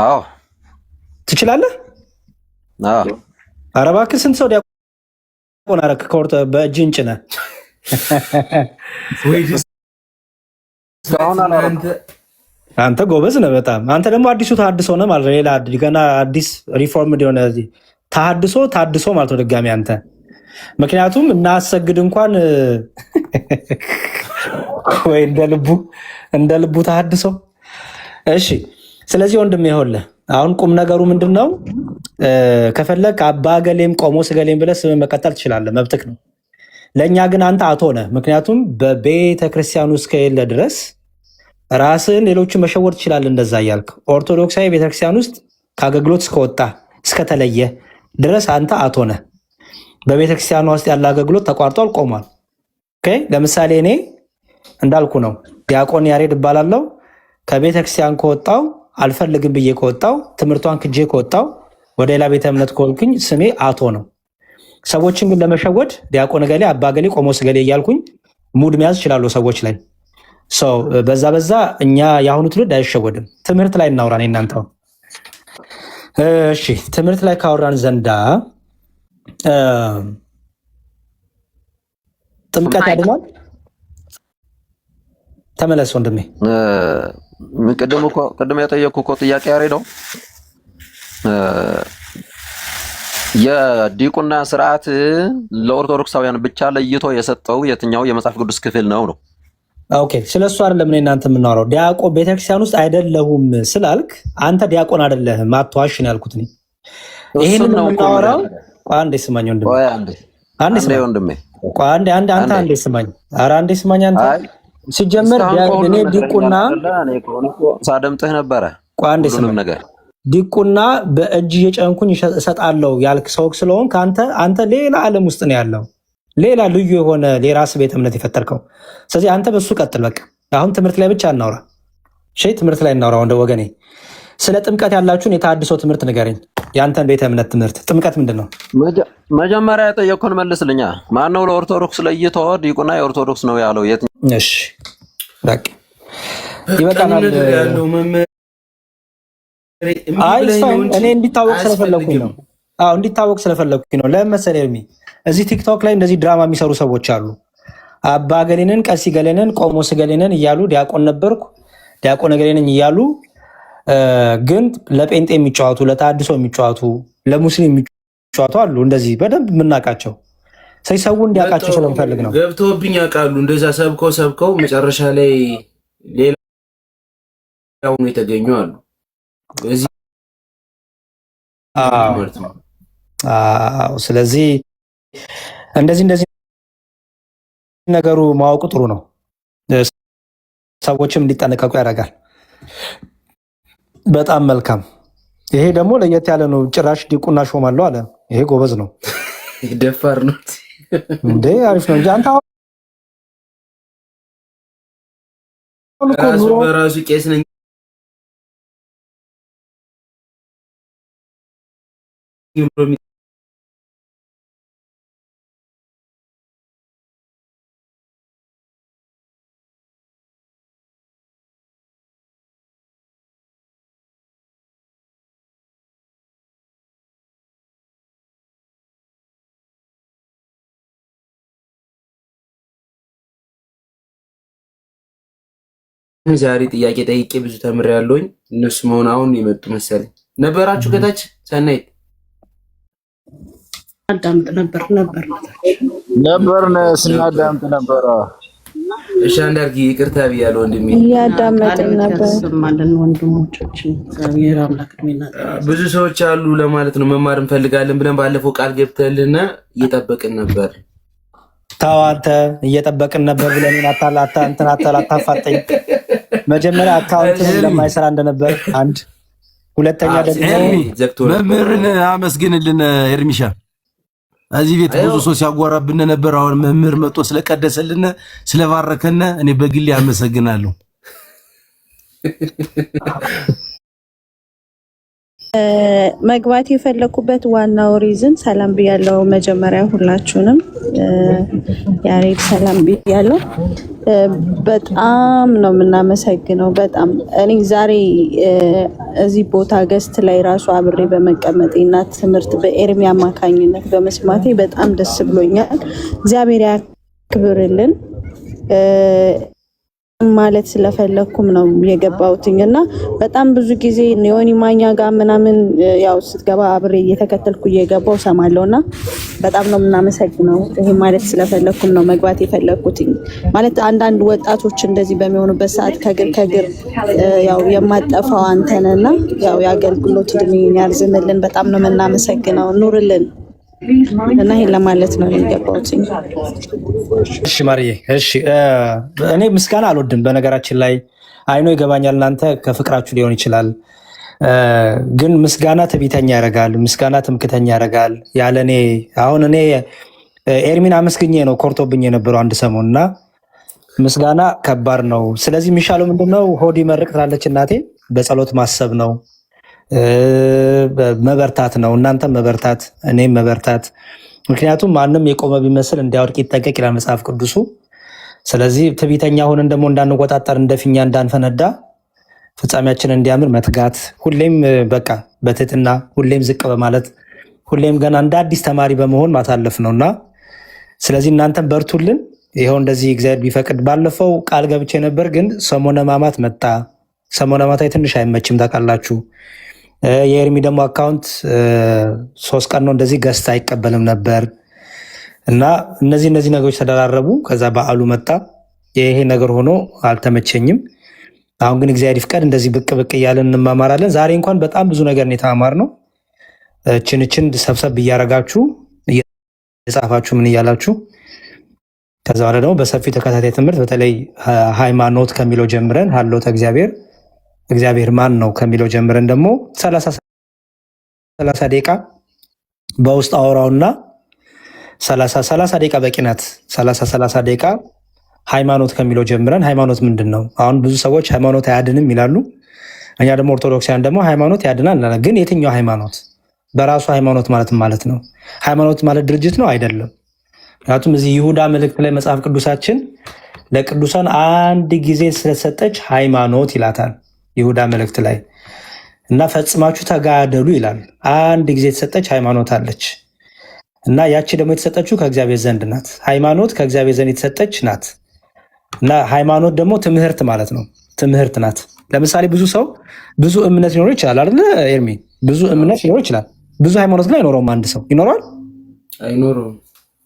አዎ። ትችላለህ? አዎ። ኧረ እባክህ ስንት ሰው ዲያቆን አደረክ? ከኦርቶ በእጅህን ጭነህ ወይ እስካሁን እናንተ አላረኩም። አንተ ጎበዝ ነህ በጣም። አንተ ደግሞ አዲሱ ተሐድሶ ነህ ማለት ነው። ሌላ ገና አዲስ reformed የሆነ ተሐድሶ ታድሶ ማለት ነው ድጋሚ አንተ። ምክንያቱም እናሰግድ እንኳን ወይ እንደ ልቡ ተሐድሶ። እሺ፣ ስለዚህ ወንድም ይኸውልህ አሁን ቁም ነገሩ ምንድን ነው? ከፈለግ አባ ገሌም ቆሞስ ገሌም ብለህ ስምን መቀጠል ትችላለህ፣ መብትክ ነው። ለእኛ ግን አንተ አቶ ነህ። ምክንያቱም በቤተ ክርስቲያኑ እስከሌለ ድረስ ራስህን ሌሎችን መሸወድ ትችላለህ። እንደዛ እያልክ ኦርቶዶክሳዊ ቤተክርስቲያን ውስጥ ከአገልግሎት እስከወጣ እስከተለየ ድረስ አንተ አቶ ነህ። በቤተክርስቲያኗ ውስጥ ያለ አገልግሎት ተቋርጧል፣ ቆሟል። Okay፣ ለምሳሌ እኔ እንዳልኩ ነው፣ ዲያቆን ያሬድ እባላለሁ። ከቤተክርስቲያን ከወጣው አልፈልግም ብዬ ከወጣው ትምህርቷን ክጄ ከወጣው ወደ ሌላ ቤተ እምነት ከወልኩኝ ስሜ አቶ ነው። ሰዎችን ግን ለመሸወድ ዲያቆን ገሌ፣ አባ ገሌ፣ ቆሞስ ገሌ እያልኩኝ mood መያዝ እችላለሁ ሰዎች ላይ። ሰው በዛ በዛ እኛ የአሁኑ ትውልድ አይሸወድም። ትምህርት ላይ እናውራ እኔ እናንተ አሁን። እሺ ትምህርት ላይ ካወራን ዘንዳ እ፣ ጥምቀት ያድናል? ተመለስ ወንድሜ። ቅድም እኮ ቅድም የጠየቅኩህ እኮ ጥያቄ ያሬደው የዲቁና ስርዓት ለኦርቶዶክሳውያን ብቻ ለይቶ የሰጠው የትኛው የመጽሐፍ ቅዱስ ክፍል ነው ነው? Okay፣ ስለ እሱ አይደለም እኔ እናንተ የምናወራው። ዲያቆን ቤተክርስቲያን ውስጥ አይደለሁም ስላልክ አንተ ዲያቆን አይደለህም፣ አትዋሽ ነው ያልኩት እኔ። እሱን ይሄንን ነው እኮ የምናወራው የምልህ። ቆይ አንዴ ስማኝ ወንድሜ፣ ቆይ አንዴ አንዴ አንዴ ስማኝ፣ ወንድሜ ቆይ አንዴ አንዴ አንተ አንዴ አንዴ ስማኝ፣ ኧረ አንዴ ስማኝ አንተ። አይ ሲጀመር እስካሁን እኮ እኔ ሁሉንም ነግረኸኛል ዲቁና አይደለ? እኔ ከሆነ እኮ ሳደምጥህ ነበረ ቆይ አንዴ ሁሉንም ስማኝ ነገር። ዲቁና በእጅ እየጨንኩኝ እሰጣለሁ ያልክ ሰው ስለሆንክ አንተ ሌላ ዓለም ውስጥ ነው ያለው፣ ሌላ ልዩ የሆነ የራስ ቤተ እምነት የፈጠርከው። ስለዚህ አንተ በሱ ቀጥል። በቃ አሁን ትምህርት ላይ ብቻ እናውራ። እሺ ትምህርት ላይ እናውራ። ወንደ ወገኔ ስለ ጥምቀት ያላችሁን የተሃድሶ ትምህርት ንገረኝ። የአንተን ቤተ እምነት ትምህርት ጥምቀት ምንድን ነው? መጀመሪያ የጠየቅኩህን መልስልኛ። ማነው ለኦርቶዶክስ ለይቶ ዲቁና የኦርቶዶክስ ነው ያለው? የትኛው እሺ በቃ በቃ ይበቃናል። ነገር ያለው መምህር እምቢ አይ ብለህ ነው እሷን እንጂ እኔ እንዲታወቅ ስለፈለኩኝ አያስፈልግም። ነው። አዎ እንዲታወቅ ስለፈለኩኝ ነው። ለምን መሰለህ ኤርሚ፣ እዚህ ቲክቶክ ላይ እንደዚህ ድራማ የሚሰሩ ሰዎች አሉ። አባ ገሌንን፣ ቀሲ ገሌንን፣ ቆሞስ ገሌንን እያሉ ዲያቆን ነበርኩ ዲያቆን ገሌንን እያሉ ግን ለጴንጤ የሚጫወቱ ለተሃድሶ የሚጫወቱ ለሙስሊም የሚጫወቱ አሉ። እንደዚህ በደንብ የምናውቃቸው ሰው ሰው እንዲያውቃቸው መጥተው ስለምፈልግ ነው። ገብተውብኝ ያውቃሉ። እንደዛ ሰብከው ሰብከው መጨረሻ ላይ ሌላ ሆኖ የተገኙ አሉ። በዚህ አዎ ማለት ነው። አዎ። ስለዚህ እንደዚህ እንደዚህ ነገሩ ማወቁ ጥሩ ነው። ሰዎችም እንዲጠነቀቁ ያደርጋል። በጣም መልካም። ይሄ ደግሞ ለየት ያለ ነው። ጭራሽ ዲቁና ሾማለሁ አለ። ይሄ ጎበዝ ነው ደፋር ነው። እንዴ! አሪፍ ነው እንጂ አንተ አሁን እኮ ራሱ ኑሮ በራሱ ቄስ ነኝ ብሎ ዛሬ ጥያቄ ጠይቄ ብዙ ተምሬያለሁኝ። እነሱ መሆን አሁን የመጡ መሰለኝ ነበራችሁ ከታች ሰናይት አዳምጥ ነበር ነበር ነበርን ስናዳምጥ ነበረ። እሺ አንዳርጊ ይቅርታ ብያለሁ ወንድሜ። እያዳመጥን ነበር። ያሰማልን ወንድሞቻችን፣ እግዚአብሔር አምላክ እድሜና ጤና ብዙ ሰዎች አሉ ለማለት ነው። መማር እንፈልጋለን ብለን ባለፈው ቃል ገብተልን እየጠበቅን ነበር። ተው አንተ እየጠበቅን ነበር ብለን አታላታ እንትን አታላ አታፋጠኝ። መጀመሪያ account ለማይሰራ እንደነበር አንድ፣ ሁለተኛ ደግሞ ኤርሚ ዘግቶ ነበር። መምህርን አመስግንልን ኤርሚሻ። እዚህ ቤት ብዙ ሰው ሲያጓራብን ነበር። አሁን መምህር መጥቶ ስለቀደሰልን ስለባረከን እኔ በግሌ አመሰግናለሁ። መግባት የፈለኩበት ዋናው reason ሰላም ብያለው። መጀመሪያ ሁላችሁንም ያሬድ ሰላም ብያለው። በጣም ነው የምናመሰግነው። በጣም እኔ ዛሬ እዚህ ቦታ guest ላይ ራሱ አብሬ በመቀመጤ እና ትምህርት በኤርሚ አማካኝነት በመስማቴ በጣም ደስ ብሎኛል። እግዚአብሔር ያክብርልን ማለት ስለፈለግኩም ነው የገባሁትኝ እና በጣም ብዙ ጊዜ ዮኒ ማኛ ጋር ምናምን ያው ስትገባ አብሬ እየተከተልኩ እየገባው ሰማለሁ እና በጣም ነው የምናመሰግነው። ይሄ ማለት ስለፈለግኩም ነው መግባት የፈለግኩትኝ። ማለት አንዳንድ ወጣቶች እንደዚህ በሚሆኑበት ሰዓት ከግር ከግር ያው የማጠፋው አንተነና ያው የአገልግሎት እድሜን ያርዝምልን። በጣም ነው የምናመሰግነው። ኑርልን እና ይሄን ለማለት ነው የገባሁትኝ። እሺ ማርዬ፣ እሺ እኔ ምስጋና አልወድም በነገራችን ላይ፣ I know ይገባኛል። እናንተ ከፍቅራችሁ ሊሆን ይችላል፣ ግን ምስጋና ትዕቢተኛ ያደርጋል። ምስጋና ትምክተኛ ያደርጋል። ያለ እኔ አሁን እኔ ኤርሚን አመስግኜ ነው ኮርቶብኝ የነበረው አንድ ሰሞን እና ምስጋና ከባድ ነው። ስለዚህ የሚሻለው ምንድነው? ሆድ ይመርቅ ትላለች እናቴ። በጸሎት ማሰብ ነው፣ መበርታት ነው። እናንተም መበርታት፣ እኔም መበርታት። ምክንያቱም ማንም የቆመ ቢመስል እንዳይወድቅ ይጠንቀቅ ይላል መጽሐፍ ቅዱሱ። ስለዚህ ትዕቢተኛ ሆነን ደግሞ እንዳንቆጣጠር፣ እንደ ፊኛ እንዳንፈነዳ፣ ፍጻሜያችን እንዲያምር መትጋት፣ ሁሌም በቃ በትህትና፣ ሁሌም ዝቅ በማለት፣ ሁሌም ገና እንደ አዲስ ተማሪ በመሆን ማሳለፍ ነው እና ስለዚህ እናንተም በርቱልን። ይኸው እንደዚህ እግዚአብሔር ቢፈቅድ ባለፈው ቃል ገብቼ ነበር፣ ግን ሰሞነ ሕማማት መጣ። ሰሞነ ሕማማት ትንሽ አይመችም ታውቃላችሁ። የኤርሚ ደግሞ account 3 ቀን ነው እንደዚህ guest አይቀበልም ነበር እና እነዚህ እነዚህ ነገሮች ተደራረቡ። ከዛ በዓሉ መጣ። ይሄ ነገር ሆኖ አልተመቸኝም። አሁን ግን እግዚአብሔር ይፍቀድ እንደዚህ ብቅ ብቅ እያለን እንማማራለን። ዛሬ እንኳን በጣም ብዙ ነገር ነው የተማማርነው። እችን እችን ሰብሰብ እያረጋችሁ እየጻፋችሁ ምን እያላችሁ ከዛ በኋላ ደግሞ በሰፊው ተከታታይ ትምህርት በተለይ ሃይማኖት ከሚለው ጀምረን ሀልዎተ እግዚአብሔር፣ እግዚአብሔር ማን ነው ከሚለው ጀምረን ደግሞ 30 30 ደቂቃ በውስጥ አወራውና 30 30 ደቂቃ በቂ ናት። 30 30 ደቂቃ ሃይማኖት ከሚለው ጀምረን ሃይማኖት ምንድን ነው? አሁን ብዙ ሰዎች ሃይማኖት አያድንም ይላሉ። እኛ ደግሞ ኦርቶዶክሳውያን ደግሞ ሃይማኖት ያድናል እንላለን። ግን የትኛው ሃይማኖት? በራሱ ሃይማኖት ማለት ማለት ነው። ሃይማኖት ማለት ድርጅት ነው አይደለም። ምክንያቱም እዚህ ይሁዳ መልእክት ላይ መጽሐፍ ቅዱሳችን ለቅዱሳን አንድ ጊዜ ስለተሰጠች ሃይማኖት ይላታል ይሁዳ መልእክት ላይ እና ፈጽማችሁ ተጋደሉ ይላል። አንድ ጊዜ የተሰጠች ሃይማኖት አለች እና ያቺ ደግሞ የተሰጠችው ከእግዚአብሔር ዘንድ ናት። ሃይማኖት ከእግዚአብሔር ዘንድ የተሰጠች ናት እና ሃይማኖት ደግሞ ትምህርት ማለት ነው። ትምህርት ናት። ለምሳሌ ብዙ ሰው ብዙ እምነት ሊኖረው ይችላል አይደለ ኤርሚ? ብዙ እምነት ሊኖረው ይችላል። ብዙ ሃይማኖት ግን አይኖረውም። አንድ ሰው ይኖረዋል? አይኖረውም።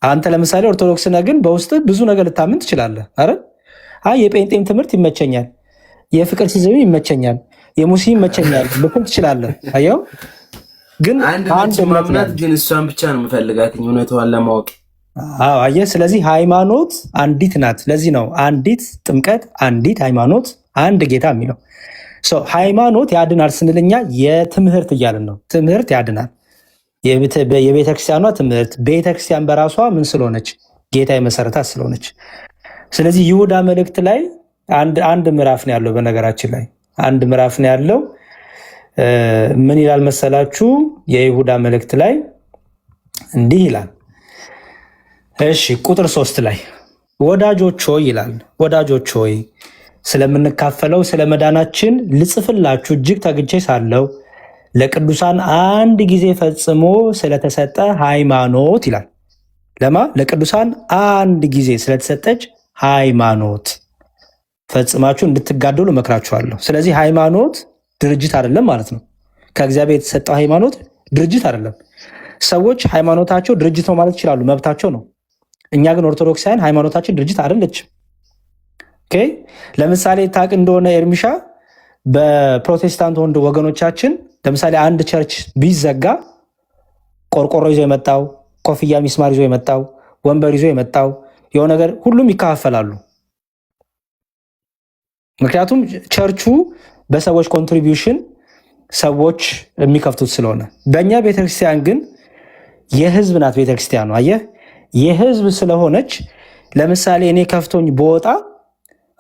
አንተ ለምሳሌ ኦርቶዶክስ ነህ፣ ግን በውስጥ ብዙ ነገር ልታምን ትችላለህ አይደል? አይ የጴንጤም ትምህርት ይመቸኛል፣ የፍቅር ሲዝም ይመቸኛል፣ የሙስሊም ይመቸኛል ልትል ትችላለህ። አየው ግን አንድ አንድ ነች እምነት ነው ማምናት ያለው። ግን እሷን ብቻ ነው የምፈልጋት እውነቷን ለማወቅ። አዎ አየህ። ስለዚህ ሃይማኖት አንዲት ናት። ለዚህ ነው አንዲት ጥምቀት፣ አንዲት ሃይማኖት፣ አንድ ጌታ የሚለው። So ሃይማኖት ያድናል ስንል እኛ የትምህርት እያልን ነው። ትምህርት ያድናል። የቤተክርስቲያኗ ትምህርት፣ ቤተክርስቲያን በራሷ ምን ስለሆነች? ጌታ የመሰረታት ስለሆነች። ስለዚህ ይሁዳ መልእክት ላይ አንድ አንድ ምዕራፍ ነው ያለው። በነገራችን ላይ አንድ ምዕራፍ ነው ያለው። ምን ይላል መሰላችሁ? የይሁዳ መልእክት ላይ እንዲህ ይላል። እሺ ቁጥር 3 ላይ ወዳጆች ሆይ ይላል። ወዳጆች ሆይ፣ ስለምንካፈለው ስለ መዳናችን ልጽፍላችሁ እጅግ ተግቼ ሳለሁ ለቅዱሳን አንድ ጊዜ ፈጽሞ ስለተሰጠ ሃይማኖት ይላል። ለማ? ለቅዱሳን አንድ ጊዜ ስለተሰጠች ሃይማኖት ፈጽማችሁ እንድትጋደሉ እመክራችኋለሁ። ስለዚህ ሃይማኖት ድርጅት አይደለም ማለት ነው። ከእግዚአብሔር የተሰጠው ሃይማኖት ድርጅት አይደለም። ሰዎች ሃይማኖታቸው ድርጅት ነው ማለት ይችላሉ፣ መብታቸው ነው። እኛ ግን ኦርቶዶክሳውያን ሃይማኖታችን ድርጅት አይደለችም። Okay? ለምሳሌ ታውቅ እንደሆነ ኤርሚሻ፣ በፕሮቴስታንት ወንድ ወገኖቻችን ለምሳሌ አንድ church ቢዘጋ ቆርቆሮ ይዞ የመጣው፣ ኮፍያ ሚስማር ይዞ የመጣው፣ ወንበር ይዞ የመጣው፣ የሆነ ነገር ሁሉም ይካፈላሉ። ምክንያቱም ቸርቹ በሰዎች contribution ሰዎች የሚከፍቱት ስለሆነ። በእኛ ቤተክርስቲያን ግን የህዝብ ናት ቤተክርስቲያኑ። አየህ፣ የህዝብ ስለሆነች ለምሳሌ እኔ ከፍቶኝ ብወጣ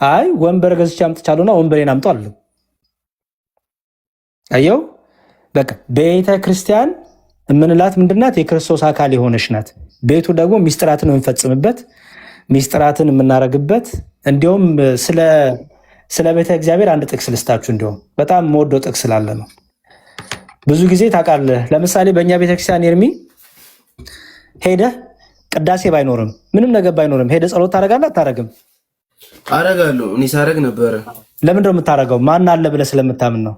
አይ ወንበር ገዝቼ አምጥቻለሁና ወንበሬን አምጡ አልልም። አየው፣ በቃ ቤተ ክርስቲያን የምንላት ምንድናት? የክርስቶስ አካል የሆነች ናት። ቤቱ ደግሞ ሚስጥራትን የምንፈጽምበት፣ ሚስጥራትን የምናደርግበት። እንዲሁም ስለ ቤተ እግዚአብሔር አንድ ጥቅስ ልስጣችሁ። እንዲሁም በጣም የምወደው ጥቅስ ስላለ ነው። ብዙ ጊዜ ታውቃለህ፣ ለምሳሌ በእኛ ቤተክርስቲያን ኤርሚ ሄደህ ቅዳሴ ባይኖርም ምንም ነገር ባይኖርም ሄደህ ጸሎት ታደርጋለህ አታደርግም? አረጋለሁ። እኔ ሳረግ ነበረ። ለምንድን ነው የምታደርገው? ማን አለ ብለህ ስለምታምን ነው።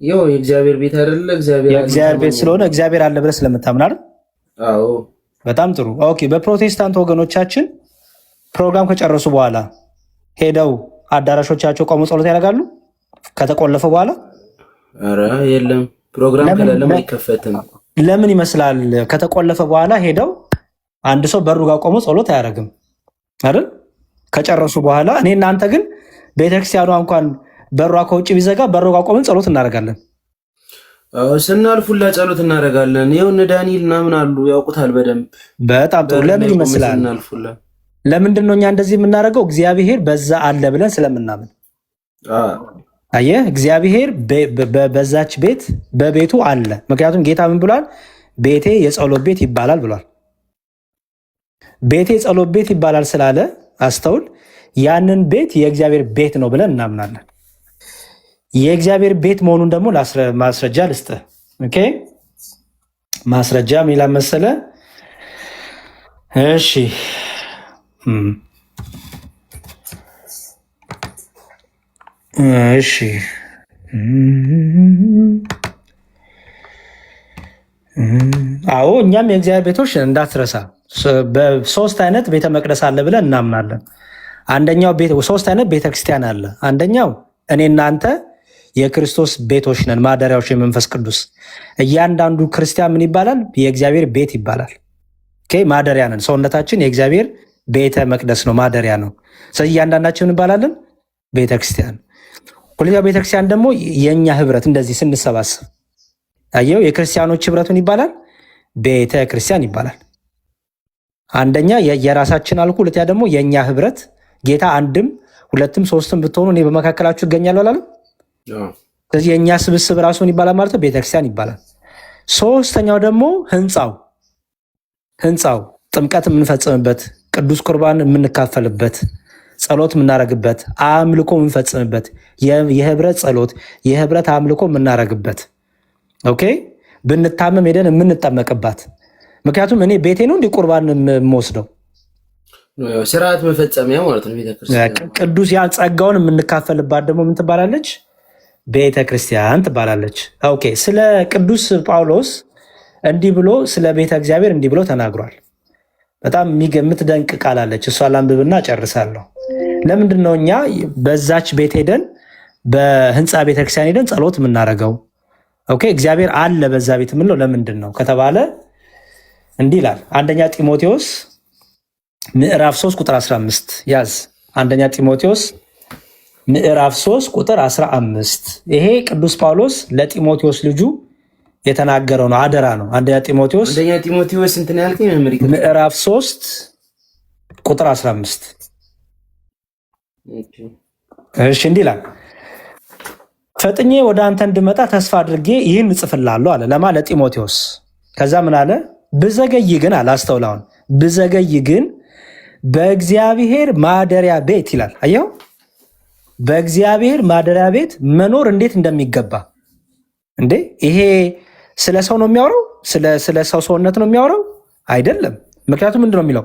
ያው የእግዚአብሔር ቤት አይደለ? እግዚአብሔር አለ የእግዚአብሔር ቤት ስለሆነ እግዚአብሔር አለ ብለህ ስለምታምን አይደል? አዎ። በጣም ጥሩ። Okay። በፕሮቴስታንት ወገኖቻችን ፕሮግራም ከጨረሱ በኋላ ሄደው አዳራሾቻቸው ቆመው ጸሎት ያደርጋሉ ከተቆለፈ በኋላ? ኧረ የለም፣ ፕሮግራም ከሌለም አይከፈትም። ለምን ይመስላል? ከተቆለፈ በኋላ ሄደው አንድ ሰው በሩ ጋር ቆሞ ጸሎት አያደርግም አይደል? ከጨረሱ በኋላ። እኔ እናንተ ግን ቤተክርስቲያኗ እንኳን በሯ ከውጭ ቢዘጋ በሩ ጋር ቆመን ጸሎት እናደርጋለን። አዎ፣ ስናልፉላ ጸሎት እናደርጋለን። ይኸው እነ ዳንኤል ምናምን አሉ፣ ያውቁታል በደንብ። በጣም ጥሩ። በር ለምን ላይ ቆመን ይመስላል? ስናልፉላ። ለምንድን ነው እኛ እንደዚህ የምናደርገው? እግዚአብሔር በዛ አለ ብለን ስለምናምን። አየህ፣ እግዚአብሔር በዛች ቤት በቤቱ አለ። ምክንያቱም ጌታ ምን ብሏል? ቤቴ የጸሎት ቤት ይባላል ብሏል። ቤቴ የጸሎት ቤት ይባላል ስላለ፣ አስተውል፣ ያንን ቤት የእግዚአብሔር ቤት ነው ብለን እናምናለን። የእግዚአብሔር ቤት መሆኑን ደግሞ ማስረጃ ልስጥህ። Okay፣ ማስረጃ ምን ይላል መሰለ? እሺ፣ እሺ፣ አዎ፣ እኛም የእግዚአብሔር ቤቶች እንዳትረሳ። በሶስት አይነት ቤተ መቅደስ አለ ብለን እናምናለን። አንደኛው ሶስት አይነት ቤተክርስቲያን አለ። አንደኛው እኔ እናንተ የክርስቶስ ቤቶች ነን፣ ማደሪያዎች የመንፈስ ቅዱስ። እያንዳንዱ ክርስቲያን ምን ይባላል? የእግዚአብሔር ቤት ይባላል። Okay፣ ማደሪያ ነን። ሰውነታችን የእግዚአብሔር ቤተ መቅደስ ነው፣ ማደሪያ ነው። ስለዚህ እያንዳንዳችን እንባላለን ቤተክርስቲያን። ሁለተኛው ቤተክርስቲያን ደግሞ የእኛ ህብረት፣ እንደዚህ ስንሰባሰብ፣ አየው፣ የክርስቲያኖች ህብረት ምን ይባላል? ቤተ ክርስቲያን ይባላል። አንደኛ የራሳችን አልኩ፣ ሁለተኛ ደግሞ የእኛ ህብረት። ጌታ አንድም ሁለትም ሶስትም ብትሆኑ እኔ በመካከላችሁ እገኛለሁ አላለም? ስለዚህ የእኛ ስብስብ ራሱ ምን ይባላል ማለት ነው? ቤተክርስቲያን ይባላል። ሶስተኛው ደግሞ ህንፃው ጥምቀት የምንፈጽምበት፣ ቅዱስ ቁርባን የምንካፈልበት፣ ጸሎት የምናደርግበት፣ አምልኮ የምንፈጽምበት፣ የህብረት ጸሎት የህብረት አምልኮ የምናደርግበት፣ okay፣ ብንታመም ሄደን የምንጠመቅባት። ምክንያቱም እኔ ቤቴ ነው እንዲህ ቁርባን የምወስደው? ያው ስርዓት መፈጸሚያ ማለት ነው ቤተክርስቲያን። ቅዱስ ያ ጸጋውን የምንካፈልባት ደግሞ ምን ትባላለች? ቤተ ክርስቲያን ትባላለች። Okay፣ ስለ ቅዱስ ጳውሎስ እንዲህ ብሎ፣ ስለ ቤተ እግዚአብሔር እንዲህ ብሎ ተናግሯል። በጣም የምትደንቅ ቃል አለች። እሷ ላንብብና ጨርሳለሁ። ለምንድን ነው እኛ በዛች ቤት ሄደን፣ በህንፃ ቤተክርስቲያን ሄደን ጸሎት የምናደርገው? Okay፣ እግዚአብሔር አለ በዛ ቤት የምንለው ለምንድን ነው ከተባለ እንዲህ ይላል። አንደኛ ጢሞቴዎስ ምዕራፍ 3 ቁጥር 15 ያዝ። አንደኛ ጢሞቴዎስ ምዕራፍ 3 ቁጥር 15፣ ይሄ ቅዱስ ጳውሎስ ለጢሞቴዎስ ልጁ የተናገረው ነው፣ አደራ ነው። አንደኛ ጢሞቴዎስ አንደኛ ጢሞቴዎስ እንትን ያልከኝ መምህር፣ ይቅርታ። ምዕራፍ 3 ቁጥር 15። እሺ፣ እንዲህ ይላል፣ ፈጥኜ ወደ አንተ እንድመጣ ተስፋ አድርጌ ይህን እጽፍልሃለሁ አለ። ለማ? ለጢሞቴዎስ። ከዛ ምን አለ? ብዘገይ ግን አለ፣ አስተውላውን፣ ብዘገይ ግን በእግዚአብሔር ማደሪያ ቤት ይላል። አየው፣ በእግዚአብሔር ማደሪያ ቤት መኖር እንዴት እንደሚገባ። እንዴ፣ ይሄ ስለ ሰው ነው የሚያወራው? ስለ ሰው ሰውነት ነው የሚያወራው? አይደለም። ምክንያቱም ምንድን ነው የሚለው?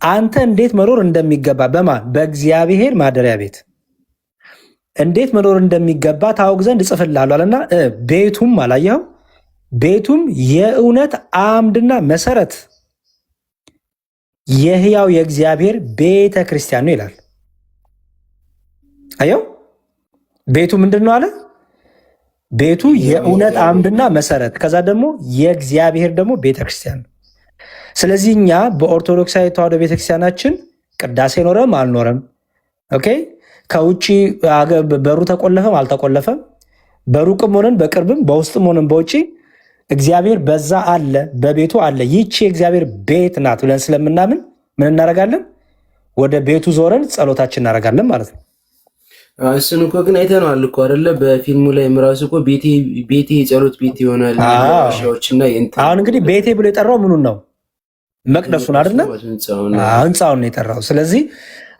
አንተ እንዴት መኖር እንደሚገባ፣ በማን? በእግዚአብሔር ማደሪያ ቤት እንዴት መኖር እንደሚገባ ታውቅ ዘንድ እጽፍልሃለሁ አለና ቤቱም አላየኸው? ቤቱም የእውነት አምድና መሰረት የህያው የእግዚአብሔር ቤተ ክርስቲያን ነው ይላል። አየው፣ ቤቱ ምንድን ነው አለ? ቤቱ የእውነት አምድና መሰረት፣ ከዛ ደግሞ የእግዚአብሔር ደግሞ ቤተ ክርስቲያን ነው። ስለዚህ እኛ በኦርቶዶክሳዊ ተዋሕዶ ቤተክርስቲያናችን ቅዳሴ ኖረም አልኖረም፣ okay፣ ከውጭ በሩ ተቆለፈም አልተቆለፈም፣ በሩቅም ሆነን በቅርብም፣ በውስጥም ሆነን በውጭ እግዚአብሔር በዛ አለ፣ በቤቱ አለ። ይቺ የእግዚአብሔር ቤት ናት ብለን ስለምናምን ምን እናደርጋለን? ወደ ቤቱ ዞረን ጸሎታችን እናደርጋለን ማለት ነው። እሱን እኮ ግን አይተነዋል እኮ አይደለ? በፊልሙ ላይ ራሱ እኮ ቤቴ ቤቴ የጸሎት ቤት ይሆናል ዋሻዎችና የእንትን አሁን እንግዲህ ቤቴ ብሎ የጠራው ምኑን ነው? መቅደሱን አይደለ? ህንፃውን ነው የጠራው። ስለዚህ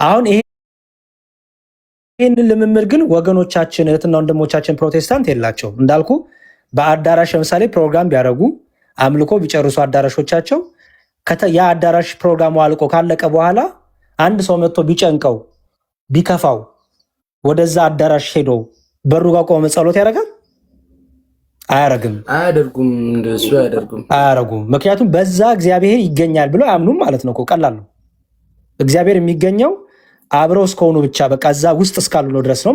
አሁን ይሄንን ልምምድ ግን ወገኖቻችን እህትና ወንድሞቻችን ፕሮቴስታንት የላቸውም። እንዳልኩ በአዳራሽ ለምሳሌ ፕሮግራም ቢያደርጉ፣ አምልኮ ቢጨርሱ አዳራሾቻቸው፣ ያ አዳራሽ ፕሮግራሙ አልቆ ካለቀ በኋላ አንድ ሰው መጥቶ ቢጨንቀው ቢከፋው ወደዛ አዳራሽ ሄዶ በሩ ጋር ቆሞ ጸሎት ያደርጋል? አያረግም። አያደርጉም። እንደሱ አያደርጉም። አያረጉም። ምክንያቱም በዛ እግዚአብሔር ይገኛል ብሎ አያምኑም ማለት ነው እኮ። ቀላል ነው። እግዚአብሔር የሚገኘው አብረው እስከሆኑ ብቻ፣ በቃ እዛ ውስጥ እስካሉ ነው ድረስ ነው።